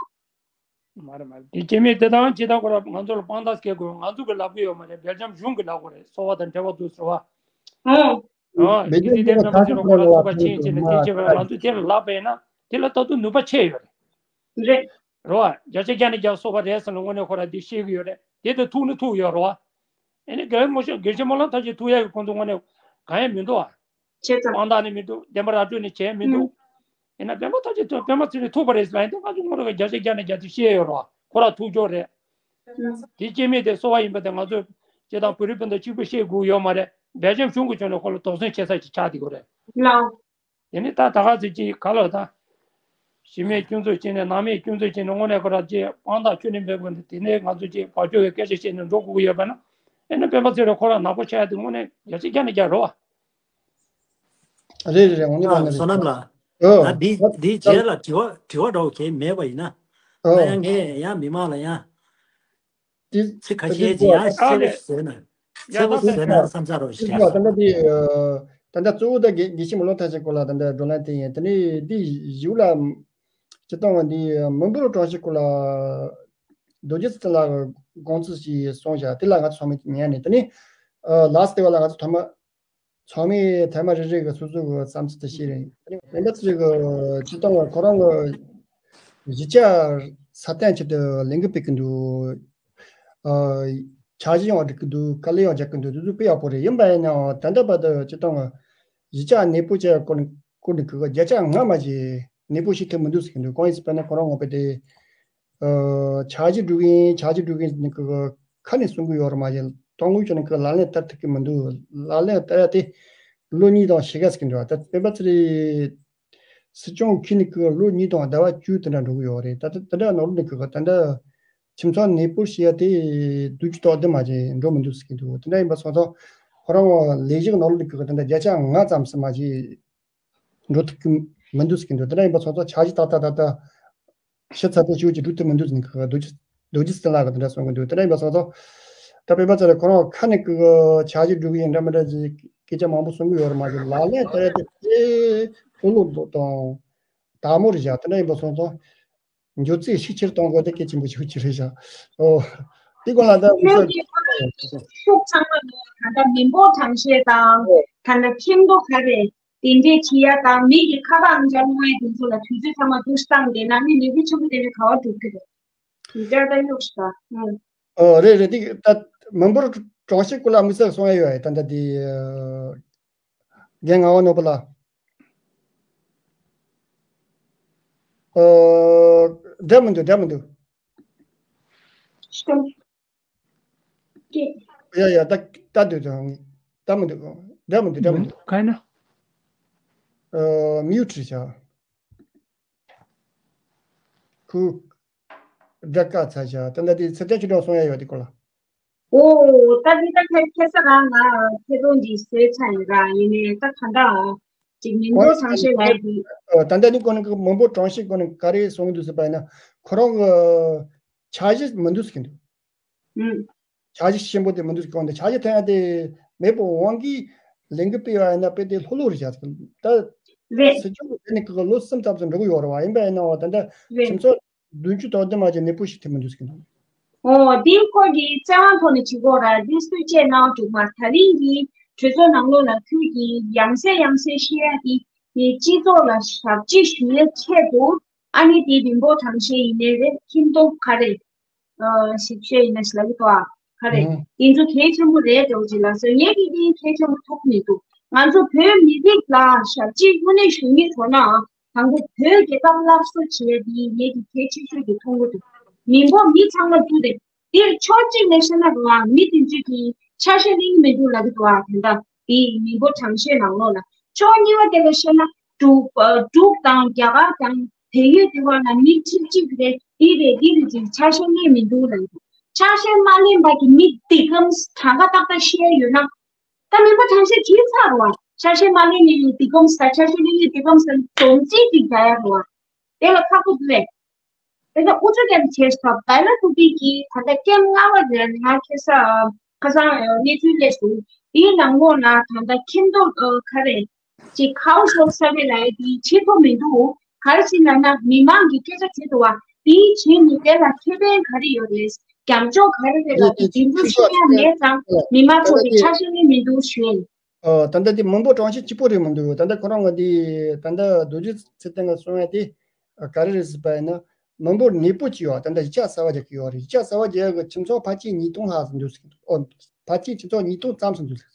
མ་རེད་མ་རེད། དེ་སྐྱེ་མེད་དེ་དང་ཇི་ལྟར་ཁོ་ར་ང་ཚོ་ལ་དཔང་རྟགས་སྐྱེལ་དགོས། ང་ཚོ་གི་ལབ་གི་ཡོད་མ་རེད། སྦེལ་ཇམ་གཞུང་གི་ལབ་དགོས་རེད། སོ་པ་དང་འབྲེལ་བ་འདུག་ཟེར་བ། ཨོ། ཨོ་སྦེལ་ཇམ་གཞུང་གི་ཁ་ཚུར་ཁོ་ར་ལ་ལབ་ཐུབ་ཀྱི་མ་རེད། དེ་ལ་ལབ་པ་ཡིན་ན་དེ་ལ་ད་དུང་ནུས་པ་ཆེ་ཡོད་རེད། རེད། རོ། བརྒྱ་ཆ་བརྒྱ་ནས་བརྒྱ་སོ་པ་རེད་ཟེར་ན་དངོས་གནས་ཁོ་ར་འདི་ཤེས་གི་ཡོད་རེད། དེ་དུ་ཐུག་ནི་ཐུག་ཡོད་རོ། ཨེ་ནི་དགེ་བཤེས་སྨོན་ལམ་ཐར་ཆེ་ཐུག་ཡག་གི་ཁོང་ཚོ་དངོས་གནས་གང་ཡང་མི་འདུག་ཨ། བྱས་ཙང་། དཔང་རྟགས་ནི་མི་འདུག་བདེན་པ་ར་སྤྲོད་ནི་བྱས་མི་འདུག་ཨུ། ཡིན་ན་བདེན་པ་ཐག་ཆོད་ཐུབ་བདེན་པ་ཚིག་ནི་ཐུག་པ་རེད་ཟེར་ཡིན་དུས་ང་ཚོ་ངོ་ར་གི་བརྒྱ་ཆ་བརྒྱ་ནས་བརྒྱ་དེ་ཤེས་ཡོད་རོ། ཁོ་ར་ཐུག་ཆོག་རེད། ཨུ། དེ་སྐྱེ་མེད་དེ་སོ་པ་ཡིན་པ་དེ་ང་ཚོ་སྤྱིར་བཏང་བོད་རིགས་སྤུན་ཟླ་གཅིག་པུ་ཤེས་དགོས་ཡོད་མ་རེད། སྦེལ་ཇམ་གཞུང་གི་ཕྱོགས་ནས་ཁོ་ལ་དོགས་ཟོན་བྱེད་ས་ཅིག་ཆགས་བསྡད་ཡོད་རེད། ལགས། དེ་ནི་ད་ད་ག་ཚོད་ཅིག་ག་ལ་ད། གཞི་མེད་སྐྱོན་འཛུགས་བྱས་ནས་ནང་མེད་སྐྱོན་འཛུགས་བྱས་ནས་དངོས་གནས་ཁོ་རང་ཅིག་དཔང་རྟགས་ཁྱོན་ནས་མེད་པ་འདི་དེ་ནས་ང་ཚོ་ཅིག་བག་ཆགས་ཀྱི་སྐད་ཆ་བཤད་ནས་འགྲོ་དགོས་ཀྱི་ཡོད་པ་ན། ཨེ་ནི་སྤེན་པ་ཚེ་རིང་ཁོ་རང་ནག་པོ་ཆགས་ཡ་དེ་དངོས་གནས་ཡ་གཅིག་རྒྱ་ནས་རྒྱ་རེད་བ། རེད་རེད་རེད། འོང་ནི་ཨ་མ་རེད། བསོད་ནམས་ལགས། ཨོ། ད་འདི་འདི་རྗེས་ལ་དྲི་བ་དྲི་བ་འདྲ་བོ་གང་ཡང་མེད་པ་ཡིན་ན། ཨོ། ང་ཡང་ངས་ཡང་མི་མང་ལ་ཡང་འདི་ཚིག་ཁ་ཤས་ཅིག་ཡང་ཨ་གསལ་པོ་ལས་བཟོས་ན། གསལ་པོ་བཟོས་ན་བསམ་འཆར་རོགས་ཞུ། ད་ལྟ་འདི་ཨ། ད་ལྟ་གཙོ་བོ་ད་དགེ་དགེ་བཤེས་མི་ལོ་ཐ་ཆེན་སྐོར་ལ་ད་ལྟ་བགྲོ་གླེང་དེ་ཡིན། དེ་ནས་འདི་ཞུ་ལ་སྤྱིར་བཏང་བ་འདི་མི་འབོར་གྲངས་གཤིས་སྐོར་ལ་རྡོ་རྗེ་ཚེ་བརྟན་ལགས་ཀྱི་དགོངས་ཚུལ་ཞིག་གསུངས་བཞག་དེ་ལ་ང་ཚོ་ཚང་མས་ཉན་ནས། དེ་ནས་ཨ་ལཱ་སི་ཊི་དེ་བ་ལ་ང་ཚོ་ཐོག་མ། ཚང་མས་ཐ་མ་རེ་རེ་གི་སོ་སོ་གི་བསམ་ཚུལ་དེ་བཤད་རེད། དེ་ནས་དེ་འདྲ་ཚོ་གི་སྤྱིར་བཏང་བ་ཁོ་རང་གི་གཞིས་ཆགས་སྲ་བརྟན་ཆེད་དུ་ལས་འགུལ་སྤེལ་གི་འདུག་ཨ། འཆར་གཞི་ཡང་སྒྲིག་གི་འདུག་དཀའ་ལས་ཡང་རྒྱག་གི་འདུག་དེ་ཚོ་དཔེ་ཡག་པོ་རེད། ཡིན་པ་ཡིན་ནའང་ད་ལྟ་བར་དུ་སྤྱིར་བཏང་གཞིས་ཆགས་གནས་སྤོ་བྱས་སྐོར་སྐོར་ནས་གི་བརྒྱ་ཆ་ལྔ་མ་ཞིག་གནས་སྤོ་བྱེད་ཐུབ་མི་འདུག་ཟེར་གི་འདུག་གང་ཡིན་ཟེར་བ་ན་ཁོ་རང་ངོ་དཔེ་དེ། ཨ། འཆར་གཞི་སྒྲུབ་ཀྱིན་འཆར་གཞི་སྒྲུབ་ཀྱིན་ནི་གི་ཁ་ནས་གསུང་གི་ཡོད་རེད་མ་གཞི་དོན་དངོས་ཆ་ནས་གི་ལག་ལེན་བསྟར་ཐུབ་ཀྱི་མི་འདུག་ལག་ལེན་བསྟར་ཡ་དེ་ལོ་གཉིས་དང་ཕྱེད་ཀ་ཟེར་གི་འདུག་ད་སྤེན་པ་ཚེ་རིང་སྲིད་སྐྱོང་འཁྱུད་ནས་གི་ལོ་གཉིས་དང་ཟླ་བ་བཅུ་དེ་འདྲ་འགྲོ་གི་ཡོད་རེད། ད་ད་དེ་འདྲ་ནོར་ནས་གི་ད་ལྟ་ཁྱིམ་ཚང་གནས་སྤོར་བྱེད་ཡ་དེ་བདུན་ཅུ་དོན་བདུན་མ་ཅིག་འགྲོ་མི་འདུག་ཟེར་གི་འདུག་དེ་འདྲ་ཡིན་པ་སོང་ཙང་ཁོ་རང་ལས་གཞི་ནོར་ནས་གི་ད་ལྟ་བརྒྱ་ཆ་ལྔ་ཙམ་ཟེར་མ་ཅིག་འགྲོ་ཐུབ་ཀྱི་མི་འདུག་ཟེར་གི་འདུག་དེ་འདྲ་ཡིན་པ་སོང་ཙང་འཆར་གཞི་ཏག་ཏག་ཏག་ཏག་ཕྱི་ཚ་ཏོག་ཅིག་ཅིག་སྒྲུབ་ཐུབ་མི་འདུག་ཟེར་གི་རྡོ་རྗེ་རྡོ་རྗེ་བཙན་ལགས་ཀྱིས་དེ་འདྲ་གསུང་གི་འདུག་དེ་འདྲ་ཡིན་པ་སོང་ཙང་ད་སྤེན་པ་ཚེ་རིང་ཁོ་རང་ཁ་ནས་གི་འཆར་གཞི་སྒྲུབ་ཀྱི་ཡིན་འདྲ་མི་འདྲ་ཅིག་སྐད་ཆ་མང་པོ་གསུང་གི་ཡོད་རེད་མ་གཞི་ལག་ལེན་བསྟར་ཡ་དེ་དེ་ལྷོད་ལྷོད་དང་དལ་མོ་རེད་བཞག་དེ་འདྲ་ཡིན་པ་སོང་ཙང་། མགྱོགས་ཚད་ཤུགས་ཆེར་གཏོང་དགོས་དེ་གལ་ཆེན་པོ་ཞིག་ཅིག་རེད་ཤག་ཨོ། དེ་སྐོར་ལ་ད་ཁྱོད་ཀྱིས་ཁོ་རང་གི་ཤུགས་ཚང་མ་ནི་ད་ལྟ་མི་འབོར་གྲངས་བཤེར་དང་ད་ལྟ་ཁྱིམ་ཐོག་ག་རེ་དེ་འདྲས་བྱེད་ཡ་དང་མི་གི་ཁ་པར་འཇལ་ཡ་དེ་ཚོ་ལ་དུས་ཚོད་ཚང་མ་འདུག་སེ་བཏང་བསྡད་ན་ནི་ལས་འགུལ་ཆེན་པོ་དེ་ནི་ག་བ་འགྲུབ་ཀྱི་རེད། དེ་འདྲ་ད་གཡུག་ཤག་ཨང་། ཨོ་རེད་རེད། དེ་ད་མི་འབོར་གྲངས་བཤེར་སྐོར་ལ་དམིགས་བསལ་གསུང་ཡ་ཡོད་ཨེ། ད་ལྟ་དེ་རྒན་ངག་དབང་ནོར་བུ་ལགས། ཨོ། འགྲིག་མི་འདུག་འགྲིག་མི་འདུག་ཡ་ཡ་ད་ད་འདུག་ད་མི་འདུག་འགྲིག་མི་འདུག་འགྲིག་མི་འདུག་ག་ན། ཨོ། མིའུ་ཊི་བྱ། ཁུ། སྒྲ་ཀ་ཚ་བྱ། ད་ལྟ་དེ་ཚེ་བརྟན་ཆོས་སྒྲོན་གསུང་ཡ་ཡོད་དེ་སྐོར་ལ། ཨོ། ད་འདི་ད་ཁ་ཁ་ས་རང་ང་ཁེ་རོང་གི་སེ་ཚ་ཡིན་ར་ཡིན་ནས་ད་ག་འདྲ་ཅིག་མི་འགྲོ་ཚང་ཤེས་ལ་ཡི་གི། ཨོ། ད་ལྟ་ནི་ཀོ་ནི་མང་པོ་གྲངས་ཤིག་ཀོ་ནི་ག་རེ་གསུང་འདུག་ཟེར་བ་ཡིན་ན་ཁོ་རང་གི་འཆར་གཞི་མི་འདུག་ཟེར་གི་འདུག་ཨུམ། འཆར་གཞི་ཆེན་པོ་དེ་མི་འདུག་ཟེར་གི་འདུག་འཆར་གཞི་ཐོན་ཡ་དེ་མེད་པའི་དབང་གིས་ལས་འགུལ་སྤེལ་བ་ཡིན་ན་དཔེ་དེ་ལྷོད་ལྷོད་རེད་བྱ་ཟེར་གི་འདུག་ད་རེད། སྲིད་སྐྱོང་གི་ནི་ཀོ་ལོ་གསུམ་ཙམ་ཙམ་འགྲོ་གི་ཡོད་རེད་བ། ཡིན་པ་ཡིན་ན་བ་ད་ལྟ་རེད། ཁྱིམ་ཚང་བདུན་ཅུ་དོན་བདུན་མ་ཅིག་གནས་སྤོ་ཞིག་ཐེབས་མི་འདུག་ཟེར་གི་འདུག་ཨོ། འདི་ཁོ་གི་བཙན་དབང་ཐོག་ནས་བྱེད་དགོས་ར། འདི་སུས་བཅད་གནང་འདུག་མ། ད་རིང་གི་གྲོས་ཚོགས་ནང་ལོགས་ལ་ཁུལ་གྱི་ཡང་སེ་ཡང་སེ་བཤད་ཡ་དེ་ནི་སྤྱི་ཚོགས་ལ་ཞབས་ཕྱི་ཞུ་ཡའི་ཆེད་དུ་ཨ་ནི་དེ་མི་འབོར་གྲངས་བཤེར་ཡིན་ནའི་རེད། ཁྱིམ་སྟོབས་ག་རེ་ཞིབ་བཤད་ཡིན་ན་ཞིག་ལབ་ཀྱི་འདུག་ཨ། ག་རེ་ཨང་། དེ་ཚོ་གལ་ཆེན་པོ་རེད་འདྲ་བོ་ཅིག་ལ་སོ་ངས་ཀྱི་དེ་གལ་ཆེན་པོ་མཐོང་མི་འདུག་ང་ཚོ་བོད་མི་རིགས་ལ་ཞབས་ཕྱི་དངོས་གནས་ཞུ་མཁན་ཚོ་ན། དང་པོ་བོད་རྒྱལ་ཁབ་སླར་གསོ་བྱེད་ཡ་འདི་ངེད་ཀྱི་གལ་ཆེ་ཤོས་ཀྱི་ཐོག་མ་འདུག་མི་འབོར་མི་ཚང་མ་འདུག་སྟེ། འདིར་ཕྱོགས་གཅིག་ནས་བཤད་ན་རང་མི་དེ་ཚོས་ཀྱི་ཆ་ཤས་གླེང་མི་འདུག་ལབ་ཀྱི་འདུག་ཨ། དེ་འདྲ་དེ་མི་འབོར་གྲངས་བཤེར་ནང་ལོགས་ལ། ཕྱོགས་གཉིས་པ་དེ་ལ་བཤད་ན་འབྲུག་འབྲུག་དང་རྒྱ་གར་དང་བལ་ཡུལ་དེ་བ་ལ་མི་ཁྲི་གཅིག་རེད། འདི་རེད་འདི་རེད་ཅེས་ཆ་ཤས་གླེང་མི་འདུག་ལབ་ཀྱི་འདུག་ཆ་ཤས་མ་གླེང་བར་གྱི་མི་འདི་གམ་གྲངས་ཀ་ཏག་ཏག་བཤད་ཡོད་ན། ད་མི་འབོར་གྲངས་བཤེར་བྱས་ཚར་བ། ཆ་ཤས་མ་ལེན་ནས་འདི་གོམས་ས་ཆ་ཤས་ལེན་ནས་འདི་གོམས་ས་སྡོམ་རྩིས་ཀྱི་རྒྱ་ཡག་རུ་བ། དེ་ལ་ཁག་པོ་འདུག་ལས། དེ་ལ་ཨུ་ཚུགས་ཀྱང་བྱས་ཐབས་ད་ལ་ཐུག་པའི་གི་ད་ལྟ་ཀེམ་ལྔ་བ་རེད། ང་ཁ་སང་ཁ་སང་གནས་ཚུལ་སླེབས་སོང་། དེའི་ནང་ལོགས་ལ་ད་ལྟ་ཁྱིམ་ཐོག་ག་རེ་ཅིག་ཁའོ་ཤོབ་ས་རེ་ལ་ཡ་དེ་བྱེད་ཐུབ་མི་འདུག་ག་རེ་ཟེར་ན་ན་མི་མང་གི་སྐད་ཆ་བྱེད་དུ་བ་དེའི་བྱས་ནས་དེ་ལ་ཁེ་ཕན་ག་རེ་ཡོད་རེད། རྒྱབ་ལྗོངས་ག་རེ་རེད་ལབ་དེ་འགྲེལ་བརྗོད་ཤེས་ཡ་མེད་ཙང་མི་མང་ཚོ་གི་ཆ་ཤས་ནི་མི་འདུག་ཞུ་ཡིན། ཨ། ད་ལྟ་དེ་མི་འབོར་གྲངས་བཤེར་གཅིག་པོ་རེད་མི་འདུག་ད་ལྟ་ཁོ་རང་གི་དེ་ད་ལྟ་རྡོ་རྗེ་ཚེ་བརྟན་གྱིས་གསུངས་ཡ་དེ་ག་རེ་རེད་ཟེར་བ་ཡིན་ན། མི་འབོར་གནས་སྤོ་བྱས་ཡོད། ད་ལྟ་གཞིས་ཆགས་གསར་པ་རྒྱག་གི་ཡོད་རེད། གཞིས་ཆགས་གསར་པ་རྒྱག་ཡ་གི་ཁྱིམ་ཚང་ཕལ་ཆེར་ཉིས་སྟོང་ལྷག་ཙམ་འདུག་ཟེར་གྱི་འདུག་ཨོ། ཕལ་ཆེར་ཁྱིམ་ཚང་ཉིས་སྟོང་ཙམ་ཞིག་འདུག་ཟེར།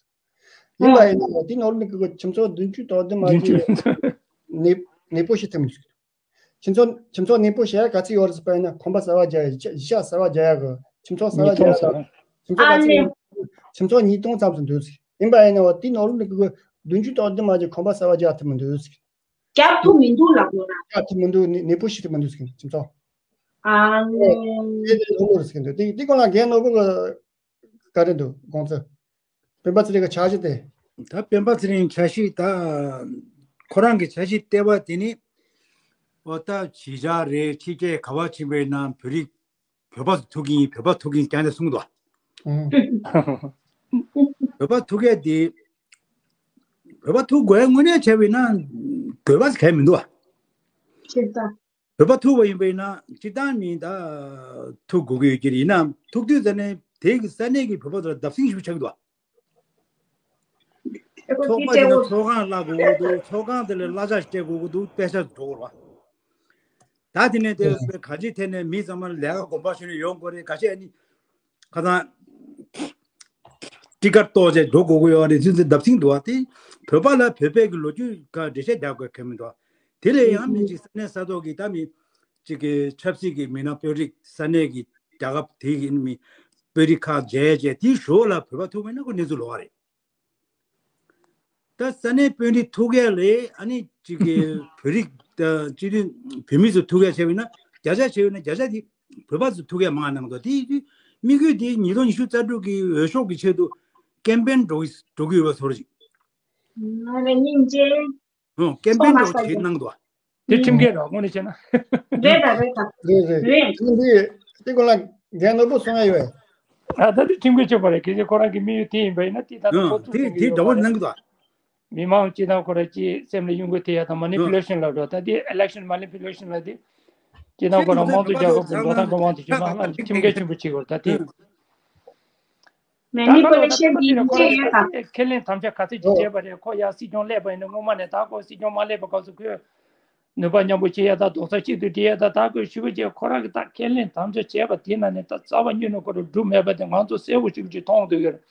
ཡིན་པ་ཡིན་ན་དེ་ནང་ལོགས་ནས་ཀྱི་ཁྱིམ་ཚང་བདུན་ཅུ་དོན་བདུན་མ་ཅིག་གནས་གནས་སྤོ་བྱེད་ཐུབ་མི་འདུག་ཟེར་གྱི་འདུག་ཁྱིམ་ཚང་ཁྱིམ་ཚང་གནས་སྤོ་བྱེད་ཡ་ག་ཚོད་ཡོད་རེད་ཟེར་བ་ཡིན་ན། ཁང་པ་གསར་པ་རྒྱག་ཡ། གཞིས་ཆགས་གསར་པ་རྒྱག་ཡ་གི་ཁྱིམ་ཚང་གསར་པ་རྒྱག་ཡ་གི་ཁྱིམ་ཚང་ག་ཚོད་ཡོད། ཁྱིམ་ཚང་ཉིས་སྟོང་ཙམ་ཞིག་འདུག་ཟེར། ཡིན་པ་ཡིན་ན་བ་དེ་ནང་ལོགས་ནས་ཀྱི་བདུན་ཅུ་དོན་བདུན་མ་ཅིག་གོམ་པ་གསར་པ་རྒྱག་ཐུབ་མི་འདུག་ཟེར། རྒྱག་ཐུབ་མི་འདུག་ལབ་དགོས་ན། རྒྱག་ཐུབ་མི་འདུག་ནི་ནི་པོ་ཞིག་ཐུབ་མི་འདུག་ཟེར་ཁྱིམ་ཚང་། ཨ་ནི། དེ་དེ་ལྷུག་ལྷུག་རེད་ཟེར་གྱི་འདུག་དེ་དེ་སྐོར་ལ་རྒན་ནོར་བུ་གི་ག་རེ་འདུག་དགོངས་ཚུལ། སྤེན་པ་ཚེ་རིང་གི་འཆར་གཞི་དེ། ད་སྤེན་པ་ཚེ་རིང་འཆར་གཞི་ད་ཁོ་རང་གི་འཆར་གཞི་ལྟེ་བ་དེ་ནི་འོ་ད་གཞིས་ཆགས་རེད། ཕྱི་རྒྱལ་ག་བ་ཕྱིན་པ་ཡིན་ན་བོད་རིགས་བོད་པ་ཚོ་ཐུག་གིན་བོད་པ་ཐུག་གིན་ཀྱང་ནས་གསུངས་འདུག་ཨང་། བོད་པ་ཐུག་ཡས་དེ་བོད་པ་ཐུག་དགོས་དངོས་གནས་བྱས་པ་ཡིན་ན་དགོས་པ་གལ་མི་འདུག་ཨ། ཁྱེད་ད། བོད་པ་ཐུག་པ་ཡིན་པ་ཡིན་ན་སྤྱིར་བཏང་མི་ད་ཐུག་དགོས་ཀྱི་ཡོད་ཀྱི་རེད། ཡིན་ནའང་ཐུག་དུས་ཙ་ནས་དེ་གི་ས་གནས་ཀྱི་བོད་པ་ཚོ་ལ་བརྡབ་གསིག་ཞིག་ཆགས་ཀྱི་འདུག་ཚོགས་པ་ཅིག་ནང་ཚོགས་ཁང་གླ་དགོས་ཀྱི་འདུག་ཚོགས་ཁང་དེ་ལ་གླ་ཆ་སྤྲད་དགོས་ཀྱི་འདུག་པེ་ཤ་འགྲོ་དགོས་རེད་བ། ད་དེ་ནས་དེ་ག་ཅི་ཐད་ནས་མི་ཚང་མ་ལས་ཀ་གོམ་པ་ཤོར་ནས་ཡོང་དགོས་རེད། ག་ཅི་ཨ་ནི་ཁ་སང་ཊི་ཀཊ་གཏོར་བྱས་འགྲོ་དགོས་ཀྱི་ཡོད་རེད་ཟེར་ཚེ་བརྡབ་གསིག་འདུག་བ། དེ་བོད་པ་ལ་བོད་པའི་གི་ལོ་རྒྱུས་ག་འགྲེལ་བཤད་རྒྱག་དགོས་གལ་མི་འདུག་དེ་ལས་ཡང་མི་གཅིག་ས་གནས་ས་ཐོག་གི་ད་མི་གཅིག་གི་ཆབ་སྲིད་ཀྱི་མི་སྣ་དཔོན་རིགས་ས་གནས་ཀྱི་རྒྱལ་ཁབ་དེ་གི་མི་དཔོན་རིགས་ཁག་མཇལ་བྱས་དེའི་ཞོར་ལ་བོད་པ་ཐུག་མེད་ན་ཁོ་གནས་ཚུལ་ལོགས་ཀ་རེད། ད་ས་གནས་དཔོན་རིགས་ཐུག་ཡས་ལས་ཨ་ནི་གཅིག་གི་བོད་རིགས་ད་སྤྱི་མཐུན་བོད་མི་ཚོ་ཐུག་ཡས་བྱས་པ་ཡིན་ན་བརྒྱ་ཆ་བྱས་པ་ཡིན་ན་བརྒྱ་ཆ་དེ་བོད་པ་ཚོ་ཐུག་ཡས་མང་གནང་འདུག་དེ་དུས་དམིགས་ཡུལ་དེ་ཉིས་སྟོང་ཉི་ཤུ་རྩ་དྲུག་གི་འོས་ཤོག་གི་ཆེད་དུ་ཀེམ་པེན་འགྲོ་གི་འགྲོ་གི་ཡོད་པ་ཚོར་ཅིག་ང་རང་སྙིང་རྗེ། ཨོ་ཀེམ་པེན་འགྲོ་བྱེད་གནང་འདུག་དེ་ཁྲིམས་འགལ་རེད་དངོས་གནས་བྱས་ན། རེད་ད་རེད་ད། རེད་རེད། རེད། ཁྲིམས་འདི་དེ་སྐོར་ལ་རྒན་ནོར་བུ་གསུང་ཡ་ཡོད། ཨ་ད་དེ་ཁྲིམས་འགལ་ཆོག་པ་རེད། གལ་སྲིད་ཁོ་རང་གི་དམིགས་ཡུལ་དེ་ཡིན་པ་ཡིན་ན་དེ་ད་ལྟ་ཨོ་ཁོ་ཚོ་དེ་ཁྲིམས་འགལ་དེ་ཡོད་འདྲ་པོ་རེད། གནང་གི་འདུག་མི་མང་སྤྱི་བཏང་ཁོ་རང་ཅིག་སེམས་ལ་གཡོ་འགུལ་ཐེབས་ཡ་དང་མ་ནི་པུ་ལེ་ཤན་ལབ་འགྲོ། ད་དེ་ཨི་ལེག་ཤན་མ་ནི་པུ་ལེ་ཤན་ལབ་དེ་སྤྱི་བཏང་ཁོ་རང་དམངས་གཙོ་རྒྱལ་ཁབ་ཀྱི་འགྲོ་སྟངས་འགྲོ་སྟངས་དེ་ཞིག་ལ་ཁྲིམས་འགལ་ཆེན་པོ་བྱེད་དགོས། ད་དེ། མེ་ནི་པུ་ལེ་ཤན་དེ་ཡིན་གཅིག་ཡོད་དམ། ཁས་ལེན་དམ་བཅའ་ག་ཚོད་ཅིག་བྱས་པ་རེད། ཁོ་ཡར་སྲིད་སྐྱོང་སླེབས་པ་ཡིན་ན་སྔོན་མ་ནས་ད་ཁོ་སྲིད་སྐྱོང་མ་སླེབས་པ་སྐབས་སུ་ཁོས་ནུས་པ་མཉམ་སྤུངས་བྱེད་ཡ་ད་རྡོག་རྩ་གཅིག་ཏུ་སྒྲིལ་ཡ་ད་ད་ཁོས་ཞུ་བ་བྱས་ཁོ་རང་གི་ད་ཁས་ལེན་དམ་བཅའ་བྱས་པ་དེ་ནང་ནས་ད་རྩ་བ་ཉིད་ནས་ཁོ་རང་སྒྲུབ་མེད་པ་དེ་ང་ཚོ་གསལ་པོ་ཞིག་ཅིག་མཐོང་འདུག་ཡོད་རེད།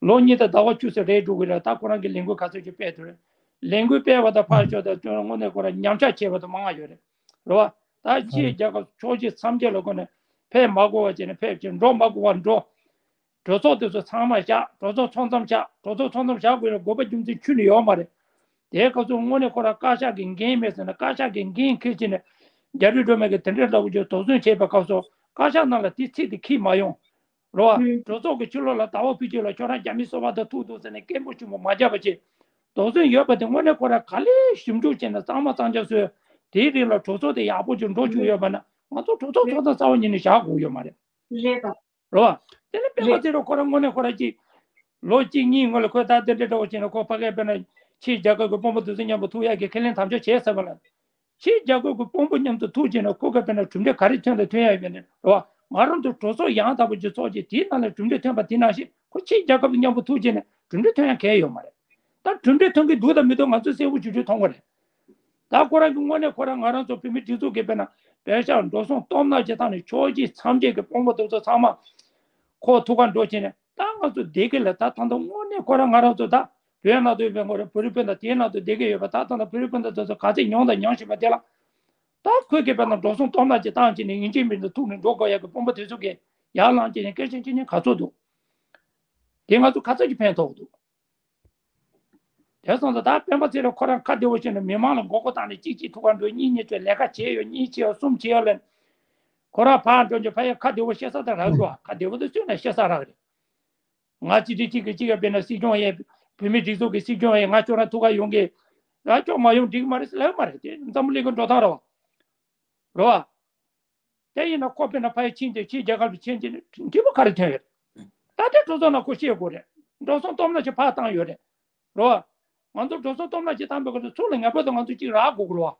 ལོ་གཉིས་དང་ཟླ་བ་བཅུ་ཙམ་རེད་འགྲོ་གི་རེད། ད་ཁོ་རང་གི་ལས་འགུལ་ག་ཚོད་ཅིག་སྤེལ་ཐུབ་རེད། ལས་འགུལ་སྤེལ་བ་དང་ཕར་ཞོག་ད་དངོས་གནས་ཁོ་རང་ཉམས་ཆག་བྱས་པ་དང་མང་བ་ཡོད་རེད། རེད་བ། ད་ཕྱིའི་རྒྱལ་ཁབ་ཕྱོགས་བཞི་མཚམས་བརྒྱད་ལ་ཁོ་ནས་ཕེབས་མ་དགོས་པ་བྱས་ནས་ཕེབས་ཀྱི་འགྲོ་མ་དགོས་པ་འགྲོ། གྲོས་ཚོགས་དེ་ཚོ་ཚང་མ་བཞག་གྲོས་ཚོགས་ཚོགས་མཚམས་བཞག་གྲོས་ཚོགས་ཚོགས་མཚམས་བཞག་དགོས་ལ་དགོས་པ་རྒྱུ་མཚན་ཁྱོན་ནས་ཡོད་མ་རེད། དེའི་སྐབས་སུ་དངོས་གནས་ཁོ་རང་བཀའ་ཤག་གི་འགན་མེད་ཟེར་ན་བཀའ་ཤག་གི་འགན་འཁྱེར་བྱས་ནས་རྒྱ་རིགས་སྒྲོལ་མ་གི་དེ་འདྲའི་ལྟ་བུ་ཅིག་དོགས་ཟོན་བྱས་པའི་སྐབས་སུ་བཀའ་ཤག་ནང་ལ་དེ་ཚིག་དེ་འཁྱེར་མ་ཡོང་། རེད་བ། གྲོས་ཚོགས་ཀྱི་ཕྱི་ལོགས་ལ་ཟླ་བ་ཕུལ་རྒྱུ་ལ་ཁྱོད་རང་རྒྱ་མི་སོ་པ་དང་ཐུག་འདུག་ཟེར་ནས་སྐད་འབོད་ཆེན་པོ་མ་རྒྱག་པ་བྱས། དོགས་ཟོན་ཡོད་པ་དེ་དངོས་གནས་ཁོ་རང་ག་ལེར་ཞིབ་འཇུག་བྱས་ནས་གཙང་མ་གཙང་རྐྱང་བཟོས། དེའི་རིང་ལ་གྲོས་ཚོགས་དེ་ཡག་པོ་ཅིག་འགྲོ་བཅུག་ཡོད་པ་ན་ང་ཚོ་གྲོས་ཚོགས་ཚོགས་ཐེངས་རྩ་བ་ཉིད་ནས་བཞག་དགོས་ཡོད་མ་རེད། རེད་པ། རེད་བ། དེ་ནས་སྤེན་པ་རེད། ཚེ་རིང་ཁོ་རང་དངོས་གནས་ཁོ་རང་གཅིག་ལོ་གཅིག་གཉིས་སྔོན་ལ་ཁོས་ད་དེ་འདྲ་འདྲ་བོ་བྱས་ནས་ཁོ་ཕ་གིར་དཔེར་ན་ཕྱིའི་རྒྱལ་ཁབ་ཀྱི་དཔོན་པོ་དེ་ཚོ་མཉམ་པོ་ཐུག་ཡག་གི་ཁས་ལེན་དམ་བཅའ་བྱས་ཟེར་བ་ལ། ཕྱིའི་རྒྱལ་ཁབ་ཀྱི་དཔོན་པོ་མཉམ་དུ་ཐུག་བྱས་ནས་ཁོ་གིས་དཔེར་ན་གྲུབ་འབྲས་ག་རེ་ཐོན་དང་ཐོན་ཡག་ཡོད་པ་ནས་རེད་བ། ང་རང་ཚོ་གྲོས་ཚོགས་ཡང་དག་པ་ཅིག་ཚོགས་བྱས་དེའི་ནང་ལ་གྲུབ་འབྲས་ཐོན་པ་དེ་ནང་བཞིན་ཁོ་ཕྱིའི་རྒྱལ་ཁབ་དང་མཉམ་པོ་ཐུག་བྱས་ནས་གྲུབ་འབྲས་ཐོན་ཡག་གང་ཡང་ཡོད་མ་རེད། ད་གྲུབ་འབྲས་ཐོན་གྱི་འདུག་དང་མི་འདུག་ང་ཚོས་གསལ་པོ་ཞེ་པོ་ཅིག་མཐོང་གི་རེད། ད་ཁོ་རང་གི་དངོས་གནས་ཁོ་རང་ང་རང་ཚོ་བོད་མི་སྒྲིག་འཛུགས་ཀྱི་དཔེར་ན་པད་ཤག་འགྲོ་སོང་སྟོབས་ན་ཅིག་བཏང་ནས་ཕྱོགས་བཞི་མཚམས་བརྒྱད་ཀྱི་དཔོན་པོ་དེ་ཚོ་ཚང་མ་ཁོ་ཐུག་ག་འགྲོ་བྱས་ནས་ད་ང་ཚོ་བསྡད་ཀྱི་ལ་ད་ད་ལྟ་དངོས་གནས་ཁོ་རང་ང་རང་ཚོ་ད་བོད་ནང་དུ་ཡོད་པའི་ངོ་རེ་བོད་རིགས་སྤུན་ཟླ་དེའི་ནང་དུ་བསྡད་ཀྱི་ཡོད་པ་ད་ད་ལྟ་བོད་རིགས་སྤུན་ཟླ་དེ་ཚོ་ག་ཚད་མྱོང་དང་མྱོང་བཞིན་པ་དེ་ལ་ད་ཁོས་ཀྱི་དཔེར་ན་འགྲོ་སོང་སྟོབས་ན་ཅིག་བཏང་བྱས་ནས་ཡིན་གཅིག་མིན་གཅིག་ཐུག་ནས་འགྲོ་དགོས་ཡག་གི་དཔོན་པོ་དེ་ཚོ་གིས་ཡར་ལངས་བྱས་ནས་སྐད་ཆ་བཤད་མཁན་ག་ཚོད་འདུག་དེ་ང་ཚོ་ག་ཚོད་ཀྱིས་ཕན་ཐོགས་འདུག་དེ་སོང་ཙང་ད་སྤེན་པ་ཚེ་རིང་ཁོ་རང་ཁ་བདེ་བོ་བྱས་ནས་མི་མང་ལ་མགོ་སྐོར་བཏང་ནས་གཅིག་གཅིག་ཐུག་ག་འགྲོ། གཉིས་གཉིས་ཚོས་ལས་ཀ་བྱས་ཡོད། གཉིས་བྱས་ཡོད། གསུམ་བྱས་ཡོད་ལབ་ནས་ཁོ་རང་ཕར་འགྲོ་རྒྱུ་ཕ་ཡ་ཁ་བདེ་བོ་བཤད་ས་དང་རག་འགྲོ། ཁ་བདེ་བོ་དེ་བཟོས་ན་བཤད་ས་རག་རེད། ང་གཅིག་དེ་གཅིག་གིས་གཅིག་ག་དཔེར་ན་སྲིད་སྐྱོང་ཡས་བོད་མི་སྒྲིག་འཛུགས་ཀྱི་སྲིད་སྐྱོང་ཡས་ང་ཁྱོད་རང་ཐུག་ག་ཡོང་གི་ར་ཁྱོད་མ་ཡོང་འགྲིག་གི་མ་རེད་ཟེར་ལབ་ཡོད་མ་རེད། དེ་འཛམ་བུ་གླིང་གི་འགྲོ་སྟངས་རེད་བ། རེད་བ། དེ་ཡིན་ན་ཁོ་དཔེར་ན་ཕ་ཡུལ་ཕྱིན་ཏེ་ཕྱིའི་རྒྱལ་ཁབ་ལ་ཕྱིན་ཏེ་ནི་འབྲས་བུ་ག་རེ་ཐོན་ཡོད་རེད། ད་ལྟའི་གྲོས་ཚོགས་ནང་ཁོ་བཤད་དགོས་རེད། འགྲོ་སོང་སྟོབས་ན་ཅིག་ཕར་བཏང་ཡོད་རེད། རེད་བ། ང་ཚོ་འགྲོ་སོང་སྟོབས་ན་ཅིག་བཏང་པའི་སྐབས་སུ་ཚུར་ལ་ངེས་པར་དུ་ང་ཚོ་ཅིག་རག་དགོས་ཀྱི་རེད་བ།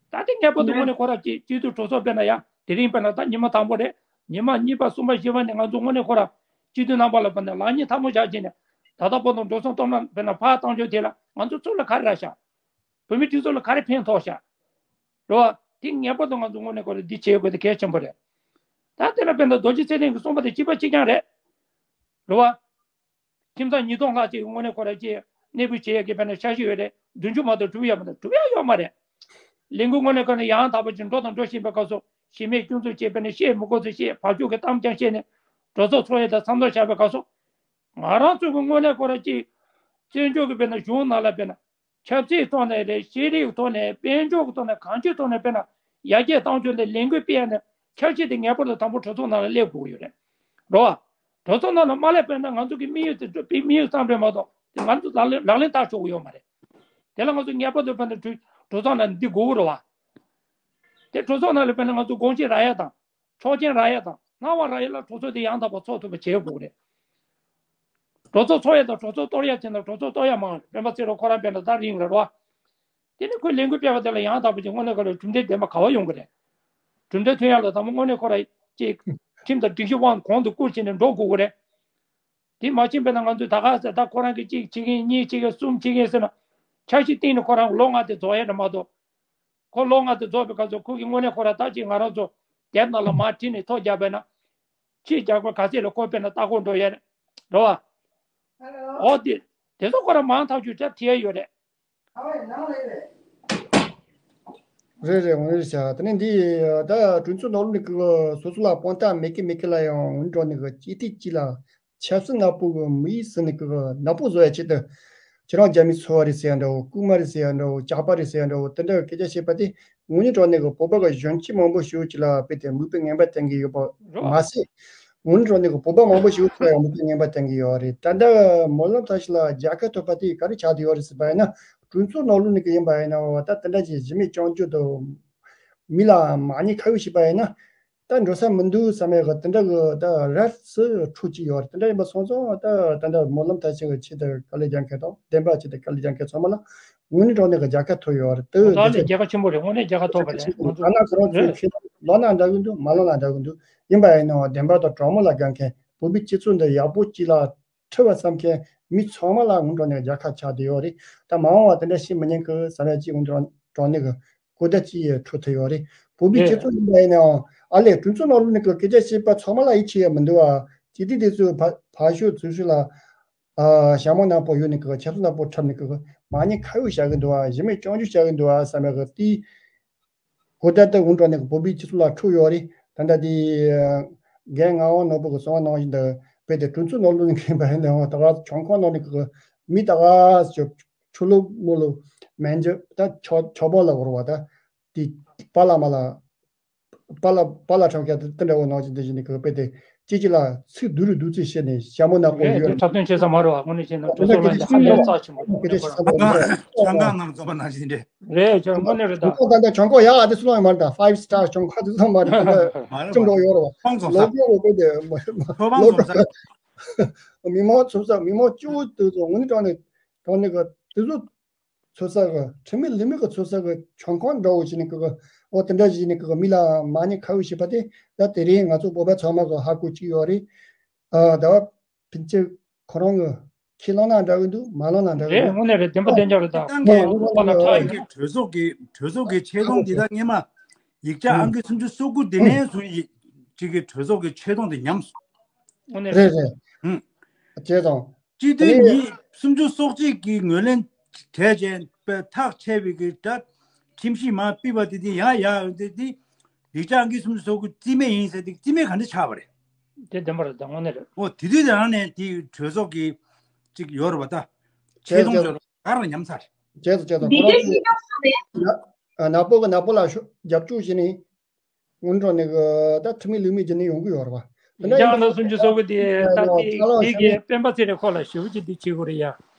ད་ལྟའི་ངེས་པར་དུ་དངོས་གནས་ཁོ་རང་ཅིག་སྤྱི་འཐུས་གྲོས་ཚོགས་དཔེར་ན་ཡང་དེ་རིང་དཔེར་ན་ད་ཉི་མ་དང་པོ་རེད། ཉི་མ་གཉིས་པ་གསུམ་པ་བཞི་པ་ནས་ང་ཚོ་དངོས་གནས་ཁོ་རང་སྤྱི་འཐུས་རྣམ་པ་ལ་དཔེར་ན་ལག་གཉིས་ཐལ་མོ་སྦྱར་བྱས་ནས་ད་ལྟ་བར་དུ་འགྲོ་སོང་སྟོབས་ན་དཔེར་ན་ཕར་བཏང་ཕྱོགས་དེ་ལ་ང་ཚོ་ཚུར་ལ་ག་རེ་རག་ཤག་བོད་མི་སྒྲིག་འཛུགས་ལ་ག་རེ་ཕན་ཐོགས་ཤག་རེད་བ། དེ་ངེས་པར་དུ་ང་ཚོ་དངོས་གནས་ཁོ་རང་འདི་བྱེད་དགོས་དེ་གལ་ཆེན་པོ་རེད། ད་དེ་ལ་དཔེར་ན་རྡོ་རྗེ་ཚེ་རིང་གིས་གསུངས་པ་དེ་གཅིག་པ་གཅིག་རྐྱང་རེད། རེད་བ། ཁྱིམ་ཚང་ཉིས་སྟོང་ལྷག་ཅིག་དངོས་གནས་ཁོ་རང་ཅིག་གནས་སྤོས་བྱེད་ཡག་གི་དཔེར་ན་འཆར་གཞི་ཡོད་རེད། བདུན་ཅུ་མ་གཏོགས་གྲུབ་ཡག་མ་གཏོགས་གྲུབ་ཡག་ཡོད་མ་རེད། ལས་འགུལ་དངོས་གནས་ཁོ་རང་ཡང་དག་པ་ཅིག་འགྲོ་དང་འགྲོ་བཞིན་པའི་སྐབས་སུ་གཞི་མེད་སྐྱོན་འཛུགས་བྱས་དཔེར་ན་བཤད་མི་དགོས་ཚུལ་བཤད་བག་ཆགས་ཀྱི་གཏམ་རྐྱང་བཤད་ནས་གྲོས་ཚོགས་ཚོགས་ཡག་དང་མཚམས་འཇོག་བཞག་པའི་སྐབས་སུ། ང་རང་ཚོ་གི་དངོས་གནས་ཁོ་རང་ཅིག་བཙན་བྱོལ་གི་དཔེར་ན་གཞུང་ནང་ལ་དཔེར་ན་ཆབ་སྲིད་ཐོག་ནས་རེད། ཤེས་རིག་ཐོག་ནས། དཔལ་འབྱོར་གི་ཐོག་ནས། གང་ཅིའི་ཐོག་ནས་དཔེར་ན་ཡར་རྒྱས་གཏང་རྒྱུ་ལ་ལས་འགུལ་སྤེལ་ཡ་ནས་འཆར་གཞི་དེ་ངེས་པར་དུ་དང་པོ་གྲོས་ཚོགས་ནང་ལ་སླེབས་དགོས་ཀྱི་ཡོད་རེད། རེད་བ། གྲོས་ཚོགས་ནང་ལ་མ་སླེབས་པ་ཡིན་ན་ང་ཚོ་གི་དམིགས་ཡུལ་དེ་དམིགས་ཡུལ་ཙམ་རེད་མ་གཏོགས་དེ་ང་ཚོ་ལག་ལེན་ལག་ལེན་བསྟར་ཆོག་གི་ཡོད་མ་རེད། དེ་ལ་ང་ཚོ་ངེས་པར་དུ་དཔེར་ན་གྲོས་གྲོས་ཚོགས་ནང་འདི་དགོས་ཀྱི་རེད་བ། དེ་གྲོས་ཚོགས་ནང་ལ་དཔེར་ན་ང་ཚོ་དགོངས་གཞི་རག་ཡ་དང་། ཆོག་མཆན་རག་ཡ་དང་། གནང་བ་རག་ཡ་ལ་གྲོས་ཚོགས་དེ་ཡང་དག་པ་ཚོགས་ཐུབ་པ་བྱེད་དགོས་རེད། གྲོས་ཚོགས་ཚོགས་ཡ་དང་གྲོས་ཚོགས་གཏོར་ཡ་བྱས་ན་གྲོས་ཚོགས་གཏོར་ཡ་མང་རེད། སྤེན་པ་ཚེ་རིང་ཁོ་རང་དཔེར་ན་ད་རིང་རེད་བ། དེ་ནི་ཁོས་ལས་འགུལ་སྤེལ་བ་དེ་ལ་ཡང་དག་པ་ཅིག་དངོས་གནས་ཁོ་ལ་གྲུབ་འབྲས་ལྡན་པ་ག་བ་ཡོང་གི་རེད། གྲུབ་འབྲས་ཐོན་ཡ་ལ་དང་པོ་དངོས་གནས་ཁོ་རང་ཅིག་ཁྲིམས་དང་སྒྲིག་གཞི་དབང་གོང་དུ་བཀུར་བྱས་ནས་འགྲོ་དགོས་ཀྱི་རེད། དེ་མ་ཕྱིན་པས་ན་ང་ཚོས་ད་ག་ཟེ་ད་ཁོ་རང་གིས་གཅིག་བྱེད་ཀྱིན་གཉིས་བྱེད་ཀྱིན་གསུམ་བྱེད་ཀྱིན་ཟེར་ན། འཆར་གཞི་བཏིང་ནས་ཁོ་རང་ལོ་ལྔ་དེ་རྫོགས་ཡ་རེད་མ་གཏོགས། ཁོ་ལོ་ལྔ་དེ་རྫོགས་པའི་སྐབས་སུ་ཁོ་གིས་དངོས་གནས་ཁོ་རང་ད་ཅིག་ང་རང་ཚོ་དེབ་ནང་ལ་མར་བྲིས་ནས་ཐོ་རྒྱབ་པས་ན། ཕྱིའི་རྒྱལ་ཁབ་ག་ཚད་ལ་ཁོ་དཔེར་ན་ལྟ་སྐོར་འགྲོ་ཡ་རེད། རེད་བ། ཨོ་དེ་དེ་ཚོ་ཁོ་རང་མང་ཐག་ཆོད་ཆ་བྲིས་ཡ་ཡོད་རེད། རེད་རེད། འོང་རེད་བྱ། དེ་ནས་འདི་ད་གྲོས་ཚོགས་ནང་ལོགས་ནས་ཀྱི་སོ་སོ་ལ་དཔང་རྟགས་མེད་ཀི་མེད་ཀི་ལ་ཡང་འོང་འགྲོ་ནས་ཀྱི་ཅི་ཐིག་ཅི་ལ་ཆབ་སྲིད་ནག་པོ་གི་མི་ཡིས་ཟིན་ནས་ཀྱི་ནག་པོ་བཟོ་ཡ་ཆེད་དུ། ཁྱེད་རང་རྒྱ་མིའི་ཚོ་བ་རེད་ཟེར་ཡ་འདྲ་བོ། རྐུན་མ་རེད་ཟེར་ཡ་འདྲ་བོ། ཇག་པ་རེད་ཟེར་ཡ་འདྲ་བོ། དེ་འདྲ་སྐད་ཆ་བཤད་པ་དེ་དངོས་གནས་དྲང་གནས་ཀྱི་བོད་པ་གི་གཞོན་སྐྱེས་མང་པོ་ཞིག་ཅིག་ལ་དཔེ་དེ་མིག་དཔེ་ངན་པ་བསྟན་གྱི་ཡོད་པ་མ་ཟད། དངོས་གནས་དྲང་གནས་ཀྱི་བོད་པ་མང་པོ་ཞིག་ལ་ཡང་མིག་དཔེ་ངན་པ་བསྟན་གྱི་ཡོད་རེད། ད་ལྟ་སྨོན་ལམ་བཏབ་ཞིག་ལ་རྒྱལ་ཁ་ཐོབ་པ་དེ་ག་རེ་ཆགས་བསྡད་ཡོད་རེད་ཟེར་བ་ཡིན་ན། གྲོས་ཚོགས་ནང་ལོགས་ནས་ཀྱི་ཡིན་པ་ཡིན་ན། ད་དེ་འདྲ་ཅིག་གཞི་མེད་རྐྱང་རྒྱུ་དང་། མི་ལ་མ་ཉེས་ཁ་གཡོགས་བྱས་པ་ཡིན་ན། ད་འགྲོ་ས་མི་འདུག་བསམ་ཡག་གི་དེ་འདྲ་གི་ད་ར་སི་འཕྲོ་གཅིག་ཡོད་རེད། དེ་འདྲ་ཡིན་པ་སོང་ཙང་ད་ད་ལྟ་སྨོན་ལམ་མཐར་ཕྱིན་གི་ཆེད་དུ་དཀའ་ལས་རྒྱག་མཁན་དང་བདེན་པ་ཆེད་དུ་དཀའ་ལས་རྒྱག་མཁན་ཚང་མ་ལ་དངོས་གནས་དྲང་གནས་ཀྱི་རྒྱལ་ཁ་ཐོབ་ཡོད་རེད། དེ་ད་ནི་རྒྱལ་ཁ་ཆེན་པོ་རེད། དངོས་གནས་རྒྱལ་ཁ་ཐོབ་པ་རེད། ང་ཚོ་ད་ནང་ཁོ་རང་ཚོའི་ཁེ་ལོ་ན་འདྲ་གི་འདུག་མ་ལོ་ན་འདྲ་གི་འདུག་ཡིན་པ་ཡིན་ནའང་བདེན་པ་དང་དྲང་མོ་ལ་དགའ་མཁན། བོད་པའི་སྤྱི་ཚོགས་འདི་ཡག་པོ་གཅིག་ལ་ཁྲིད་པ་བསམ་མཁན་མི་ཚང་མ་ལ་དངོས་དྲང་གནས་རྒྱལ་ཁ་ཆགས་བསྡད་ཡོད་རེད། ད་མ་འོངས་པ་དེ་འདྲ་ཤེས་མི་ཉན་གི་བསམ་ཡ་གཅིག་དངོས་དྲང་དྲང་གནས་གི་གོ་བརྡ་ཅིག་འཕྲོད་ཐུབ་ཡོད་རེད། བོད་པའི་སྤྱི་ཚོགས་ཡིན་པ་ཡིན་ནའང་ཨ་ལས་གྲོས་ཚོགས་ནང་ལོགས་ནས་གི་སྐད་ཆ་བཤད་པ་ཚང་མ་ལ་ཡིད་ཆེས་ཡ་མི་འདུག་ཨ། སྤྱི་བདེ་དེ་ཚོས་ཕ་ཕ་ཤོད་ཚུལ་ཤོད་ལ་ཨ་ཞྭ་མོ་ནག་པོ་གཡོགས་ནས་གི་ཆབ་སྲིད་ནག་པོ་འཁྲབ་ནས་གི་མ་ཉེས་ཁ་གཡོགས་བྱ་གི་འདུག་ཨ། གཞི་མེད་རྐྱང་རྒྱུ་བྱ་གི་འདུག་ཨ་བསམ་ཡ་གི་དེའི་གོ་བརྡ་དེ་དངོས་དྲང་གནས་བོད་པའི་སྤྱི་ཚོགས་ལ་འཕྲོད་ཡོད་རེད། ད་ལྟ་དེ་རྒན་ངག་དབང་ནོར་བུ་གིས་གསུངས་པ་ནང་བཞིན་དུ་བོད་དེ་གྲོས་ཚོགས་ནང་ལོགས་ནས་མཁྱེན་པ་ཡིན་ནའང་ད་ག་གྱོང་ཁོག་ནང་ནས་གི་མི་ད་ག་ཆོ་ཆོ་ལོ་མོ་ལོ་མན་ཇུ་ད་ཆོ་ཆོ་པོ་ལ་བོར་བ་ད་དེ་པ་ལ་མ་ལ་པ་ལ་པ་ལ་ཁྲམ་ཁ་དེ་འདྲ་བོ་ནང་བཞིན་དེ་བཞིན་ནས་གི་བོད་དེ་ཅི་ཅི་ལ་ཚིག་བསྡུ་རུ་བསྡུ་ཚིག་བཤད་ནས་ཞྭ་མོ་ནག་པོ་རེད། ཡོད་དེ་འཁྲབ་སྟོན་བྱེད་ས་མ་རེད་བ། དངོས་གནས་བྱས་ན་གྲོས་ཚོགས་ལ་ཡང་ཧ་ལས་རྩ་ཆེན་པོ་རེད། ཆང་ཁང་ནང་འཛོམས་པ་ནང་བཞིན་རེད། རེད་ཅོ་དངོས་གནས་རེད་ད། ཁོང་ད་ལྟ་གྱོང་ཁོག་ཡག་ཨ་དེ་སུ་ལ་མ་རེད་ད། ཕའིབ་སི་ཊར་གྱོང་ཁོག་དེ་ཚོ་མ་རེད་ད། མ་རེད་ཅུང་བ། འགྲོ་ཡོད་རེད་བ། ཁོང་ཚོ་ལོ་ས་གོ་གོ་དེ་མ་ཁོ་བང་ལོ་ཚོ་ས། མི་མང་ཚོ་ས་མི་མང་གཅིག་པུ་དེ་ཚོ་དངོས་གནས་དྲང་གནས་དྲང་གནས་གི་དེ་ཚོ་ཚོ་ས་གི་ཁྲིམས་མེད་ལུགས་མེད་གི་ཚོ་ས་གི་གྱོང་ཁོག་འདྲ་བོ་བྱས་ནས་གི་གི་འོ་དེ་འདྲ་བྱས་ནས་གི་གི་མི་ལ་མ་ཉེས་ཁ་གཡོགས་བྱས་པ་དེ་ད་དེ་རིང་ང་ཚོ་བོད་པ་ཚང་མ་གི་ཧ་གོ་གཅིག་ཡོད་རེད། ཨ་ད་བ། ཕན་ཆད་ཁོ་རང་གི་ཁས་བླངས་ན་འདྲ་གི་འདུག་མ་བླངས་ན་འདྲ་གི་རེད། འདུག་དངོས་གནས་རེད། བདེན་པ་བདེན་རྐྱང་རེད་ད། ཁོ་རང་ཁོ་ལ་ཁྲག་ཡིན། གྲོས་ཚོགས་ཀྱི་གྲོས་ཚོགས་ཀྱི་ཆེ་མཐོང་འདི་དག་སྔས་མ་ཡིག་ཆ་ཨང་ཀི་སུམ་ཅུ་སོ་དགུ་འདི་ནས་བཟུང་ཡིག་ཅིག་གི་གྲོས་ཚོགས་ཀྱི་ཆེ་མཐོང་དེ་ཉམས་སོང་། དངོས་གནས་རེད། རེད་རེད། ཧུམ། བྱས་ཙང་། སྤྱི་འཐུས་ཉིས་སུམ་ཅུ་སོ་གཅིག་གིས་ངོས་ལེན་བྱས་རྗེས་པའི་ཐག་ཆད་པའི་གི་ད་ཁྲིམས་གཞི་མར་ཕུད་པ་དེ་དེ་ཡང་ཡང་དེ་དེ་ཡིག་ཆ་ཨང་ཀི་སུམ་ཅུ་སོ་དགུ་རྩིས་མེད་ཡིན་ཟེར་དེ་རྩིས་མེད་ག་འདྲ་ཆགས་པ་རེད། དེ་བདེན་པ་རེད་ད། དངོས་གནས་རེད། ཨོ་དེ་དུས་དེ་རང་ནས་དེ་གྲོས་ཚོགས་ཀྱི་ཅིག་ཡོད་རེད་པ་ད། ཆེ་མཐོང་ཆེ་མཐོང་ག་རང་ཉམས་ཚར། བྱས་ཙང་བྱས་ཙང་ཁོ་རང་ཚོས་ནག་པོ་གི་ནག་པོ་ལ་ཤོ་རྒྱབ་སྐྱོར་བྱས་ནས་དངོས་དྲང་གནས་གི་ད་ཁྲིམས་མེད་ལུགས་མེད་བྱས་ནས་ཡོང་གི་ཡོད་རེད་པ། དེ་འདྲ་ཡིན་ཡང་ན་སུམ་ཅུ་སོ་དགུ་དེ་ད་དེ་དེ་གི་སྤེན་པ་ཚེ་རིང་ཁོ་ལ་ཞེ་པོ་ཅིག་དེ་བྱེད་དགོས་རེད་ཡ།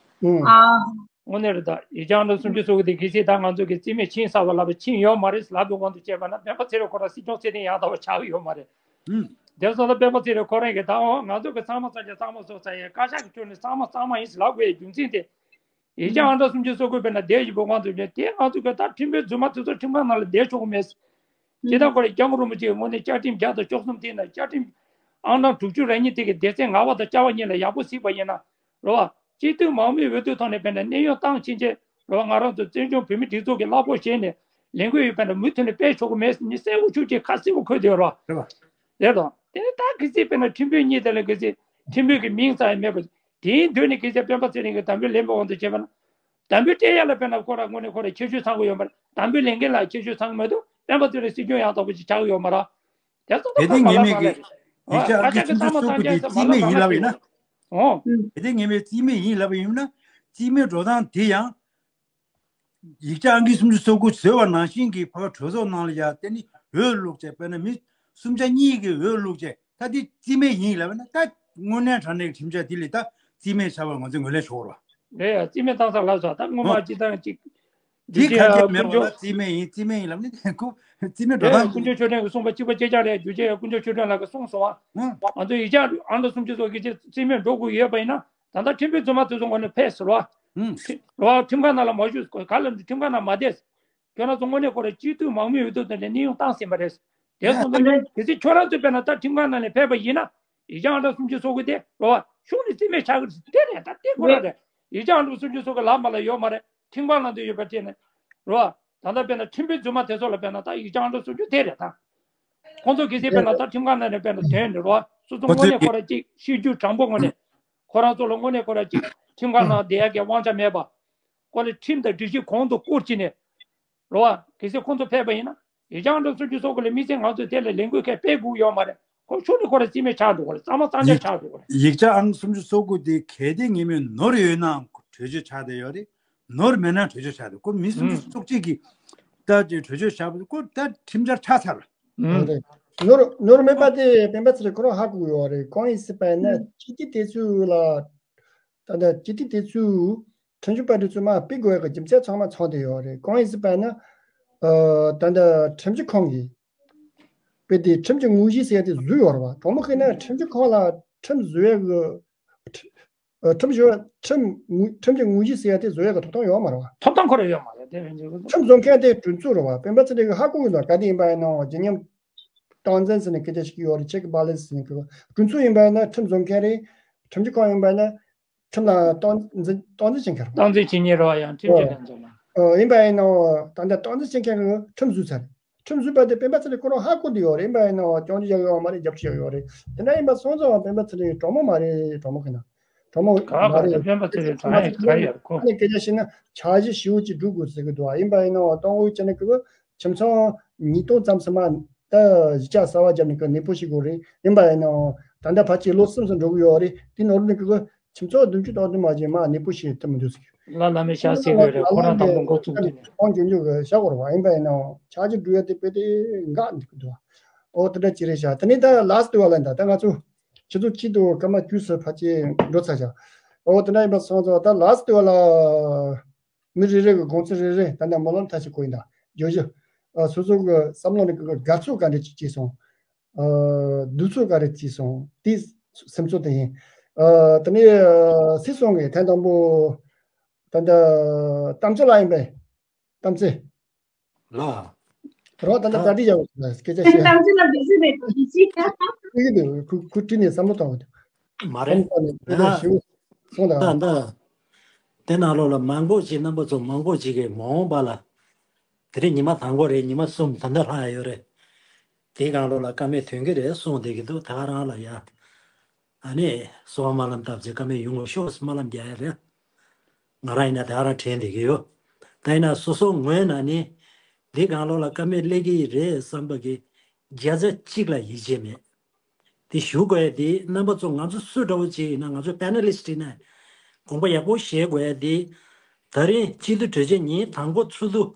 ཨང་། དངོས་གནས་རེད་ད། ཡིག་ཆ་ཨང་གྲངས་སུམ་ཅུ་སོ་དགུ་དེ་གལ་སྲིད་ད་ང་ཚོ་གི་རྩིས་མེད་ཕྱིན་ཚར་བ་ལབ་པ་ཕྱིན་ཡོད་མ་རེད་ལབ་པའི་དབང་དུ་བྱས་པ་ན་སྤེན་པ་ཚེ་རིང་ཁོ་རང་སྲིད་སྐྱོང་ཚད་ལྡན་ཡང་དག་པ་ཆགས་ཀྱི་ཡོད་མ་རེད། ཨུམ། དེ་སོང་ཙང་སྤེན་པ་ཚེ་རིང་ཁོ་རང་གིས་ད་འོ་ང་ཚོ་གི་ཚང་མ་ཚང་ཆ་ཚང་མ་སོ་ཚ་ཡིན། བཀའ་ཤག་གི་ཁྲོད་ནས་ཚང་མ་གཙང་མ་ཡིན་ཟེར་ལབ་དགོས་ཡའི་རྒྱུ་མཚན་དེ། ཡིག་ཆ་ཨང་གྲངས་སུམ་ཅུ་སོ་དགུ་དཔེར་ན་དེ་བཞིན་པོ་དབང་དུ་བྱས་དེ་ང་ཚོ་གི་ད་ཁྲིམས་དཔོན་རྫུན་མ་དེ་ཚོ་ཁྲིམས་ཁང་ནང་ལ་བསྡད་ཆོག་གི་མེད། ཇི་ལྟར་ཁོ་རང་སྐྱབས་མགོན་རིན་པོ་ཆེའི་ངོས་ནས་བཅའ་ཁྲིམས་བརྒྱ་དང་བཅུ་གསུམ་དེ་ན་བཅའ་ཁྲིམས་ཨང་གྲངས་དྲུག་ཅུ་རེ་གཉིས་དེ་གི་སྡེ་ཚན་ལྔ་པ་དང་བཅའ་བ་གཉིས་ལ་ཡག་པོ་གཟིགས་པ་ཡིན་ན། རེད་བ། སྤྱི་འཐུས་མང་མོས་འོས་བསྡུ་ཐོག་ནས་དཔེར་ན་གནས་དབྱུང་བཏང་ཕྱིན་ཆད་རེད་བ། ང་རང་ཚོ་བཙན་བྱོལ་བོད་མིའི་སྒྲིག་འཛུགས་ཀྱི་གླ་ཕོགས་བཞེས་ནས་ལས་འགུལ་ཡོད་པས་ན་མུ་མཐུད་ནས་སྤེལ་ཆོག་གི་མེད་ཟེར་ནས་གསལ་པོ་ཤུགས་ཆེ་ཁ་གསལ་པོ་འཁོད་བསྡད་ཡོད་རེད་བ། རེད་དོ། དེ་ནི་ད་གལ་སྲིད་དཔེར་ན་ཁྲིམས་དཔོན་གཉིས་དེ་ལ་གལ་སྲིད་ཁྲིམས་དཔོན་གྱི་མིང་ཙམ་ཡང་མེད་པ། དེའི་མདུན་ནས་གལ་སྲིད་སྤེན་པ་ཚེ་རིང་གིས་དམ་འབུལ་ལེན་པའི་དབང་དུ་བྱས་པ་ན། དམ་འབུལ་སྤྲད་ཡ་ལ་དཔེར་ན་ཁོ་རང་དངོས་གནས་ཁོ་རང་ཁྱད་ཆོས་ཚང་གི་ཡོད་མ་རེད། དམ་འབུལ་ལེན་མཁན་ལ་ཁྱད་ཆོས་ཚང་གི་མ་གཏོགས་སྤེན་པ་ཚེ་རིང་སྲིད་སྐྱོང་ཡང་དག་པ་ཅིག་ཆགས་ཀྱི་ཡོད་མ་རེད། དེ་ཚོ་དེ་ད་དེ་ཁོ་མ་ངེས་ལབ་མེད་མ་ཀྱི་རེད། ཡིག་ཆ་ཨ་ཨ་ཅག་གི་ཚང་མ་ཚང་ཆ་ཚང་མ་ལབ་མ་ལབ་ཡིན་ན། ཨོ། ཨུམ། གལ་ཏེ་ངེས་མེད་རྩིས་མེད་ཡིན་ལབ་པ་ཡིན་ན། རྩིས་མེད་འགྲོ་སྟངས་དེ་ཡང་། ཡིག་ཆ་ཨང་ཀི་སུམ་ཅུ་སོ་དགུ་བཟོས་པ་ནང་བཞིན་གྱི་ཕར་གྲོས་ཚོགས་ནང་ལ་ཡ་དེ་ནི་འོས་བླུགས་བྱས། དཔེར་ན་མི་སུམ་ཆ་གཉིས་ཀྱིས་འོས་བླུགས་བྱས། ད་དེ་རྩིས་མེད་ཡིན་ལབ་ན། ད་དངོས་གནས་དྲང་གནས་ཁྲིམས་འཆར་དེ་ལ་ད་རྩིས་མེད་ཆགས་པ་ང་ཚོས་ངོས་ལེན་ཞུ་དགོས་རེད་པ། རེད་ཡ། རྩིས་མེད་བཏང་ས་ལབ་སོང་། ད་སྔོན་མ། ཨོ། སྤྱིར་བཏང་ཅིག་དེ་ག་གེ་མེད་པ་ལ་རྩིས་མེད་ཡིན། རྩིས་མེད་ཡིན་ལབ་ནི་དེ་ཁོ་རྩིས་མེད་འགྲོ་རེད། སྟངས་དཀོན་མཆོག་ཆོས་སྒྲོན་གྱིས་གསུངས་པ་གཅིག་པ་གཅིག་རྐྱང་རེད། རྒྱུ་ཆ་ཡང་དཀོན་མཆོག་ཆོས་སྒྲོན་ལགས་ཀྱིས་གསུངས་སོང་བ། ཨོ། ང་ཚོ་ཡིག་ཆ་ཨང་གྲངས་སུམ་ཅུ་སོ་དགུ་གི་རྩིས་མེད་འགྲོ་དགོས་ཡོད་པ་ཡིན་ན། ད་ལྟ་ཁྲིམས་དཔོན་རྫུན་མ་དེ་ཚོ་དངོས་གནས་ཕེབས་ཟེར་བ། ཨུམ། རོ། ཁྲིམས་ཁང་ནང་ལ་མ་བཞུགས། ག་ལ་ཁྲིམས་ཁང་ནང་མ་བསྡད། ཁྱོད་རང་ཚོ་དངོས་གནས་ཁོ་རང་སྤྱི་འཐུས་མང་མོས་འོས་བསྡུ་དེ་ལ་གནས་དབྱུང་བཏང་ཟིན་པ་རེད། དེ་སོང་ཙང་གལ་སྲིད་ཁྱོད་རང་ཚོས་དཔེར་ན་ད་ཁྲིམས་ཁང་ནང་ནས་ཕེབས་པ་ཡིན་ན། ཡིག་ཆ་ཨང་གྲངས་སུམ་ཅུ་སོ་དགུ་དེ་རོ། ཤུགས་ནས་རྩིས་མེད་ཆགས་ཀྱི་རེད། དེ་རེད། ད་དེ་ཁོ་རང་རེད། ཡིག་ཆ་ཨང་གྲངས་སུམ་ཅུ་སོ་དགུ་ལག་པ་ལ་ཡོད་མ་རེད། ཁྲིམས་ཁང་ནང་དུ་ཡོད་པ་བྱས་ནས་རོ། ད་ལྟ་དཔེར་ན་ཁྲིམས་དཔོན་རྫུན་མ་དེ་ཚོ་ལ་དཔེར་ན་ད་ཡིག་ཆ་ཨང་གྲངས་སུམ་ཅུ་དེ་རེད་ད། ཁོང་ཚོ་གལ་སྲིད་དཔེར་ན་ད་ཁྲིམས་ཁང་ནང་ནས་དཔེར་ན་ཐོན་ནས་རོ། སོ་སོ་དངོས་གནས་ཁོ་རང་གཅིག་ཤེས་རྒྱུ་དྲང་པོ་དངོས་གནས། ཁོ་རང་ཚོ་ལ་དངོས་གནས་ཁོ་རང་གཅིག་ཁྲིམས་ཁང་ནང་བསྡད་ཡག་གི་དབང་ཆ་མེད་པ། ཁོ་ལ་ཁྲིམས་དང་སྒྲིག་གཞི་གོང་དུ་བཀུར་བྱས་ནས་རོ། གལ་སྲིད་ཁོང་ཚོ་ཕེབས་པ་ཡིན་ན། ཡིག་ཆ་ཨང་གྲངས་སུམ་ཅུ་སོ་དགུ་ལ་དམིགས་བསལ་ང་ཚོས་དེ་ལ་ལས་འགུལ་གང་ཡང་སྤེལ་དགོས་ཡོད་མ་རེད། ཁོ་ཤུགས་ནས་ཁོ་རང་རྩིས་མེད་ཆགས་འགྲོ་གི་རེད། གཙང་མ་གཙང་རྐྱང་ཆགས་འགྲོ་གི་རེད། ཡིག་ཆ་ཨང་སུམ་ཅུ་སོ་དགུ་དེ་གལ་ཏེ་ངེས་མེད་ནོར་ཡོད་ནའང་གྲོས་ཆོད་ཆགས་བསྡད་ཡོད་རེད། ནོར་མེད་ན་གྲོས་ཆོད་ཆགས་འདུག་ཁོ་མི་སུམ་ཅུ་སོ་གཅིག་གིས་ད་ཅིག་གྲོས་ཆོད་བཞག་པ་ཁོ་ད་ཁྲིམས་འཆར་ཆགས་ཚར། ཨང་། རེད། ནོར་ནོར་མེད་པ་དེ་སྤེན་པ་ཚེ་རིང་ཁོ་རང་ཧ་གོ་ཡོད་རེད། གང་ཡིན་ཟེར་བ་ཡིན་ན་སྤྱི་འཐུས་དེ་ཚོ་ལ། ད་ལྟ་སྤྱི་འཐུས་དེ་ཚོས་ཁྲིམས་ཞིབ་པ་དེ་ཚོ་མར་ཕུད་དགོས་ཡག་གི་རྒྱུ་མཚན་ཚང་མ་ཚང་བསྡད་ཡོད་རེད། གང་ཡིན་ཟེར་བ་ཡིན་ན། ཨ། ད་ལྟ་ཁྲིམས་ཞིབ་ཁང་གིས་དཔེ་དེ་ཁྲིམས་ཀྱི་དངོས་གཞི་ཟེར་ཡག་དེ་བཟོས་ཡོད་རེད་བ། དྲང་མོ་བཤད་ན་ཁྲིམས་ཞིབ་ཁང་ལ་ཁྲིམས་བཟོ་ཡག་གི། ཨ། ཁྲིམས་ཞིབ། ཁྲིམས་ངོས། ཁྲིམས་ཀྱི་དངོས་གཞི་ཟེར་ཡག་དེ་བཟོ་ཡག་གི་ཐོབ་ཐང་ཡོད་མ་རེད་བ། ཐོབ་ཐང་ཁོ་རང་ཡོད་མ་རེད། དེ་བས་ཁྲིམས་བཟོ་མཁན་དེ་གྲོས་ཚོགས་རེད་བ། སྤེན་པ་ཚེ་རིང་གིས་ཧ་གོ་གི་འདུག་ག་དེ་ཡིན་པ་ཡིན་ནའང་བརྗིད་ཉམས་སྟངས་འཛིན་ཟེར་ནས་སྐད་ཆ་ཞིག་ཡོད་རེད། check balance ཟེར་ནས་གི་གྲོས་ཚོགས་ཡིན་པ་ཡིན་ན་ཁྲིམས་བཟོ་མཁན་རེད། ཁྲིམས་ཞིབ་ཁང་ཡིན་པ་ཡིན་ན་ཁྲིམས་ལ་སྟངས་འཛིན། སྟངས་འཛིན་བྱེད་མཁན་རེད་བ། སྟངས་འཛིན་བྱེད་མཁན་རེད་བ། ཡང་ཁྲིམས་བྱེད་མཁན་ཚོ་ལ། ཨོ། ཡིན་པ་ཡིན་ནའང་ད་ལྟ་སྟངས་འཛིན་བྱེད་མཁན་གི་ཁྲིམས་བཟོས་ཚར་རེད། ཁྲིམས་བཟོས་པ་དེ་སྤེན་པ་ཚེ་རིང་ཁོ་རང་ཧ་གོ་འདི་ཡོད་རེད། ཡིན་པ་ཡིན་ནའང་སྐྱོན་བརྗོད་བྱ་གི་ཡོད་མ་རེད། རྒྱབ་སྐྱོར་བྱ་གི་ཡོད་རེད། དེ་འདྲ་ཡིན་པ་སོང་ཙང་སྤེན་པ་ཚེ་རིང་དྲང་མོ་མ་རེད། དྲང་མོ་གི་ན་དྲང་མོ་ག་ག་མ་རེད། སྤེན་པ་ཚེ་རིང་དྲང་ཡག་ག་ཡོད་ཁོ། ཨ་ནི་སྐད་ཆ་བཤད་ན་འཆར་གཞི་ཞེ་པོ་ཅིག་སྒྲུབ་དགོས་ཟེར་གི་འདུག་ཨ། ཡིན་པ་ཡིན་ནའང་གཏོང་དགོས་བྱས་ན་གི་ཁྱིམ་ཚང་ཉིས་སྟོང་ཙམ་ཟིན་མ། ད་གཞིས་ཆགས་གསར་པ་བརྒྱབ་ནས་གི་གནས་སྤོ་བྱེད་དགོས་རེད། ཡིན་པ་ཡིན་ནའང་ད་ལྟ་ཕལ་ཆེར་ལོ་གསུམ་ཙམ་འགྲོ་གི་ཡོད་རེད། དེ་ནང་ལོགས་ནས་གི་ཁྱིམ་ཚང་བདུན་ཅུ་དོན་བདུན་མ་བྱས་མར་གནས་སྤོ་བྱེད་ཐུབ་མི་འདུག་ཟེར། ལ་ལ་མི་ཤ་ཟེར་དགོས་རེད། ཁོ་རང་དང་པོ་འགོ་བཙུགས་དུས་ནས། ཁོང་རྒྱུན་འཇུག་གི་བྱ་དགོས་རེད་བ། ཡིན་པ་ཡིན་ནའང་འཆར་གཞི་སྒྲུབ་ཡ་དེ་དཔེ་དེ་འགག་འདུག་གི་འདུག་ཨོ་དེ་འདྲ་ཅིག་རེད་ཤག་དེ་ནས་ད་ལཱ་སི་ཊི་དེ་བ་ལ་ད་ད་ང་ཚོ་ཆུ་ཚོད་གཅིག་དང་སྐར་མ་བཅུ་ཙམ་ཕལ་ཆེར་འགྲོ་ཚར་ཤག་ཨོ་དེ་འདྲ་ཡིན་པ་སོང་ཙང་ད་ལཱ་སི་ཊི་དེ་བ་ལ་མི་རེ་རེ་གི་དགོངས་ཚུལ་རེ་རེ་ད་ལྟ་སྨོན་ལམ་མཐའ་ཞིག་བསྐོར་ཡིན། ད་བརྗོད་གཞི། ཨ། སོ་སོ་གི་བསམ་བློ་ནས་གི་དགའ་ཚོར་ག་འདྲ་ཅིག་སྐྱེས་སོང་། ཨ། སྡུག་ཚོར་ག་རེ་སྐྱེས་སོང་། དེ་སེམས་ཚོར་དེ་ཡིན། ཨ། དེ་ནས་ཨ་སྲིད་སྐྱོང་གིས་ཐེངས་དང་པོ་ད་ལྟ་གཏམ་ཚེ་ལགས་ཡིན་པས། གཏམ་ཚེ་ལགས། རོགས་ད་ལྟ་ད་གྲ་སྒྲིག་བྱ་དགོས་སྐད་ཆ་བཤད། གཏམ་ཚེ་ལགས་འདུག་སེ་རེད་འདུག་ཅི། ཨེ་གི་འདུག་ཁུ་ཁུ་ཁྲིད་ནས་བསམ་བློ་གཏོང་གི་འདུག་མ་རེད། གཏམ་ཚེ་ལགས་ད་ཞིབ་སོང་ད། ད་ད་དེ་ནང་ལོགས་ལ་མང་པོ་ཞིག་རྣམ་པ་ཚོ་མང་པོ་ཞིག་གིས་མ་འོངས་པ་ལ། དེ་རིང་ཉི་མ་དང་པོ་རེད། ཉི་མ་གསུམ་ད་ལྟ་ལྷག་ཡོད་རེད། དེའི་སྒང་ལོགས་ལ་བཀའ་མོལ་ཐོན་གྱི་རེད་གསུངས་བསྡད་ཀྱི་འདུག་ད་ག་རང་ལ་ཡ། ཨ་ནི་གསོལ་བ་སྨོན་ལམ་བཏབ་ཚེ་བཀའ་མོལ་ཡོང་གི་ཤོག་སྨོན་ལམ་རྒྱག་ཡ་རེད། ང་རང་ཡིན་ན་ད་ག་རང་དྲན་བསྡད་ཀྱི་ཡོད། ད་ཡིན་ན་སོ་སོ་ངོས་ནས་ནི། འདིའི་སྒང་ལོགས་ལ་བཀའ་མོལ་སླེབས་ཀྱི་རེད་བསམ་པ་གི་བརྒྱ་ཆ་གཅིག་ལ་ཡིད་ཆེས་མེད། དེ་ཞུ་དགོས་ཡ་དེ་རྣམ་པ་ཚོ་ང་ཚོ་སུ་འདྲ་བོ་ཅིག་ཡིན་ན་ང་ཚོ་པེ་ནེ་ལིསི་ཊི་ཡིན་ན་དགོངས་པ་ཡག་པོ་བཞེས་དགོས་ཡ་དེ། ད་རིང་སྤྱི་འཐུས་གྲོས་ཆོད་ཉིན་དང་པོ་ཚོགས་དུས་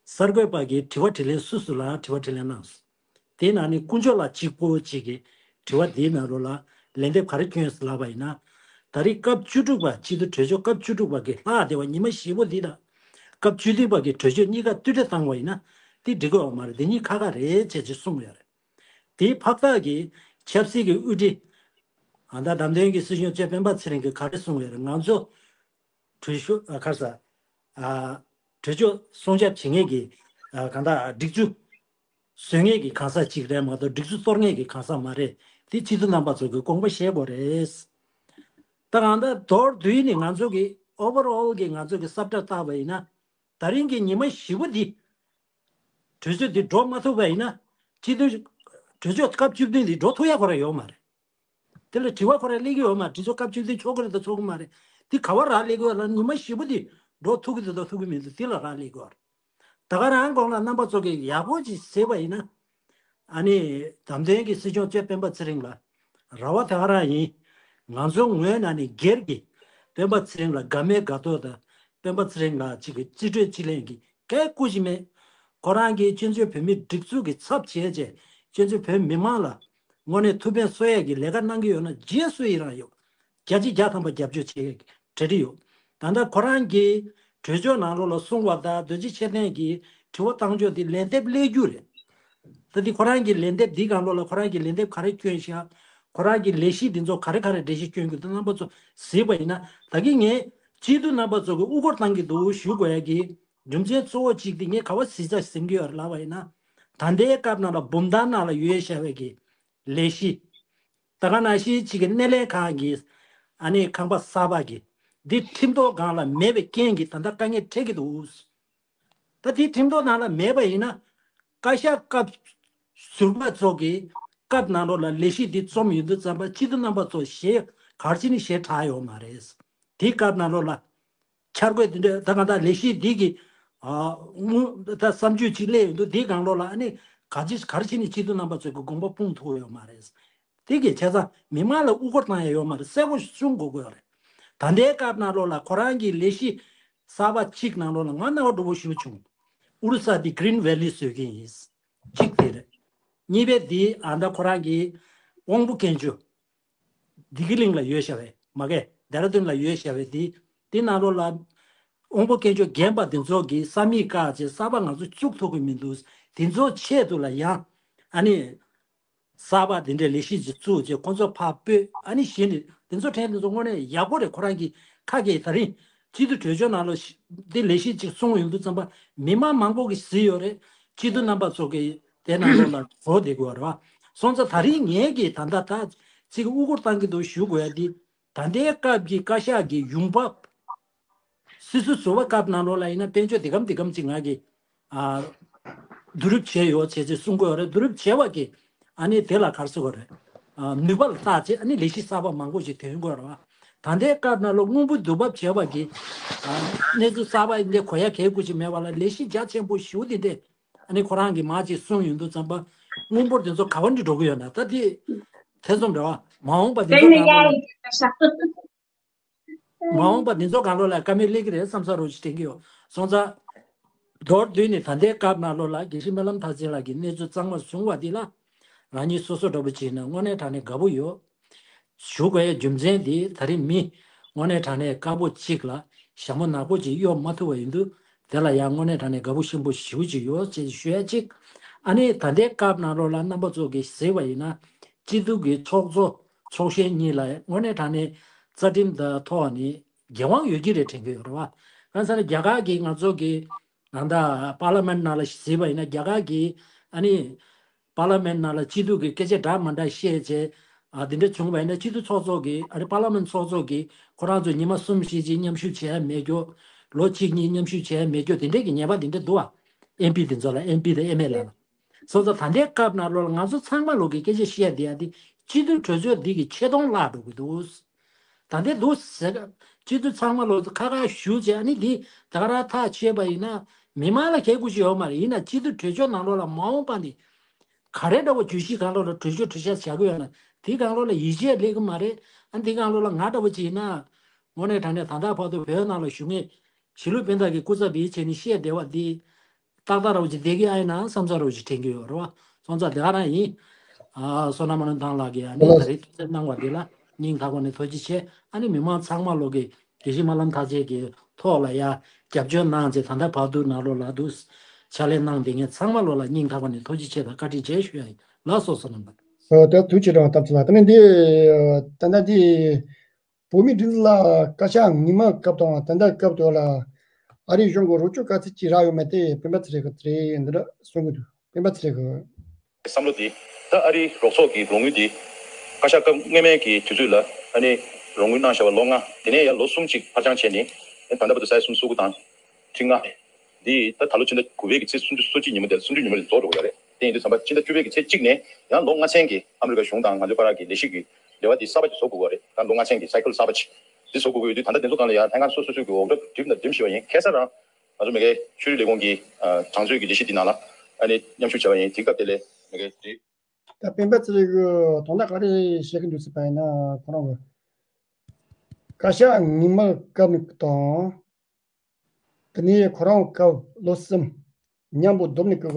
གསར་འགོད་པ་གིས་དྲི་བ་དྲིས་ལན་སུ་སུ་ལ་དྲི་བ་དྲིས་ལན་གནང་སོང་། དེའི་ནང་ནས་དཀོན་མཆོག་ལགས་གཅིག་པོ་གཅིག་གིས་དྲི་བ་དེའི་ནང་ལོགས་ལ་ལན་འདེབས་ག་རེ་བསྐྱོན་ཡོད་ལབ་པ་ཡིན་ན། ད་རེས་སྐབས་བཅུ་དྲུག་པ་སྤྱི་འཐུས་གྲོས་ཆོད་སྐབས་བཅུ་དྲུག་པ་གི་ལྷག་བསྡད་པ་ཉི་མ་བཞི་པོ་འདི་དང་། སྐབས་བཅུ་བདུན་པ་གི་གྲོས་ཆོད་གཉིས་ཀ་བསྡུར་གྲལ་བཏང་བ་ཡིན་ན་དེ་འགྲིག་གི་ཡོད་མ་རེད། དེ་གཉིས་ཁག་ཁག་རེད་བྱས་ཅེས་གསུངས་ཡོད་རེད། དེའི་ཕག་སྟག་གི་ཆབ་སྲིད་ཀྱི་དབུ་ཁྲིད། ཨ། ད་བདམས་ཐོན་གྱི་སྲིད་སྐྱོང་གཙོས་སྤེན་པ་ཚེ་རིང་གིས་ག་རེ་གསུངས་ཡོད་རེད། ང་ཚོ་གྲོས་ཆོད། ཨ། ག་རེ་ཟ། ཨ། གྲོས་ཆོད་སྲུང་སྐྱོབ་བྱེད་མཁན་གྱི། ཨ། གང་ལྟར་སྒྲིག་འཛུགས་བཟོ་མཁན་གྱི་གང་ཟག་ཅིག་རེད་མ་གཏོགས་སྒྲིག་འཛུགས་གཏོར་མཁན་གྱི་གང་ཟག་མ་རེད། དེ་སྤྱི་འཐུས་རྣམ་པ་ཚོ་གིས་དགོངས་པ་བཞེས་དགོས་རེད། ད་གང་ལྟར་མདོར་བསྡུས་ནས་ང་ཚོ་གི་ཨོ་ཝར་ཨོལ་གྱི་ང་ཚོ་གི་བསམ་བཀྲ་བཏགས་པ་ཡིན་ན། ད་རིང་གི་ཉི་མ་བཞི་པོ་འདི་གྲོས་ཆོད་འདི་འགྲོ་མ་ཐུབ་པ་ཡིན་ན། སྤྱི་འཐུས་གྲོས་ཆོད་སྐབས་བཅུ་བདུན་འདི་འགྲོ་ཐུབ་ཡ་ཁོ་རང་ཡོད་མ་རེད། དེ་ལ་དྲི་བ་ཁོ་རང་སླེབས་ཀྱི་ཡོད་མ་རེད། དྲི་ཆོག་སྐབས་བཅུ་བདུན་ཆོག་གི་རེད་དང་ཆོག་གི་མ་རེད། དེ་ག་བ་རག་སླེབས་ཀྱི་ཡོད་ལ་ཉི་མ་བཞི་པོ་དེ་འགྲོ་ཐུབ་ཀྱི་འདུག་དང་ཐུབ་ཀྱི་མི་འདུག་དེ་ལ་རག་སླེབས་ཀྱི་ཡོད་རེད། ད་ག་རང་གོང་ལ་རྣམ་པ་ཚོ་གིས་ཡག་པོ་ཅིག་གཟིགས་པ་ཡིན་ན། ཨ་ནི་བདམས་ཐོན་གྱི་སྲིད་སྐྱོང་གཙོས་སྤེན་པ་ཚེ་རིང་ལ་རེ་བ་ད་ག་རང་ཡིན། ང་ཚོའི་ངོས་ནས་ནི་སྒེར་གྱི་སྤེན་པ་ཚེ་རིང་ལ་དགའ་མོས་དགའ་ཏོག་དང་། སྤེན་པ་ཚེ་རིང་ལ་གཅིག་གི་རྩིས་སྤྲོད་རྩིས་ལེན་གྱི་སྐད་སྐུར་གཞི་མེད། ཁོ་རང་གིས་བཙན་བྱོལ་བོད་མིའི་སྒྲིག་འཛུགས་ཀྱི་ཚབ་བྱས་བྱས་བཙན་བྱོལ་བོད་མི་མང་ལ་དངོས་གནས་ཐུགས་ཕན་གསོ་ཡས་ཀྱི་ལས་ཀ་གནང་གི་ཡོད་ན་རྗེས་སུ་ཡི་རང་ཡོད། བརྒྱ་ཆ་བརྒྱ་ཐམ་པ་རྒྱབ་སྐྱོར་བྱེད་ཡས་ཀྱི་གྲ་སྒྲིག་ཡོད། ད་ལྟ་ཁོ་རང་གིས་གྲོས་ཆོད་ནང་ལོགས་ལ་གསུངས་པ་དང་རྡོ་རྗེ་འཆང་ལྡན་གྱིས་དྲི་བ་བཏང་ཕྱོགས་དེ་ལན་འདེབས་སླེབས་རྒྱུ་རེད། ད་དེ་ཁོ་རང་གི་ལན་འདེབས་འདི་སྒང་ལོགས་ལ་ཁོ་རང་གི་ལན་འདེབས་ག་རེ་བསྐྱོན་ཤག་ཁོ་རང་གི་ལས་གཞི་འདི་ཚོ་ག་རེ་ག་རེ་འགྲེལ་བཤད་བསྐྱོན་གྱི་འདུག་རྣམ་པ་ཚོ་གཟིགས་པ་ཡིན་ན། ད་གིན་ངས་སྤྱི་འཐུས་རྣམ་པ་ཚོ་གི་དབུ་སྐོར་བཏང་གི་འདུག་ཞུ་དགོས་ཡ་གི་རྒྱུ་མཚན་གཙོ་བོ་གཅིག་དེ་ངས་ག་བ་གཟིགས་ཆ་ཟིན་གྱི་ཡོད་རེད་ལབ་པ་ཡིན་ན། ད་ལྟའི་སྐབས་ནང་ལ་འབུམ་ཐང་ནང་ལ་ཡོད་བཞག་པའི་གི་ལས་གཞི། ད་ག་ནང་བཞིན་གཅིག་གི་སྣེ་ལེན་ཁང་གི་ཨ་ནི་ཁང་པ་གསར་པ་གི་འདི་ཁྲིམས་ཐོག་སྒང་ལ་མེད་པའི་རྐྱེན་གྱིས་ད་ལྟ་དཀའ་ངལ་འཕྲད་ཀྱི་འདུག་ད་དེ་ཁྲིམས་ཐོག་ནང་ལ་མེད་པ་ཡིན་ན། བཀའ་ཤག་སྐབས་ཟུར་པ་ཚོ་གི་སྐབས་ནང་ལོགས་ལ་ལས་གཞི་འདི་རྩོམ་ཡོང་དུས་ཙམ་པ་སྤྱི་འཐུས་རྣམ་པ་ཚོ་ཞེ་གར་ཅི་ནི་ཞེ་དྲག་ཡོད་མ་རེད། དེའི་སྐབས་ནང་ལོགས་ལ་འཆར་འགོད་འདི་འདྲ་ད་གང་ལྟར་ལས་གཞི་འདི་གི་ཨ་དངུལ་ད་བསམ་ཚུལ་ཅིག་སླེབས་ཡོང་དུས་དེའི་སྒང་ལོགས་ལ་ཨ་ནི་ག་ཅི་གར་ཅི་ནི་སྤྱི་འཐུས་རྣམ་པ་ཚོ་གི་དགོངས་པ་སྤུངས་ཐུབ་ཡོད་མ་རེད། དེ་གི་བྱས་ཙང་མི་མང་ལ་དབུ་སྐོར་བཏང་ཡ་ཡོད་མ་རེད། གསལ་པོ་གསུང་དགོས་ཀྱི་ཡོད་རེད། ད་ལྟའི་སྐབས་ནང་ལོགས་ལ་ཁོ་རང་གི་ལས་གཞི་གསར་པ་གཅིག་ནང་ལོགས་ལ་ང་རྣ་བ་སྒྲོ་པོ་ཞུ་བྱུང་། ཨུ་རུ་ས་དེ་Green Valley་བཟོ་གི་ཡིན། གཅིག་དེ་རེད། གཉིས་པའི་དེ་ཨ་ད་ཁོ་རང་གི་དབང་པོ་སྐྱེས་མཆོག་བདེ་སྐྱིད་གླིང་ལ་ཡོད་བཞག་པའི་མ་གི་ལྡེ་ར་ལྡུན་ལ་ཡོད་བཞག་པའི་དེ་དེ་ནང་ལོགས་ལ་དབང་པོ་སྐྱེས་མཆོག་རྒན་པ་དེ་ཚོ་གི་ས་མིག་བཀག་བྱས་གསར་པ་ང་ཚོ་བཙུགས་ཐུབ་ཀྱི་མི་འདུག་དེ་ཚོ་ཆེད་དུ་ལ་ཡང་ཨ་ནི། གསར་པ་དེ་འདྲའི་ལས་གཞི་ཅིག་བཙུགས་རྗེས་ཁོང་ཚོ་ཕར་སྤོས། ཨ་ནི་གཞི་ནས་དེ་ཚོ་ཕྲན་དེ་ཚོ་དངོས་གནས་ཡག་པོ་རེད། ཁོ་རང་གི་ཁ་སྐད་ད་རིང་སྤྱི་འཐུས་གྲོས་ཆོད་ནང་ལོགས་འདི་ལས་གཞི་ཅིག་གསུངས་ཡོང་དུས་ཙམ་པ་མི་མང་མང་པོ་གིས་གཟིགས་ཡོད་རེད། སྤྱི་འཐུས་རྣམ་པ་ཚོ་གིས་དེ་ནང་ལོགས་ལ་བཟོ་བསྡད་དགོས་རེད་བ། སོང་ཙང་ད་རིང་ངས་ཀྱིས་ད་ལྟ་ད་ཅིག་དབུ་སྐོར་བཏང་གི་འདུག་ཞུ་དགོས་ཡ་འདི་ད་ལྟའི་སྐབས་ཀྱི་བཀའ་ཤག་གི་ཡོང་འབབ། སྲིད་ཟུར་ཟུར་པ་སྐབས་ནང་ལོགས་ལ་ཡིན་ན་དཔལ་འབྱོར་འདི་གམ་འདི་གམ་ཅིག་ང་གིས་ཨ་བསྡུ་རུབ་བྱས་ཡོད་བྱས་ཅེས་གསུང་གི་ཡོད་རེད། བསྡུ་རུབ་བྱས་པ་གི་ཨ་ནི་དེ་ལ་ག་རེ་ཟེར་དགོས་རེད། ཨ་ནུས་པ་ལ་བལྟས་བྱས་ཨ་ནི་ལས་གཞི་གསར་པ་མང་པོ་ཞིག་ཐོན་དགོས་རེད་བ། ད་ལྟའི་སྐབས་ནང་ལོགས་དངུལ་འབོར་བསྡུ་འབབ་བྱས་པ་གི་ཨ་གནས་ཚུལ་གསར་པ་འདི་གོ་ཡ་གལ་དགོས་ཅིག་མེད་པ་ལ་ལས་གཞི་རྒྱ་ཆེན་པོ་ཞེ་པོ་འདི་འདྲས་ཨ་ནི་ཁོ་རང་གིས་མར་ཅིག་གསུངས་ཡོང་དུས་ཙམ་པ་དངུལ་འབོར་དེ་ཚོ་ག་བ་འདྲ་འགྲོ་གི་ཡོད་ན། ད་དེ་ཐེ་ཚོམ་རེད་བ། མ་འོངས་པ་འདི་ཚོ་གང་ལོགས་ལ། མ་འོངས་པ་འདི་ཚོ་གང་ལོགས་ལ་བཀའ་མོལ་སླེབས་ཀྱི་རེད་བསམ་ས་རོགས་ཞིག་དྲན་གྱི་ཡོད། སོང་ཙང་། མདོར་བསྡུས་ནས་ད་ལྟའི་སྐབས་ནང་ལོགས་ལ་དགེ་བཤེས་སྨོན་ལམ་མཐར་ཕྱིན་ལགས་ཀྱིས་གནས་ཚུལ་གཙང་མ་བཟུང་བ་འདི་ལ། རང་ཉིད་སོ་སོ་འདྲ་པོ་བྱས་ན་དངོས་གནས་དྲང་གནས་དགའ་པོ་ཡོད། ཞུ་དགོས་ཡའི་རྒྱུ་མཚན་འདི་ད་རིང་མི་དངོས་གནས་དྲང་གནས་དཀར་པོ་གཅིག་ལ་ཞྭ་མོ་ནག་པོ་གཅིག་གཡོག་མ་ཐུབ་པ་ཡིན་དུས། དེ་ལ་ཡང་དངོས་གནས་དྲང་གནས་དགའ་པོ་ཞིམ་པོ་ཞེ་པོ་ཅིག་ཡོད་ཅེས་ཞུ་ཡ་གཅིག་ཨ་ནི་ད་ལྟའི་སྐབས་ནང་ལོགས་ལ་རྣམ་པ་ཚོ་གིས་གཟིགས་པ་ཡིན་ན། སྤྱི་འཐུས་ཀྱི་ཚོགས་གཙོ་ཚོགས་གཞོན་གཉིས་ལ་དངོས་གནས་དྲང་གནས་རྩ་ཁྲིམས་དང་ཐོག་ནས་འགན་དབང་ཡོད་ཀྱི་རེད་དྲན་གྱི་ཡོད་རེད་བ། གང་ཟེར་ན་རྒྱ་གར་གྱི་ང་ཚོ་གི་ད་ལྟ་པར་ལི་མེན་ནང་ལ་གཟིགས་པ་ཡིན་ན་རྒྱ་གར་གྱི་ཨ་ནི་པར་ལི་མེན་ནང་ལ་སྤྱི་འཐུས་ཀྱི་སྐད་ཆ་འདྲ་མ་འདྲ་བཤད་བྱས། ཨ་དེ་འདྲ་བྱུང་བ་ཡིན་ན་སྤྱི་འཐུས་ཚོགས་གཙོ་གིས་ཨ་རི་པར་ལི་མེན་ཚོགས་གཙོ་གིས་ཁོ་རང་ཚོ་ཉི་མ་གསུམ་བཞི་ཅིག་མཉམ་ཞུགས་བྱས་ཡ་མེད་རྒྱུ། ལོ་གཅིག་གཉིས་མཉམ་ཞུགས་བྱས་ཡ་མེད་རྒྱུ་དེ་འདྲས་ཀྱི་ཉེས་པ་དེ་འདྲ་འདུག་ཨ། ཨེམ་པི་དེ་ཚོ་ལ་ཨེམ་པི་དང་ཨེམ་ཨེལ་ཨེ་ལ། སོང་ཙང་ད་ལྟའི་སྐབས་ནང་ལོགས་ལ་ང་ཚོ་ཚང་མ་ལོག་གི་སྐད་ཆ་བཤད་བསྡད་ཡ་དེ་སྤྱི་འཐུས་གྲོས་ཚོགས་འདི་གི་ཆེ་མཐོང་བརླག་འགྲོ་གི་འདུག་ད་ལྟའི་འདུག་ཟེར། སྤྱི་འཐུས་ཚང་མ་ལོག་ཁ་ཁ་བཞུགས་བྱས་ཨ་ནི་འདི་ད་ག་རང་ཐག་ཆོད་པ་ཡིན་ན་མི་མང་ལ་གལ་དགོས་ཀྱི་ཡོད་མ་རེད། ཡིན་ན་སྤྱི་འཐུས་གྲོས་ཆོད་ནང་ལོགས་ལ་མ་འོངས་པ་ནི། ག་རེ་འདྲ་བོ་བརྗོད་གཞི་སྒང་ལོགས་ལ་གྲོས་ཆོད་གྲོས་འཆར་བྱ་དགོས་ཡོད་ན་དེ་སྒང་ལོགས་ལ་ཡིད་ཆེས་སླེབས་ཀྱི་མ་རེད། ཨ་འདི་སྒང་ལོགས་ལ་ང་འདྲ་བོ་ཅིག་ཡིན་ན། དངོས་གནས་དྲང་གནས་ད་ལྟ་བར་དུ་བོད་ནང་ལ་བཞུགས་མཁན་གཞིས་ལུས་སྤུན་ཟླ་གི་སྐུ་ཚབ་ཡིན་བྱས་ནས་བཤད་བསྡད་པ་འདི་ཏག་ཏག་འདྲ་བོ་ཅིག་བསྡད་ཀྱི་ཨ་ཡིན་ན་བསམ་ས་འདྲ་བོ་ཅིག་དྲན་གྱི་ཡོད་རེད་བ། སོང་ཙང་དེ་ག་རང་ཡིན། ཨ་བསོད་ནམས་སྨོན་ལམ་ཐང་ལགས་ཀྱིས་ཨ་ནི་ད་རེས་ཐུགས་སེམས་གནང་བ་འདི་ལ་སྙིང་ཐག་པ་ནས་ཐུགས་རྗེ་ཆེ། ཨ་ནི་མི་མང་ཚང་མ་ལོག་གི་དགེ་བཤེས་སྨོན་ལམ་མཐར་ཕྱིན་གྱི་ཐོག་ལ་ཡ་རྒྱབ་སྐྱོར་གནང་བྱས་ད་ལྟ་བར་དུ་ནང་ལོགས་ལ་འདུག་ཕྱག་ལས་གནང་བསྡད་མཁན་ཚང་མ་ལོག་ལ་སྙིང་ཐག་པ་ནས་ཐུགས་རྗེ་ཆེ་དང་བཀའ་དྲིན་ཆེ་ཞུ་ཡ་ཡིན་ལགས་སོ། བསོད་ནམས་ལགས། ཨོ་ད་ཐུགས་རྗེ་ཆེ་གྲངས་སྟབས་ཚེ་ལགས། ད་ནི་འདི་ད་ལྟ་འདི་བོད་མིའི་སྒྲིག་འཛུགས་ལ་བཀའ་ཤག་ཉི་མ་སྐབས་དང་ད་ལྟ་སྐབས་དེ་ལ་ཨ་རིའི་གཞུང་གི་རོགས་སྐྱོར་ག་ཚད་ཅིག་རག་ཡོད་མེད་དེ་སྤེན་པ་ཚེ་རིང་གིས་དེ་འདི་འདྲ་གསུང་གི་འདུག་སྤེན་པ་ཚེ་རིང་གིས། བསམ་བློ་འདི། ད་ཨ་རིའི་རོགས་ཚོགས་ཀྱི་རོགས་དངུལ་འདི། བཀའ་ཤག་སྐབས་སྔོན་མའི་གི་དུས་ཚོད་ལ་ཨ་ནི་རོགས་དངུལ་གནང་བཞག་པ་ལོ་ལྔ། དེ་ནས་ཡང་ལོ་གསུམ་ཅིག་ཕར་འགྱངས་བྱས་ནས་ད་ལྟ་བར་དུ་ས་ཡ་སུམ་ཅུ་སོ་དགུ་དང་། ཁྲི་ལྔ། འདི་ད་ད་ལོ་ཕྱི་ཟླ་དགུ་པའི་གི་ཚེས་སུམ་ཅུ་སོ་གཅིག་ཉིན་མོ་དེར་སུམ་ཅུ་ཉིན་མོ་དེ་རྫོགས་འགྲོ་གི་ཡོད་རེད། དེ་ཡིན་དུས་ཙམ་པ་ཕྱི་ཟླ་བཅུ་པའི་གི་ཚེས་གཅིག་ནས་ཡང་ལོ་ལྔ་ཚན་གྱི་ཨ་མི་རི་ཀ་གཞུང་དང་ང་ཚོའི་བར་གྱི་ལས་གཞི་གི་འབྲེལ་བ་འདི་གསར་པ་ཅིག་བཟོ་དགོས་ཀྱི་ཡོད་རེད། ད་ལོ་ལྔ་ཚན་གྱི་སའི་ཀལ་གསར་པ་ཅིག་འདི་བཟོ་དགོས་ཀྱི་ཡོད་དུས་ད་ལྟ་འདི་ཚོ་སྒང་ལ་ཡང་ལྷན་ཁང་སོ་སོ་སོ་གི་འོག་སྒྲ་འགྲིམ་དང་འགྲིམ་བཞིན་པ་ཡིན། ཁ་སང་རང་ང་ཚོ་མ་གིའི་ཆོས་རིག་ལས་ཁུངས་ཀྱི་ཨ་གྲངས་མཛོད་ཀྱི་ལས་གཞི་འདི་ནང་ལ་ཨ་ནི་མཉམ་ཞུགས་བྱས་པ་ཡིན། དེ་སྐབས་དེ་ལས་མ་གིའི་དེ། ད་སྤེན་པ་ཚེ་རིང་གིས་དོན་དག་ག་རེ་བཤད་ཀྱི་འདུག་ཟེར་བ་ཡིན་ན་ཁོ་རང་གི་ བཀའ་ཤག་སྔོན་མ་སྐབས་ནས་དང་། དེ་ནས་ཁོ་རང་སྐབས་ལོ་གསུམ་མཉམ་པོ་བསྡོམས་ནས་ཀྱི་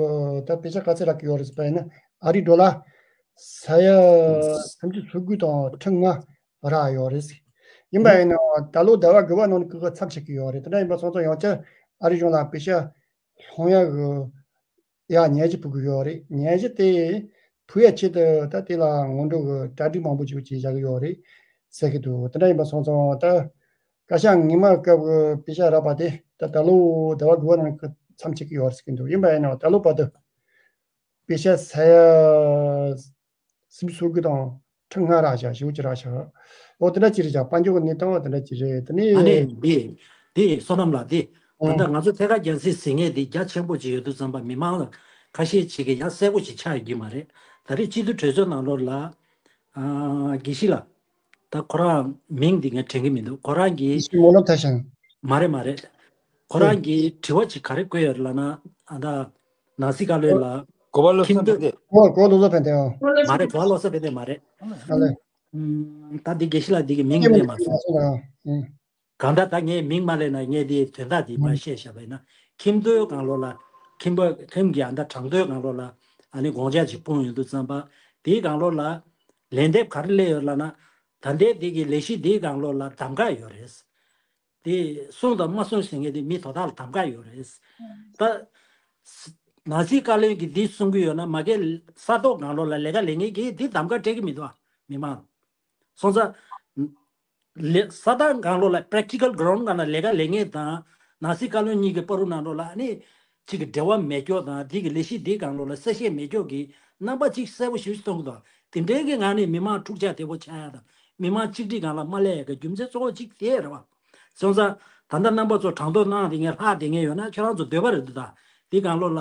ད་པེ་ཤག་ག་ཚད་རག་གི་ཡོད་རེད་ཟེར་བ་ཡིན་ན། ཨ་རིའི་ཌོ་ལར་ས་ཡ་སུམ་ཅུ་སོ་དགུ་དང་ཁྲི་ལྔ་རག་ཡོད་རེད། ཡིན་པ་ཡིན་ན་ད་ལོ་ཟླ་བ་དགུ་པ་ནང་ནས་ཀྱི་མཚམས་ཆད་ཀྱི་ཡོད་རེད། དེ་འདྲ་ཡིན་པ་སོང་ཙང་ཡང་བསྐྱར་ཨ་རི་གཞུང་ལ་པེ་ཤག་སློང་ཡག་གི་ཡ་སྙན་ཞུ་ཕུལ་གྱི་ཡོད་རེད། སྙན་ཞུ་དེ་ཕུལ་ཡ་ཆེད་དུ་ད་དེ་ལ་སྔོན་འགྲོ་གི་གྲ་སྒྲིག་མང་པོ་ཅིག་བྱས་བཞག་གི་ཡོད་རེད་ཟེར་གྱི་འདུག་དེ་འདྲ་ཡིན་པ་སོང་ཙང་ད་བཀའ་ཤག་སྔོན་མ་སྐབས་ཀྱི་པེ་ཤག་རག་པ་དེ་ད་ད་ལོ་ཟླ་བ་དགུ་པ་ནང་གི་མཚམས་ཆད་ཀྱི་ཡོད་རེད་ཟེར་གྱི་འདུག་ཡིན་པ་ཡིན་ནའང་ད་ལོ་བར་དུ་པེ་ཤག་ས་ཡ་སུམ་ཅུ་སོ་དགུ་དང་ཁྲི་ལྔ་རག་བཞག་ཞེ་པོ་ཅིག་རག་བཞག་འོ་དེ་འདྲ་ཅིག་རེད་བཞག་དཔལ་འབྱོར་གྱི་གནས་སྟངས་དེ་འདྲ་ཅིག་རེད། དེ་ཨ་ནི་ནས་འདི་འདི་བསོད་ནམས་ལགས། འདི་ད་ཨང་ལྟ་ང་ཚོ་ཐད་ཀར་རྒྱང་སྲིང་ཟིན་མཁན་འདི་རྒྱ་ཆེན་པོ་ཅིག་ཡོད་དུས་ཙམ་པ་མི་མང་ལ་ཁ་ཤས་ཅིག་གིས་ཡང་གསལ་པོ་ཞིག་ཆགས་ཡོད་ཀྱི་མ་རེད། ད་རེས་སྤྱི་འཐུས་གྲོས་ཚོགས་ནང་ལོགས་ལ་ཨ་དགེ་བཤེས་ལགས། ད་ཁོ་རང་མིང་འདི་ངས་དྲན་གྱི་མི་འདུག་ཁོ་རང་གིས་ཡེ་ཤེས་སྨོན་ལམ་མཐའ་བཞག་མ་རེད་མ་རེད། ཁོ་རང་གིས་དྲི་བ་ཅིག་ག་རེ་བཀོད་ཡོད་ལབ་ན། ཨ་ད་ནང་སྲིད་བཀའ་བློན་ལ་གོ་བ་ལོ་ཁྱིམ་སོ་སྡོད་ཕན་བདེ། ཨོ་གོ་བ་ལོ་སོ་ཕན་བདེ། ཨོ་མ་རེད། གོ་བ་ལོ་སོ་ཕན་བདེ་མ་རེད། ཨ་ལས། ཨུམ། ད་འདི་དགེ་བཤེས་ལགས་འདི་གི་མིང་སྐྱེ་མ་ལེན་མ་ཐུབ་སོང་། ཨ་ཨུམ། གང་ལྟར་ད་ངས་མིང་མ་ལེན་ན་ངས་འདི་དོན་དག་འདི་མ་ཨུམ་བཤད་བཞག་པ་ཡིན་ན། ཁྱིམ་སྡོད་སྒང་ལོགས་ལ་ཁྱིམ་པ་ཁྱིམ་གྱི་ཨ་ད་གྲངས་ཐོའི་སྒང་ལོགས་ལ་ཨ་ནི་དགོངས་འཆར་ཅིག་སྤུངས་ཡོང་དུས་ཙམ་པ་དེའི་སྒང་ལོགས་ལ་ལན་འདེབས་ག་རེ་སླེབས་ཡོད་ལབ་ན། ད་ལྟའི་འདི་གི་ལས་གཞི་འདིའི་སྒང་ལོགས་ལ་གདམ་ག་ཡོད་རེད། དེ་གསུངས་དང་མ་གསུངས་ཟེར་མཁན་དེ་མི་དོ་བདག་ལ་གདམ་ག་ཡོད་རེད། ད་ནང་སྲིད་བཀའ་བློན་གྱིས་འདི་གསུང་གི་ཡོད་ན་མ་གི་ས་ཐོག་སྒང་ལོགས་ལ་ལས་ཀ་ལས་མཁན་གྱིས་འདི་གདམ་ག་སྤྲད་ཀྱི་མི་འདུག་མི་མང་། སོང་ཙང་ལས་ས་ཐོག་སྒང་ལོགས་ལ་practical ground་སྒང་ལ་ལས་ཀ་ལས་མཁན་དང་ནང་སྲིད་བཀའ་བློན་གཉིས་ཀྱི་བར་དུ་ནང་ལོགས་ལ་ཨ་ནི་གཅིག་གི་འབྲེལ་བ་མེད་ཀྱོག་དང་འདི་གི་ལས་གཞི་འདིའི་སྒང་ལོགས་ལ་གསལ་བཤད་མེད་ཀྱོག་གི་རྣམ་པ་གཅིག་གསལ་པོ་ཞེ་པོ་ཞིག་མཐོང་གི་འདུག་དེ་འདྲའི་གི་ངང་ནས་མི་མང་འཁྲུག་ཆ་དོད་པོ་ཆགས་ཡ་དང་མི་མང་གཅིག་སྒྲིལ་སྒང་ལ་མ་སླེབས་ཡ་གི་རྒྱུ་མཚན་གཙོ་བོ་གཅིག་དེ་རེད་བ། སོང་ཙང་ད་ལྟ་རྣམ་པ་ཚོ་གྲངས་ཐོ་གནང་དེ་ངས་ལྷག་དེ་ངས་ཡོད་ན་ཁྱེད་རང་ཚོ་འདོད་པ་རེད་འདུག་ད་དེའི་སྒང་ལོགས་ལ་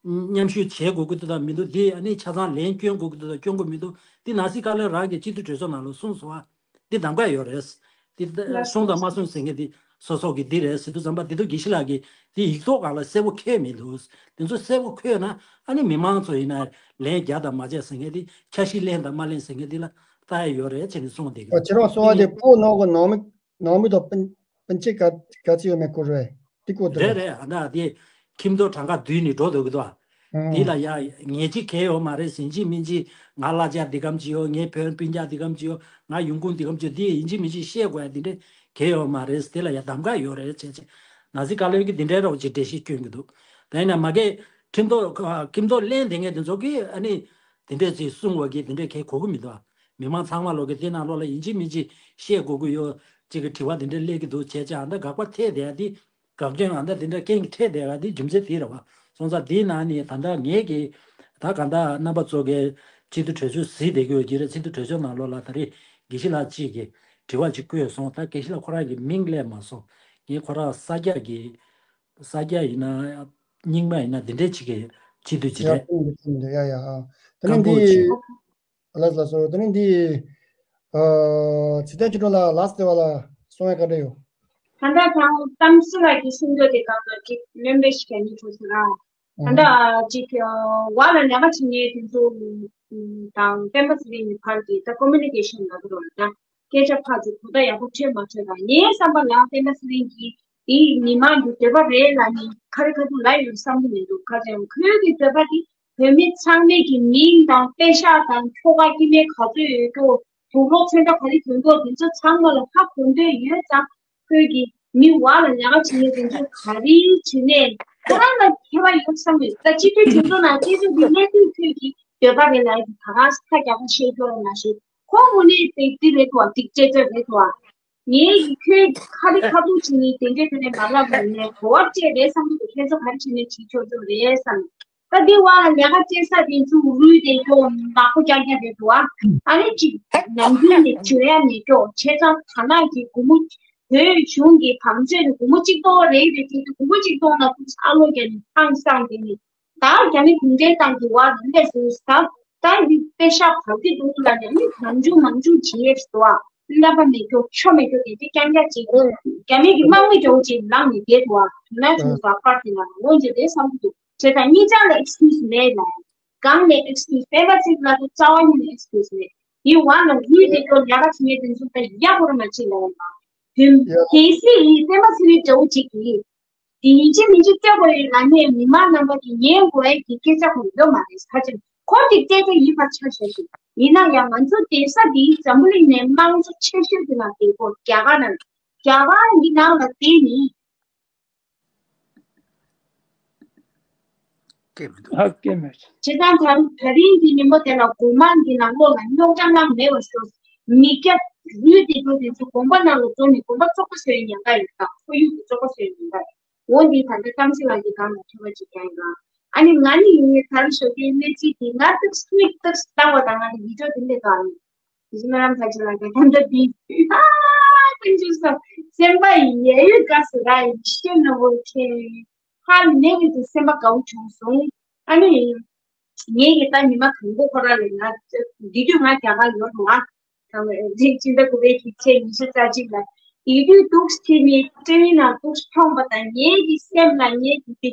མཉམ་ཞུགས་བྱེད་དགོས་ཀྱི་འདུག་དང་མི་འདུག་དེ་ཨ་ནི་ཆ་ཚང་ལན་སྐྱོན་དགོས་ཀྱི་འདུག་དང་སྐྱོན་དགོས་མི་འདུག་དེ་ནང་སྲིད་བཀའ་བློན་རང་གིས་སྤྱི་འཐུས་གྲོས་ཚོགས་ནང་ལ་གསུངས་སོང་བ། འདི་གདམ་ག་ཡོད་རེད། འདི་གསུང་དང་མ་གསུང་ཟེར་མཁན་འདི་སོ་སོ་གི་འདི་རེད་ཟེར་དུས་ཙམ་པ་འདི་ཚོ་དགེ་བཤེས་ལགས་ཀྱིས་འདི་ཡིག་ཐོག་སྒང་ལ་གསལ་པོ་འཁོད་མི་འདུག་འདི་ཚོ་གསལ་པོ་འཁོད་ན་ཨ་ནི་མི་མང་ཚོ་ཡིན་ན་ལན་རྒྱག་དང་མ་རྒྱག་ཟེར་མཁན་འདི་འཆར་གཞི་ལེན་དང་མ་ལེན་ཟེར་མཁན་འདི་ལ་ལྟ་ཡ་ཡོད་རེད་ཅེས་ནས་གསུངས་བསྡད་ཀྱི་འདུག་ཁྱེད་རང་གསུང་བ་དེ་བོད་ནང་གི་ནང་མི་ནང་མི་དང་སྤུན་སྤུན་མཆེད་ག་ག་ཚོད་ཡོད་མེད་སྐོར་རེད། འདི་སྐོར་དུ་རེད་རེད། རེད་ཨ་ན་དེ་ཁྱིམ་ཐོག་གྲངས་ཀ་བསྡུས་ནས་འགྲོ་འདུག་གི་འདུག་ཨ། དེ་ལ་ཡ་ངེས་ཅིག་གལ་ཡོད་མ་རེད་ཟིན་ཅིག་མིན་ཅིག་ང་གླ་ཆ་འདི་གམ་ཅིག་ཡོད། ངའི་བུ་སྤུན་ཀྱག་འདི་གམ་ཅིག་ཡོད། ང་ཡོང་ཁུངས་འདི་གམ་ཅིག་ཡོད། དེ་ཡིན་ཅིག་མིན་ཅིག་བཤད་དགོས་ཡ་འདི་འདྲས་གལ་ཡོད་མ་རེད། དེ་ལ་ཡ་གདམ་ག་ཡོད་རེད་བྱས་བྱས་ནང་སྲིད་བཀའ་བློན་གྱིས་འདི་འདྲའི་རོགས་ཅིག་འགྲེལ་བཤད་སྐྱོན་གྱི་འདུག་དེ་ཡིན་ན་མ་གི་ཁྲིམས་ཐོག་ཁྲིམས་ཐོག་གླེང་བསྡད་མཁན་དེ་ཚོ་གིས་ཨ་ནི་དེ་འདྲས་ཅིག་གསུང་བ་གིས་དེ་འདྲས་གལ་གོ་གི་མི་འདུག་མི་མང་ཚང་མ་ལོག་གི་དེ་ནང་ལོགས་ལ་ཡིན་གཅིག་མིན་གཅིག་བཤད་དགོས་ཀྱི་ཡོད་ཅིག་གི་དྲི་བ་དེ་འདྲ་སླེབས་ཀྱི་འདུག་བྱས་ཙང་ཨ་ད་དགག་པ་འཐེན་བསྡད་ཡ་དེ་དགག་སྐྱོན་ཨ་ད་དེ་འདྲ་རྐྱེན་གྱིས་འཐེན་བསྡད་ཡ་དེ་རྒྱུ་མཚན་དེ་རེད་བ། སོང་ཙང་དེའི་ནང་ནས་ད་ལྟ་ངས་ཀྱི་ད་གང་ལྟར་རྣམ་པ་ཚོ་གི་སྤྱི་འཐུས་གྲོས་ཚོགས་གཟིགས་བསྡད་ཀྱི་ཡོད་ཀྱི་རེད། སྤྱི་འཐུས་གྲོས་ཚོགས་ནང་ལོགས་ལ་ད་རེས་དགེ་བཤེས་ལགས་གཅིག་གིས་དྲི་བ་ཅིག་བཀོད་སོང་། ད་དགེ་བཤེས་ལགས་ཁོ་རང་གི་མིང་སླེབས་མ་སོང་། ངས་ཁོ་རང་ས་སྐྱ་གི་ས་སྐྱ་ཡིན་ན་རྙིང་མ་ཡིན་ན་དེ་འདྲའི་ཅིག་གི་སྤྱི་འཐུས་ཅིག་ཡ་རེད། ཡ་ཡ་ཨ་དེ་ནི་སྐམ་པོ་འདི་ཅིག་ལགས་ལགས་སོ། དེ་ནི་འདི། ཨ། ཚེ་བརྟན་ཆོས་སྒྲོན་ལགས་ལགས་སེ་བ་ལ་གསུང་ཡ་ག་འདྲ་ཡོད། ད་ལྟ་དང་གཏམ་སྲིད་ལགས་ཀྱིས་གསུང་འདོད་དེ་གང་ལ་ཅིག་སྣོན་པ་ཞིག་རྒྱག་སྙིང་བྲོ་ཟེར་ར། ད་ལྟ་ཅིག་བར་ལ་ལས་ཀ་བྱེད་མཁན་དེ་ཚོ་དང་སྤེན་པ་ཚེ་རིང་གི་བར་གྱི་ད་ཀོ་མུ་ནི་ཀེ་ཤན་ལབ་དགོས་རེད་ད། སྐད་ཆ་ཕར་ཚུར་གོ་བརྡ་ཡག་པོ་འཕྲོད་མ་འཕྲོད་དང་ངའི་བསམ་པ་ལ་སྤེན་པ་ཚེ་རིང་གིས་དེ་མི་མང་གི་འདོད་པ་རེད་ལབ་ནས་ཁ་རི་ཁ་ཐུག་ལབ་ཡོང་བསམ་གྱི་མི་འདུག་ག་ཚོད་ཡང་ཁོའི་གི་འདོད་པ་དེ། བོད་མི་ཚང་མས་ཀྱི་མིང་དང་པེ་ཤག་དང་ཁྱོ་ག་སྐྱེ་དམན་ག་ཚོད་ཡོད་ཀྱོ། དུག་སློག་ཚོན་ཁྲ་ག་རེ་གྱོན་ཀྱོ། དེ་ཚོ་ཚང་མ་ལ་ཧ་གོ་འདོད་ཡོད་ཙང་། ཁོས་ཀྱི་མི་བ་ལ་ལས་ཀ་བྱེད་མཁན་དེ་ཚོ་ག་རེ་བྱེད་ནས་ཁོ་རང་ལ་ཁྱད་པར་ཡོད་བསམ་མེད། ད་སྤྱི་འཐུས་གྲོས་ཚོགས་ནང་སྐད་ཆ་འདི་གནས་ཚུལ་ཁྱོད་ཀྱི་འདོད་པ་རེད་ལ་ཡི་ག་རང་ཁ་རྒྱག་པ་བཤད་ཀྱོ་ལ་མ་ཤེས། ཁོ་དངོས་གནས་དེ་འདི་རེད་དོ། སྡིག་ཅན་ཚོད་རེད་དོ། ངས་ཀྱི་ཁྱོད་ཁ་རི་ཁ་ཐུག་བྱེད་ནས་དེ་འདྲས་དེ་འདྲས་མ་ལབ་ནས་གོ་བ་སྤྲད་རེད་བསམ་གྱི་འདུག་ཁྱེད་ཚོ་ག་རེ་བྱེད་ནས་བྱེད་ཆོག་ཆོག་རེད་བསམ། ད་འདི་བ་ལ་ལས་ཀ་བྱེད་ས་དེ་ཚོ་རུལ་དེ་ཚོ་ནག་པོ་རྐྱང་རྐྱང་རེད་འདུག་ཨ། ཨ་ནི་ཅིག་ནམ་རྒྱུན་ནས་བྱོས་ཡ་མེད་ཀྱོག་བྱས་ཙང་ཐ་ན་གི་སྒོར་མོ་བོད་གཞུང་གི་བང་མཛོད་ནས་སྒོར་མོ་གཅིག་སྟོང་རེད་རེད་དེ་སྒོར་མོ་གཅིག་སྟོང་ལ་ཁུངས་ཨ་ལོ་རྒྱག་ནས་ཐང་སང་དེ་ནི་ད་རྒྱ་མི་གུང་ཁྲན་ཏང་གི་བ་ལ་སླེབས་སོང་ཟེར། ད་འདི་པེ་ཤག་བག་གི་འདུག་ལ་ནི་མི་མང་ཆུང་མང་ཆུང་བྱེད་ཡས་འདུག་ཨ། སླ་པ་མེད་ཀྱོག་ཆོ་མེད་ཀྱོག་དེ་འདྲས་རྐྱང་རྐྱང་བྱེད་ཀྱོག་རྒྱ་མི་གི་དམག་མི་འདྲ་བོ་ཅིག་ལངས་ནས་བསྡད་འདུག་ཨ། དུ་ན་ཆུང་ས་པར་དེ་ལ་འོན་ཅི་རེད་བསམ་གྱི་འདུག་བྱས་ཙང་གཉིས་ཆ་ལ་ཨེག་སི་ཀིའུ་སི་མེད་ལ། གང་ནས་ཨེག་སི་ཀིའུ་སི་པེ་པ་ཚིག་ལ་དུ་རྩ་བ་ཉིད་ནས་ཨེག་སི་ཀིའུ་སི་མེད། ཡིན་ཝང་ལ་ཡུལ་དེ་ཚོ་ལས་ཀ་བྱེད་མཁན་དེ་ཚོ་ད་ཡག་པོ་ར་མ་བྱེད་ལ་ཡོང་བ། དེ་ཡ། གལ་སྲིད་ཡིན་སེམས་པ་ཚིག་ནི་འདྲ་བོ་གཅིག་གིས། དེ་ཡིན་གཅིག་མིན་གཅིག་སྐྱོ་དགོས་ཡོད་ལ་ནས་མི་མང་རྣམ་པ་གིས་ཉན་དགོས་ཡ་གི་སྐད་ཆ་ཁོ་ཡོད་མ་རེད་ཁ་ཅིག་ཁོ་དེ་སྐད་ཆ་ཡིན་པར་ཆ་བཞག་ཞིག་ཡིན་ན་ཡང་ང་ཚོ་བསྡད་ས་འདི་འཛམ་བུ་གླིང་ནས་དམངས་གཙོ་ཆེ་ཤོས་ཀྱི་ནང་བསྡད་དགོས། རྒྱ་གར་ནང་རྒྱ་གར་འདི་ནང་ལ་བསྡད་ནི། སྐད་མི་འདུག་ཨ་སྐད་མེད། བྱས་ཙང་ད་ད་རིང་གི་ཉིན་མོ་དེ་ལ་སྒོ་མང་གི་ནང་ལོགས་ལ་རྙོག་དྲ་རྣམས་མེད་པར་ཤོག་མི་སྐྱ་རུས་དེ་ཚོ་དེ་ཚོ་དགོན་པ་ནང་ལ་འཛུལ་ནས་དགོན་པ་བཙོག་པ་བཟོས་ཉེན་ཁ་ཡོད་ད། ཁོར་ཡུག་གི་བཙོག་པ་བཟོས་ཉེན་ཁ་ཡོད། འོ་འདི་ད་ལྟ་གཏམ་ཚེ་ལགས་ཀྱི་སྒང་ལ་ཐོས་པ་ཅིག་ཀྱང་ཡིན་ལ། ཨ་ནི་ང་ནི་ཡིན་ངེས་ད་རེས་ཞོགས་ཀའི་གནས་ཚུལ་འདི་ང་ཏག་སྨིག་ཏག་ལྟ་བ་དང་ང་ནི་ཡིད་འཕྲོག་དེ་འདྲ་གང་ཡིན། དེ་བཞིན་སྨོན་ལམ་མཐའ་ཅན་ལ་དགའ་ཐམ་ད་འདི་ཨ་ཀུན་སྤྱོད་སོགས་སེམས་པ་ཡི་ཡ་ཡུལ་དགའ་སུ་ར་ཡི་ཤེས་ན་བོ་ཁེ་ཧ་ནེ་བི་དུ་སེམས་པ་དགའ་བོ་བྱུང་སོང་། ཨ་ནི་ངེད་ཀྱི་ད་ཉི་མ་དང་པོ་ཁོ་ར་ལས་ང་འདི་དུས་ང་རྒྱ་གར་ཡོད་རུང་ཨ། ད་རིག་སྤྱི་ཟླ་དགུ་པའི་གི་ཚེས་ཉི་ཤུ་རྩ་གཅིག་ལ་དེ་དུས་འདུག་སེ་ནི་ཊི་ཝི་ནང་འདུག་སེ་མཐོང་པ་དང་ངེད་ཀྱི་སེམས་ལ་ངེད་ཀྱི་དེ་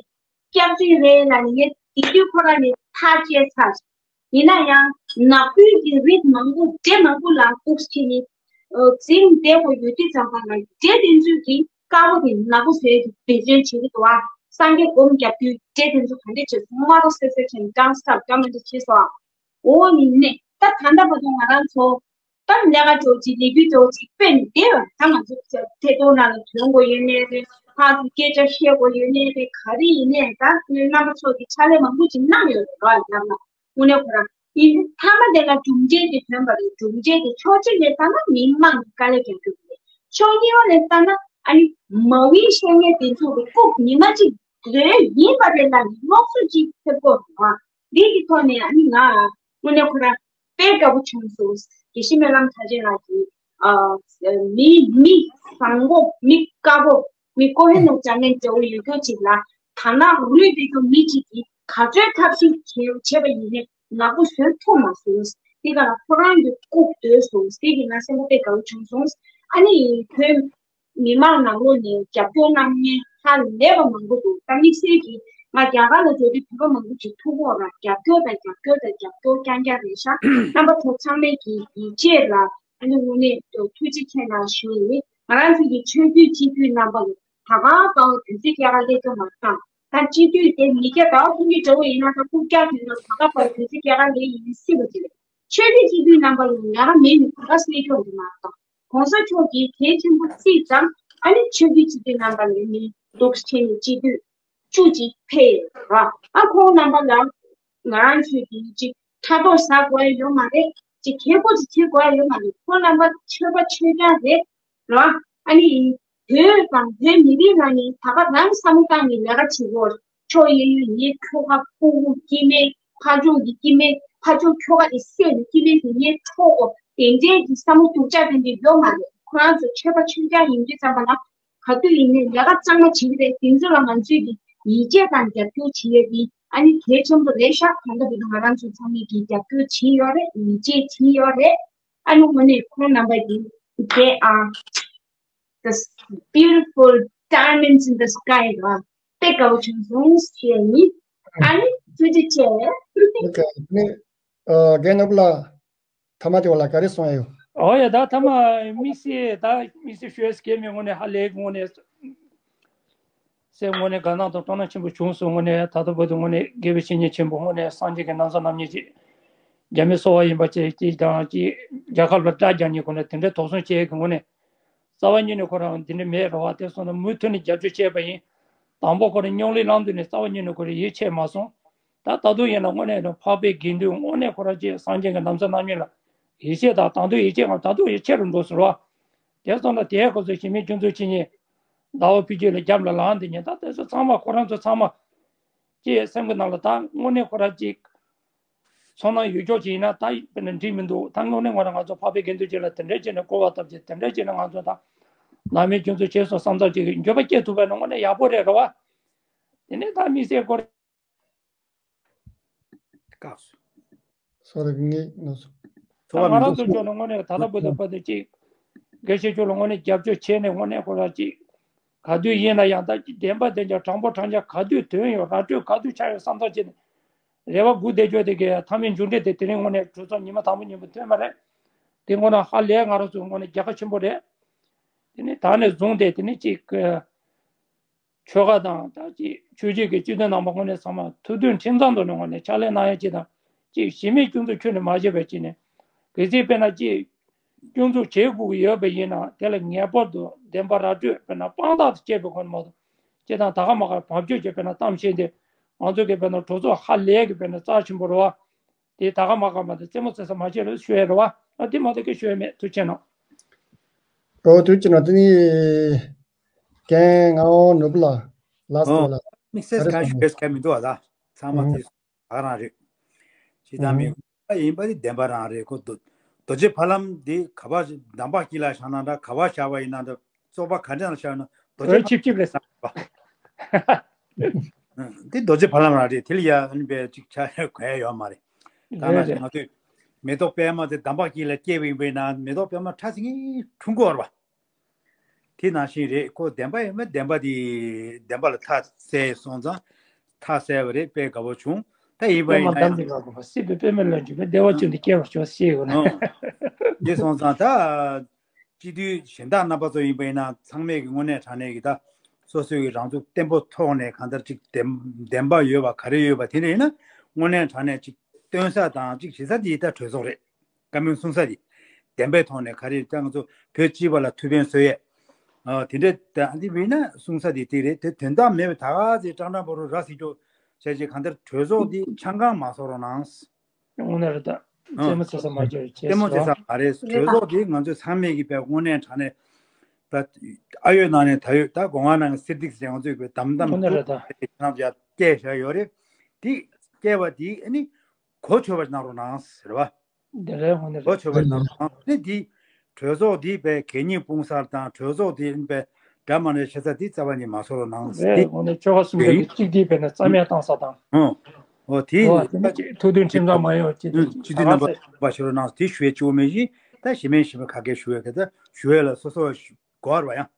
སྐྱག་རྫུན་རེད་ལ་ནི་ངེད་དེ་དུས་ཁོ་ར་ནི་ཐག་བཅད་ཚར། ཡིན་ན་ཡང་ནག་པོའི་གི་རིགས་མང་པོ་འདྲེ་མང་པོ་ལ་འདུག་སེ་ནི་འཛིང་བསྡད་དགོས་ཡོད་དུས་ཙམ་པ་ལ་འདྲེ་དེ་ཚོས་གི་དཀར་པོ་དེ་ནག་པོ་བཟོས་ཀྱི་འབད་བརྩོན་བྱེད་ཀྱི་འདུག་ཨ། སངས་རྒྱས་སྒོམ་རྒྱབ་དུས་འདྲེ་དེ་ཚོ་ག་འདྲ་བྱེད་སོང་། དམར་པོ་སེར་སེར་བྱས་ནས་སྐྲངས་སྐྲངས་སྐྲངས་མ་འདྲ་བྱེད་སོང་ཨ། འོ་ནི་ནས་ད་ད་ལྟ་བར་དུ་ང་རང་ཚོ་ད་ལས་ཀ་འགྲོ་ཅིག་ལས་འགུལ་འགྲོ་ཅིག་དཔེ་ནི་བདེ་བ་ད་ང་ཚོ་ཐད་གཏོང་ནང་ལ་ཐོན་དགོས་ཡོད་ནའི་རེད། ཕར་ཚུར་སྐད་ཆ་བཤད་དགོས་ཡོད་ནའི་རེད། ག་རེ་ཡིན་ནའི་ད་ངའི་རྣམ་པ་ཚོ་གི་ཕྱག་ལས་མང་པོ་ཅིག་གནང་ཡོད་རེད་ར། ཡང་ན་དངོས་གནས་ཁོ་རང་ཡིན་མཐའ་མ་དེ་ལ་གྲུབ་འབྲས་དེ་ཐོན་པ་རེད། གྲུབ་འབྲས་དེ་ཕྱོགས་གཅིག་ནས་བལྟས་ན་མི་མང་གི་དཀའ་ལས་རྒྱག་རྒྱུ་རེད། ཕྱོགས་གཉིས་པ་ནས་བལྟས་ན་ཨ་ནི་མ་འོས་བཤད་མཁན་དེ་ཚོ་གི་རྐུབ་ཉི་མ་གཅིག་ལོས་ཡིན་པ་རེད་ལ་ནི་སློབ་གསོ་ཅིག་ཐེབས་དགོས་རེད་བ། འདི་གི་ཐོག་ནས་ཨ་ནི་ང་དངོས་གནས་ཁོ་རང་དཔེ་དགའ་པོ་བྱུང་སོང་། དགེ་བཤེས་སྨོན་ལམ་མཐའ་ཅན་ལགས་ཀྱིས་ཨ་མི་མི་བཟང་པོ་མི་དཀར་པོ་མི་ཀོ་ཧེ་ནོ་ཅ་ནན་འདྲ་བོ་ཡོད་རྒྱུ་ཅིག་ལ་ད་ནག་རུས་པའི་གི་མི་གཅིག་གིས་ག་ཚོད་ཐབས་ཤེས་བྱས་བྱས་པ་ཡིན་ནའི་ནག་པོ་བཟོས་ཐུབ་མ་སོང་། དེ་ག་ལ་ཁོ་རང་གི་རྐུབ་བརྡོལ་སོང་། དེ་གི་ང་སེམས་པ་དཔེ་དགའ་པོ་བྱུང་སོང་། ཨ་ནི་བོད་མི་མང་ནང་ལོགས་ནས་རྒྱབ་སྐྱོར་གནང་མཁན་ཧ་ལས་པ་མང་པོ་འདུག་ད་དམིགས་བསལ་གྱིས་ང་རྒྱ་གར་ལ་འགྲོ་དུས་བོད་པ་མང་པོ་ཅིག་ཐུག་གོ་ར། རྒྱབ་སྐྱོར་དང་རྒྱབ་སྐྱོར་དང་རྒྱབ་སྐྱོར་རྐྱང་རྐྱང་རེད་ཤག་རྣམ་པ་ཚོ་ཚང་མས་ཀྱི་ཡིད་ཆེས་ལ་ཨ་ནི་དངོས་གནས་ཐུགས་རྗེ་ཆེ་གནང་ཞུ་ཡིན། ང་རང་ཚོ་གི་ཆོས་བརྒྱུད་སྤྱི་འཐུས་རྣམ་པ་ལ་ད་ག་པར་དུས་ཚོད་རྒྱ་གར་སླེབས་ཀྱི་མ་རེད། ད་སྤྱི་འཐུས་དེ་མི་སྐྱ་ཟླ་བ་ཕུན་སྐྱིད་འདྲ་བོ་ཡིན་ན་ད་སྐུ་སྐྱ་དེ་ཚོ་ད་ག་པར་དུས་ཚོད་རྒྱ་གར་སླེབས་ཡིན་སྲིད་པ་ཅིག་རེད། ཆོས་བརྒྱུད་སྤྱི་འཐུས་རྣམ་པ་ལ་ང་རང་མེད་ནས་ད་ག་སླེབས་ཀྱི་ཡོད་མ་རེད། གོང་ས་མཆོག་གིས་གལ་ཆེན་པོ་བརྩིས་ཙང་ཨ་ནི་ཆོས་བརྒྱུད་སྤྱི་འཐུས་རྣམ་པ་ལ་ནི་འདུག་སེ་བྱས་ནས་སྤྱི་འཐུས་བཅུ་གཅིག་ཕེབས་ཡོད་ར། ཨ་ཁོང་རྣམ་པ་ལ་ང་རང་ཚོས་ཀྱི་ཅིག་ཕྲག་དོག་ཟ་དགོས་ཡ་ཡོད་མ་རེད། ཅིག་གལ་པོ་ཅིག་བྱེད་དགོས་ཡ་ཡོད་མ་རེད། ཁོང་རྣམ་པ་ཆོས་པ་ཆོས་སྐྱོང་རེད་ར། ཨ་ནི་བོད་དང་བོད་མི་རིགས་ལ་ནི་ད་ག་རང་བསམ་བློ་བཏང་ནས་ལས་ཀ་བྱེད་དགོས། ཁྱོ་ཡོད་ཡོད་ངའི་ཁྱོ་ག་ཕྲུ་གུ་སྐྱེ་མེད། ཕ་ཆུང་གི་སྐྱེ་མེད། ཕ་ཆུང་ཁྱོ་ག་དེ་བསད་ནས་སྐྱེ་མེད་དེ་ངའི་ཁྱོ་གོ་དེ་འདྲའི་གི་བསམ་བློ་སྡུག་ཅག་དེ་འདྲ་ཡོད་མ་རེད། ཁོ་རང་ཚོ་ཆོས་པ་ཆོས་སྐྱོང་ཡིན་དུས་ཙམ་པ་ལ་ག་དུས་ཡིན་ནའི་ལས་ཀ་གཙང་མ་བྱེད་ཀྱི་རེད། དེ་ཚོ་ལ་ང་ཚོས་ཀྱི་ཡིད་ཆེས་དང་རྒྱབ་སྐྱོར་བྱེད་ཡས་དེ་ཨ་ནི་གལ་ཆེན་པོ་རེད་ཤག་གང་ལྟར་བྱས་ན་ང་རང་ཚོ་ཚང་མས་ཀྱི་རྒྱབ་སྐྱོར་བྱེད་ཡོད་རེད། ཡིད་ཆེས་བྱེད་ཡོད་རེད། ཨ་ནི་དངོས་གནས་ཁོང་རྣམ་པ་ཀྱི་they are the beautiful diamonds in the sky ར། དཔེ་དགའ་བོ་བྱུང་སོང་ཞེས་ཡིན། ཨ་ནི་ཐུགས་རྗེ་ཆེ། ཨོ་ཁེ། ནི་ཨ་རྒན་ནོར་བུ་ལགས། ཐ་མ་དེ་བ་ལ་ག་རེ་གསུང་ཡ་ཡོད། ཨོ་ཡ། ད་ཐ་མ་དམིགས་བསལ་ད་དམིགས་བསལ་ཞུ་ཡ་སྐད་མེད། དངོས་གནས་ཧ་ལས་དངོས་གནས་སེ་དངོས་གནས་དགའ་སྣང་དང་སྤྲོ་སྣང་ཆེན་པོ་བྱུང་སོང་། དངོས་གནས་ད་ལྟ་བར་དུ་དངོས་གནས་དགེ་བའི་བཤེས་གཉེན་ཆེན་པོ་དངོས་གནས་སངས་རྒྱས་ཀྱི་ན་བཟའ་རྣམ་གཉིས་ཀྱི་རྒྱ་མི་གསོ་བ་ཡིན་པ་བཅས་ཀྱིས་དང་ཀྱིས་རྒྱལ་ཁབ་ལ་དགྲ་རྒྱག་མཁན་ཁོ་ན་དེ་འདྲའི་དོགས་ཟོན་བྱེད་མཁན་དངོས་གནས་རྩ་བ་ཉིད་ནས་ཁོ་རང་འདི་འདྲ་མེད་རེད་བ། དེ་སོང་ན་མུ་མཐུད་ནས་རྒྱབ་སྐྱོར་བྱས་པ་ཡིན། དང་པོ་ཁོ་རང་སྙིང་ལས་ལངས་དུས་ནས་རྩ་བ་ཉིད་ནས་ཁོ་རང་ཡིད་ཆེས་མ་སོང་། ད་ད་དུང་ཡིན་ན་དངོས་གནས་ནི་འཕགས་པའི་དགེ་འདུན་དངོས་གནས་ཁོ་རང་ཅིག་སངས་རྒྱས་ཀྱི་ན་བཟའ་རྣམ་གཉིས་ལ་ཡིད་ཆེས་དང་དང་དུ་ཡིད་ཆེས་ང་ད་དུང་ཡིད་ཆེས་རུ་འགྲོ་ཟེར་བ། དེ་སོང་ན་དེའི་སྐབས་སུ་གཞི་མེད་སྐྱོན་འཛུགས་བྱེད་མཁན་ཟླ་བ་ཕུན་སྐྱིད་ལ་རྒྱབ་ལ་ལངས་དེ་ཉིན་ད་དེ་ཚོ་ཚང་མ་ཁོ་རང་ཚོ་ཚང་མ་ཅིག་སེམས་ཀྱི་ནང་ལ་ད་དངོས་གནས་ཁོ་རང་ཅིག་ཚོར་སྣང་ཡོད་ཀྱོག་ཅིག་ཡིན་ན་ད་དཔེར་ན་འགྲིག་མི་འདུག་ད་དངོས་གནས་ང་རང་ང་ཚོ་འཕགས་པའི་དགེ་འདུན་ཅིག་ལ་དེ་འདྲའི་བྱས་ནས་བསྐོ་བ་བཏབ་ཅིག་དེ་འདྲའི་བྱས་ནས་ང་ཚོ་ད་ནང་མི་སྐྱོན་འཛུགས་བྱས་སོང་བསམ་ཚར་ཅིག་འགྱོད་པ་སྐྱེ་ཐུབ་པ་ནི་དངོས་གནས་ཡག་པོ་རེད་རེད་བ། དེ་ནས་ད་དམིགས་བསལ་སྐོར། བཀག་སོང་། སོ་རེ་ངས་ནོར་སོང་། ད་ང་རང་ཚོ་ཕྱོགས་ནས་དངོས་གནས་ད་ལྟ་བར་དུ་བར་དུ་ཅིག་དགེ་བཤེས་ཕྱོགས་ལ་དངོས་གནས་རྒྱབ་སྐྱོར་བྱས་ནས་དངོས་གནས་ཁོ་རང་ཅིག་ག་དུས་ཡིན་ན་ཡང་ད་ཅིག་བདེན་པ་བདེན་རྐྱང་དྲང་པོ་དྲང་རྐྱང་ག་དུས་ཐོན་ཡོང་ར་སྤྲོད་ག་དུས་ཆགས་ཡོང་བསམ་ཚར་བྱས་ནས་རེ་བ་སྒུག་བསྡད་ཆོག་དེ་གའི་མཐའ་མའི་མཇུག་འབྲས་དེ་དེ་རིང་དངོས་གནས་གྲོས་ཚོགས་ཉི་མ་དང་པོ་ཉིན་མོ་ཐོན་པ་རེད། དེ་དངོས་གནས་ཧ་ལས་ང་རང་ཚོ་དངོས་གནས་རྒྱལ་ཁ་ཆེན་པོ་རེད། དེ་ནས་ད་ནས་བཟུང་སྟེ་དེ་ནས་ཅིག་ཆོལ་ཁ་དང་ད་ཅིག་ཆོས་བརྒྱུད་ཀྱི་སྤྱི་དོན་རྣམ་པ་དངོས་གནས་ཚང་མ་ཐུགས་མཐུན་ཁྲིམས་གཙང་དུ་ནས་དངོས་གནས་ཕྱག་ལས་གནང་ཡ་ཅིག་དང་། ཅིག་གཞི་མེད་སྐྱོན་འཛུགས་ཁྱོན་ནས་མ་བྱས་པ་ཅིག་ནས། གལ་སྲིད་དཔེར་ན་ཅིག་སྐྱོན་འཛུགས་བྱེད་དགོས་ཀྱི་ཡོད་པ་ཡིན་ན་དེ་ལ་ངེས་པར་དུ་བདེན་པ་ར་སྤྲོད་དཔེར་ན་དཔང་རྟགས་དང་བཅས་པའི་སྒོ་ནས་མ་གཏོགས། ཅིག་དང་ད་ག་མ་ག་བབ་ཅོལ་གྱི་དཔེར་ན་གཏམ་བཤད་འདི་ང་ཚོ་གི་དཔེར་ན་གྲོས་ཚོགས་ཧ་ལས་ཀྱི་དཔེར་ན་རྩ་ཆེན་པོ་རེད་བ། དེ་ད་ག་མ་ག་མ་དེ་རྩེད་མོ་རྩེ་ས་མ་བྱེད་རོགས་ཞུ་ཡ་རེད་བ། ཨ་དེ་མ་གཏོགས་སྐད་ཤོད་ཡ་མེད། ཐུགས་རྗེ་གནང་། ཨོ་ཐུགས་རྗེ་གནང་། དེ་ནི་རྒན་ངག་དབང་ནོར་བུ་ལགས། ལགས་སོ་ལགས། དམིགས་བསལ་གང་ཞུ་དགོས་གལ་མི་འདུག་བ། ད་ཚང་མ་དེ་ག་རང་རེད། ཇི་ལྟར་མིན་པ་ཡིན་པ་དེ་བདེན་པ་རང་རེད་ཁོ། རྡོ་རྡོ་རྗེ་ཕ་ལམ་དེ་ག་པར་འདམ་བག་དཀྱིལ་ལ་བཞག་ན་འདྲ། ག་པར་བཞག་པ་ཡིན་ན་འདྲ། བཙོག་པ་ག་འདྲ་ལ་བཞག་ན་རྡོ་རྗེ་ཕ་ལམ་ཆིབ་ཆིབ་རེད་ཟེར་བ། དེ་རྡོ་རྗེ་ཕ་ལམ་རང་རེད། དེ་ལ་ཡ་ཨ་ནི་པའི་ཅིག་ཆ་གོ་ཡ་ཡོད་མ་རེད། ད་ན་རེད་རེད། ང་ཚོས་མེ་ཏོག་པད་མ་དེ་འདམ་བག་དཀྱིལ་ལ་སྐྱེས་པ་ཡིན་པས་ན་མེ་ཏོག་པད་མ་ཕྲ་ཞིང་ཁྲུང་གོ་བར་བ། དེ་ནང་བཞིན་རེད་ཁོ། བདེན་པ་ཡིན་པ་བདེན་པ་དེ་བདེན་པ་ལ་མཐའ་གསལ་སོང་ཙང་མཐའ་གསལ་བ་རེད། དཔེ་དགའ་པོ་བྱུང་། ད་ཡིན་པ་པད་ཡིན་མ་ན་འདམ་ཡང་གྱི་ངག་གི་སྲིད་པའི་པད་མ་ལ་འཇུག་པའི་བདེ་བ་ཅན་དུ་སྐྱེ་བར་ཤོག་ཅེས་གོ་ན། ཨོ། དེ་སོང་ཙང་ད་སྤྱི་འཐུས་གཞན་དག་རྣམ་པ་ཚོ་ཡིན་པ་ཡིན་ན་ཚང་མས་ཀྱི་དངོས་གནས་དྲང་གནས་ཀྱི་ད་སོ་སོའི་གི་རང་ཚུགས་བརྟན་པོ་ཐོག་ནས་གང་ལྟར་ཅིག་བདེན་བདེན་པ་ཡོད་པ་ག་རེ་ཡོད་པ་དེ་འདྲ་ཡིན་ན་དངོས་གནས་དྲང་གནས་ཅིག་སྟོན་ས་དང་ཅིག་བྱེད་ས་དེ་ད་གྲོས་ཚོགས་རེད། བཀའ་མོལ་གསུང་ས་དེ། བདེན་པའི་ཐོག་ནས་ག་རེ་ད་ང་ཚོ་བོད་སྤྱི་པ་ལ་ཐུགས་ཕན་གསོས་ཡས། ཨ་དེ་འདྲ་ད་འདི་བས་ན་གསུང་ས་དེ་དེ་རེད། དེ་དོན་དག་མེད་པའི་ད་ག་ཚེ་ཀྲང་ཀྲང་པོ་རུ་ར་སི་ཅོ་བྱས་རྗེས་གང་ལྟར་གྲོས་ཚོགས་འདི་ཆང་ཁང་མ་བཟོ་རོགས་གནང་། དངོས་གནས་རེད་ད། ཨ་རྩེད་མོ་རྩེ་ས་མ་བྱེད་ཅེས་རྩེད་མོ་རྩེ་ས་མ་རེད། གྲོས་ཚོགས་འདི་ང་ཚོས་ཚང་མས་ཀྱི་བས་དངོས་གནས་དྲང་གནས་ད་ཨ་ཡོད་ནང་ནས་ད་ཡོད་ད་སྒོ་ང་ནང་གི་སེར་སྡིག་ཟེར་ང་ཚོས་བས་དམ་དམ་དངོས་གནས་རེད་ད། ནང་བཞག་སྐད་བཞག་ཡོད་རེད། དེ་སྐད་པ་དེ་ཨ་ནི་གོ་ཆོད་པ་ཞིག་གནང་རོགས་གནང་ཟེར་བ། འདི་རེད་དངོས་གནས་གོ་རེད། ཆོད་པ་ཞིག་གནང་རོགས་གནང་། ཨ་ནི་དེ་གྲོས་ཚོགས་འདི་བས་གད་སྙིགས་སྤུངས་ས་དང་གྲོས་ཚོགས་འདི་བས་འདྲ་མ་འདྲ་བྱེད་ས་འདི་རྩ་བ་ནས་མ་བཟོ་རོགས་གནང་ཟེར། རེད་དེ་དངོས་གནས་ཆོལ་ཁ་གསུམ་གྱི་གཅིག་སྒྲིལ་བས་ན་རྩ་མེད་བཏང་ས་དང་། ཨོ། ཨོ་དེ་ཨོ་དེ་ནི་ཐུགས་མཐུན་ཁྲིམས་གཙང་མ་ཡོང་བ་ཅི་ཐུབ་ཅི་ཐུབ་རྣམ་པ་ཚོགས་པ་ཞུ་རོགས་གནང་དེ་ཞུ་ཡས་གཅིག་པོ་མེད་བཞིན་ད་གཞི་མེད་གཞི་མེད་ཁ་སྐད་ཞུ་ཡས་ག་ད་ཞུ་ཡས་ལ་སོ་སོ་གོ་བར་བ་ཡང་།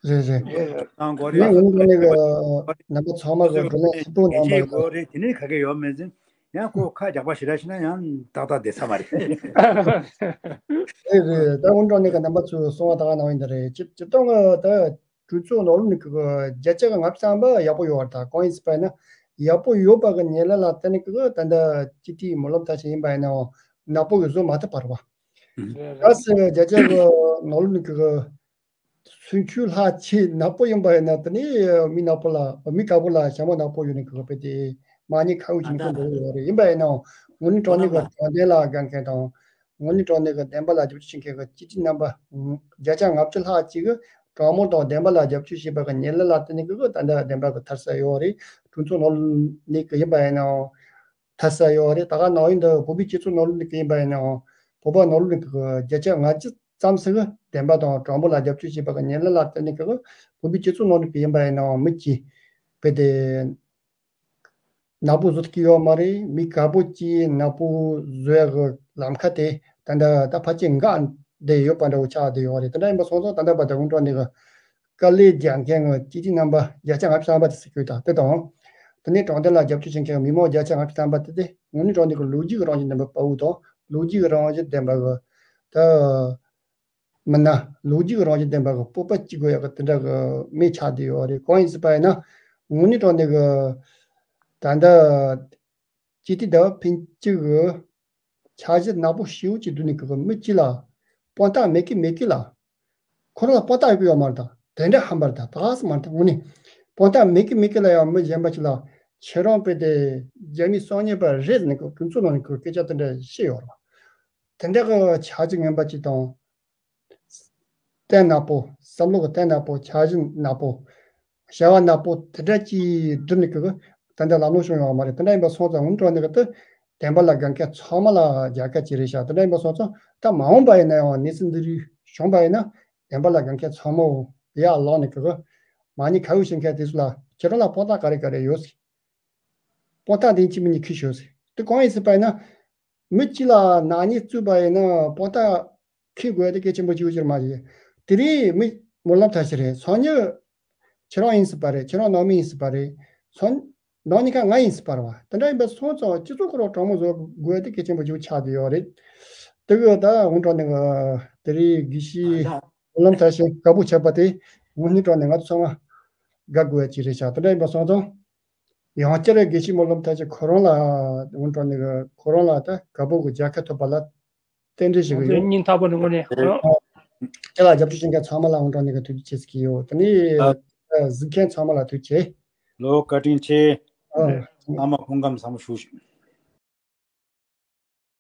རེད་རེད། གནང་དགོས་རེད། ངས་ངོ་ནས་གི་རྣམ་པ་ཚང་མ་གི་བགྲོ་གླེང་ལྷུག་པོ་གནང་པ་རེད། དགོས་རེད། དེ་ནས་ག་གེ་ཡོད་མེད་ཟིན་ཡང་ཁོ་ཁ་རྒྱག་པ་ཞེ་དྲག་ཤི་ན་ཡང་ཏག་ཏག་བསྡད་ས་མ་རེད། རེད་རེད། ད་ངོ་ནས་གི་རྣམ་པ་ཚོས་གསུང་བ་ད་ག་གནང་བ་ཡིན་ད་རེད། སྤྱི་སྤྱི་སྟངས་གི་ད་གྲོས་ཚོགས་ནང་ལོགས་ནས་གི་བརྒྱ་ཆ་གི་ལྔ་བཅུ་ཐམ་པ་ཡག་པོ་ཡོད་རེད། ད་གང་ཡིན་ཟེར་བ་ཡིན་ན་ཡག་པོ་ཡོད་པ་གི་ཉེ་ལ་ལ་ད་ནི་གི་ད་ལྟ་སྤྱི་འཐུས་སྨོན་ལམ་ཐར་ཞིག་ཡིན་པ་ཡིན་ནའང་ནག་པོ་གི་བཟོ་མ་ཐུབ་པ་རེད་བ། རེད་རེད། གལ་སྲིད་བརྒྱ་ཆ་གི་ནང་ལོགས་ནས་གི་སུན་ཆུ་ལྷག་ཆེ་ནག་པོ་ཡིན་པ་ཡིན་ན་དེ་ནི་མི་ནག་པོ་ལ་མི་དཀར་པོ་ལ་ཞྭ་མོ་ནག་པོ་ཡོད་ནི་གི་དཔེ་དེ་མ་ཉེས་ཁ་འུ་ཅིག་མི་ཁོ་འགྲོ་ཡོད་རེད། ཡིན་པ་ཡིན་ནའང་དངོས་གནས་དྲང་གནས་གི་དྲང་བདེན་ལ་དགའ་མཁན་དང་དངོས་གནས་དྲང་གནས་གི་བདེན་པ་ལ་རྒྱབ་སྐྱོར་བྱེད་མཁན་གི་སྤྱི་འཐུས་རྣམ་པ་བརྒྱ་ཆ་ལྔ་བཅུ་ལྷག་ཅིག་གི་དྲང་མོ་དང་བདེན་པ་ལ་རྒྱབ་སྐྱོར་བྱེད་པ་གི་ཉེ་ལ་ལ་དེ་ནི་གི་ད་ལྟ་བདེན་པ་གི་ཐར་ས་ཡོད་རེད། གྲོས་ཚོགས་ནང་ནས་གི་ཡིན་པ་ཡིན་ནའང་ཐར་ས་ཡོད་རེད། ད་ག་ནང་ཡིན་འདི་བོད་པའི་སྤྱི་ཚོགས་ནང་ལོགས་ནས་གི་ཡིན་པ་ཡིན་ནའང་བོད་པ་ནང་ལོགས་ནས་གི་བརྒྱ་ཆ་ལྔ་བཅུ་ཙམ་ཞིག་གི་བདེན་པ་དང་དྲང་པོ་ལ་རྒྱབ་སྐྱོར་བྱེད་པ་གི་ཉེ་ལ་ལ་དེ་ནི་གི་བོད་པའི་སྤྱི་ཚོགས་ནང་ལོགས་ཀྱི་ཡིན་པ་ཡིན་ནའང་མི་གཅིག་དཔེ་དེ་ནག་པོ་བཟོ་ཐུབ་ཀྱི་ཡོད་མ་རེད། མི་དཀར་པོ་གཅིག་ནག་པོ་བཟོ་ཡ་གི་ལམ་ཁ་དེ་ད་ལྟ་ད་ཕལ་ཆེར་འགག་བསྡད་ཡོད་པ་འདྲ་བོ་ཆགས་བསྡད་ཡོད་རེད། དེ་འདྲ་ཡིན་པ་སོང་ཙང་ད་ལྟ་བར་དུ་སྔོན་འགྲོ་ནས་གི་དཀའ་ལས་རྒྱག་མཁན་གྱི་སྤྱི་འཐུས་རྣམ་པ་བརྒྱ་ཆ་ལྔ་བཅུ་ཐམ་པ་དེ་ཟེར་གྱི་ཡོད། ད་དེ་དང་དེ་ནས་དྲང་བདེན་ལ་རྒྱབ་སྐྱོར་བྱེད་མཁན་གྱི་མི་མང་བརྒྱ་ཆ་ལྔ་བཅུ་ཐམ་པ་དེ་དེ་དངོས་གནས་དྲང་གནས་ཀྱི་ལོ་རྒྱུས་ཀྱི་རང་བཞིན་ལྡན་པའི་དཔའ་བོ་དང་ལོ་རྒྱུས་ཀྱི་རང་བཞིན་ལྡན་པ་གི་ད་མི་སྣ་ལོ་རྒྱུས་ཀྱི་རང་བཞིན་ལྡན་པ་གི་སྤོབས་པ་སྐྱེ་དགོས་ཡག་གི་དེ་འདྲ་གི་མི་ཆགས་བསྡད་ཡོད་རེད། གང་ཡིན་ཟེར་བ་ཡིན་ན་དངོས་གནས་དྲང་གནས་གི་ད་ལྟ་སྤྱི་འཐུས་ཟླ་བ་ཕིན་གཅིག་གི་འཆར་གཞི་ནག་པོ་ཞེ་པོ་ཅིག་བསྡུས་ནས་གི་མི་གཅིག་ལ་དཔང་རྟགས་མེད་གི་མེད་གི་ལ། ཁོ་རང་ལ་དཔང་རྟགས་ཡོད་གི་ཡོད་མ་རེད། ད་དེ་འདྲ་ཧམ་པ་རེད། ད་ད་ག་སེ་མ་རེད། ད་དངོས་གནས་དཔང་རྟགས་མེད་གི་མེད་གི་ལ་ཡང་མི་གཞན་པ་ཅིག་ལ་ཁྱེད་རང་དཔེ་དེ་རྒྱ་མི་གསང་ཉུལ་པ་རེད་ཟེར་ནས་གི་དུས་ཚོད་ནང་ནས་གི་སྐད་ཆ་དེ་འདྲ་བཤད་ཡོད་རེད་བ། དེ་འདྲ་གི་འཆར་གཞི་ངན་པ་ཅིག་དང་། སྟན་ནག་པོ། བསམ་བློ་གི་སྟན་ནག་པོ། འཆར་གཞི་ནག་པོ། བྱ་བ་ནག་པོ་དེ་འདྲ་ཅིག་བསྒྲུབས་ནས་གི་ད་ལྟ་ལམ་ལྷོང་བྱུང་ཡོད་མ་རེད། དེ་འདྲ་ཡིན་པ་སོང་ཙང་སྔོན་འགྲོ་ནས་གི་ད་བདེན་པ་ལ་དགའ་མཁན་ཚང་མ་ལ་རྒྱལ་ཁ་ཅིག་རེད་ཤག་དེ་འདྲ་ཡིན་པ་སོང་ཙང་ད་མ་འོངས་པ་ཡིན་ན་ཡང་གནས་ཚུལ་འདི་རིགས་བྱུང་པ་ཡིན་ན་བདེན་པ་ལ་དགའ་མཁན་ཚང་མ་ཡར་ལངས་ནས་གི་མ་ཉེས་ཁ་འུ་བྱེད་མཁན་དེ་ཚོ་ལ་ཁྱེད་རང་ལ་དཔང་རྟགས་ག་རེ་ག་རེ་ཡོད་ཟེར། དཔང་རྟགས་འདི་ཅི་མི་ཉིད་ཁུལ་ཤོད་ཟེར། དེ་གང་ཡིན་ཟེར་བ་ཡིན་ན། མི་གཅིག་ལ་ནག་ཉེས་བཙུགས་པ་ཡིན་ན་དཔང་རྟགས་འཁྱེར་དགོས་དེ་གལ་ཆེན་པོ་ཅིག་ཡོད་ཀྱི་མ་རེད། དེ་རིང་མི་སྨོན་ལམ་ཐར་ཞིག་རེད། སང་ཉིན་ཁྱེད་རང་ཡིན་སྲིད་པ་རེད། ཁྱེད་རང་ནང་མི་ཡིན་སྲིད་པ་རེད། སང་ནང་གཉིས་ཀ་ང་ཡིན་སྲིད་པ་རེད་བ། དེ་འདྲ་ཡིན་པ་སོང་ཙང་སྤྱི་ཚོགས་ཁོ་རང་དྲང་མོ་བཟོ་དགོས་དེ་གལ་ཆེན་པོ་ཅིག་ཆགས་བསྡད་ཡོད་རེད། དེ་གི་ད་འོན་ཀྲང་ནི་དེ་རིང་དགེ་བཤེས། སྨོན་ལམ་མཐར་ཕྱིན་དགའ་པོ་ཆགས་པ་དེ་དངོས་གནས་དྲང་གནས་ང་ཚོ་ཚང་མ་དགའ་དགོས་ཡ་ཅིག་རེད་ཤག་དེ་འདྲ་ཡིན་པ་སོང་ཙང་། ཡང་བསྐྱར་དགེ་བཤེས་སྨོན་ལམ་མཐར་ཕྱིན་ཁོ་རང་ལ་དངོས་དྲང་གནས་ཀྱི་ཁོ་རང་ལ་ད་དགའ་པོ་གི་རྒྱལ་ཁ་ཐོབ་པ་ལ་རྟེན་འབྲེལ་ཞིག་ཡོད། སྙིང་ཐག་པ་ནས་དངོས་གནས་ཁྱེད་ལ་རྒྱབ་སྐྱོར་བྱེད་མཁན་ཚང་མ་ལ་དངོས་དྲང་གནས་ཀྱི་ཐུགས་རྗེ་ཆེ་ཟེར་གྱི་ཡོད། དེ་ནས་གཟིགས་མཁན་ཚང་མ་ལ་ཐུགས་རྗེ་ཆེ། ལོ་བཀའ་དྲིན་ཆེ། ཨ། ཚང་མ་སྐུ་ཁམས་བཟང་པོ་ཞུ།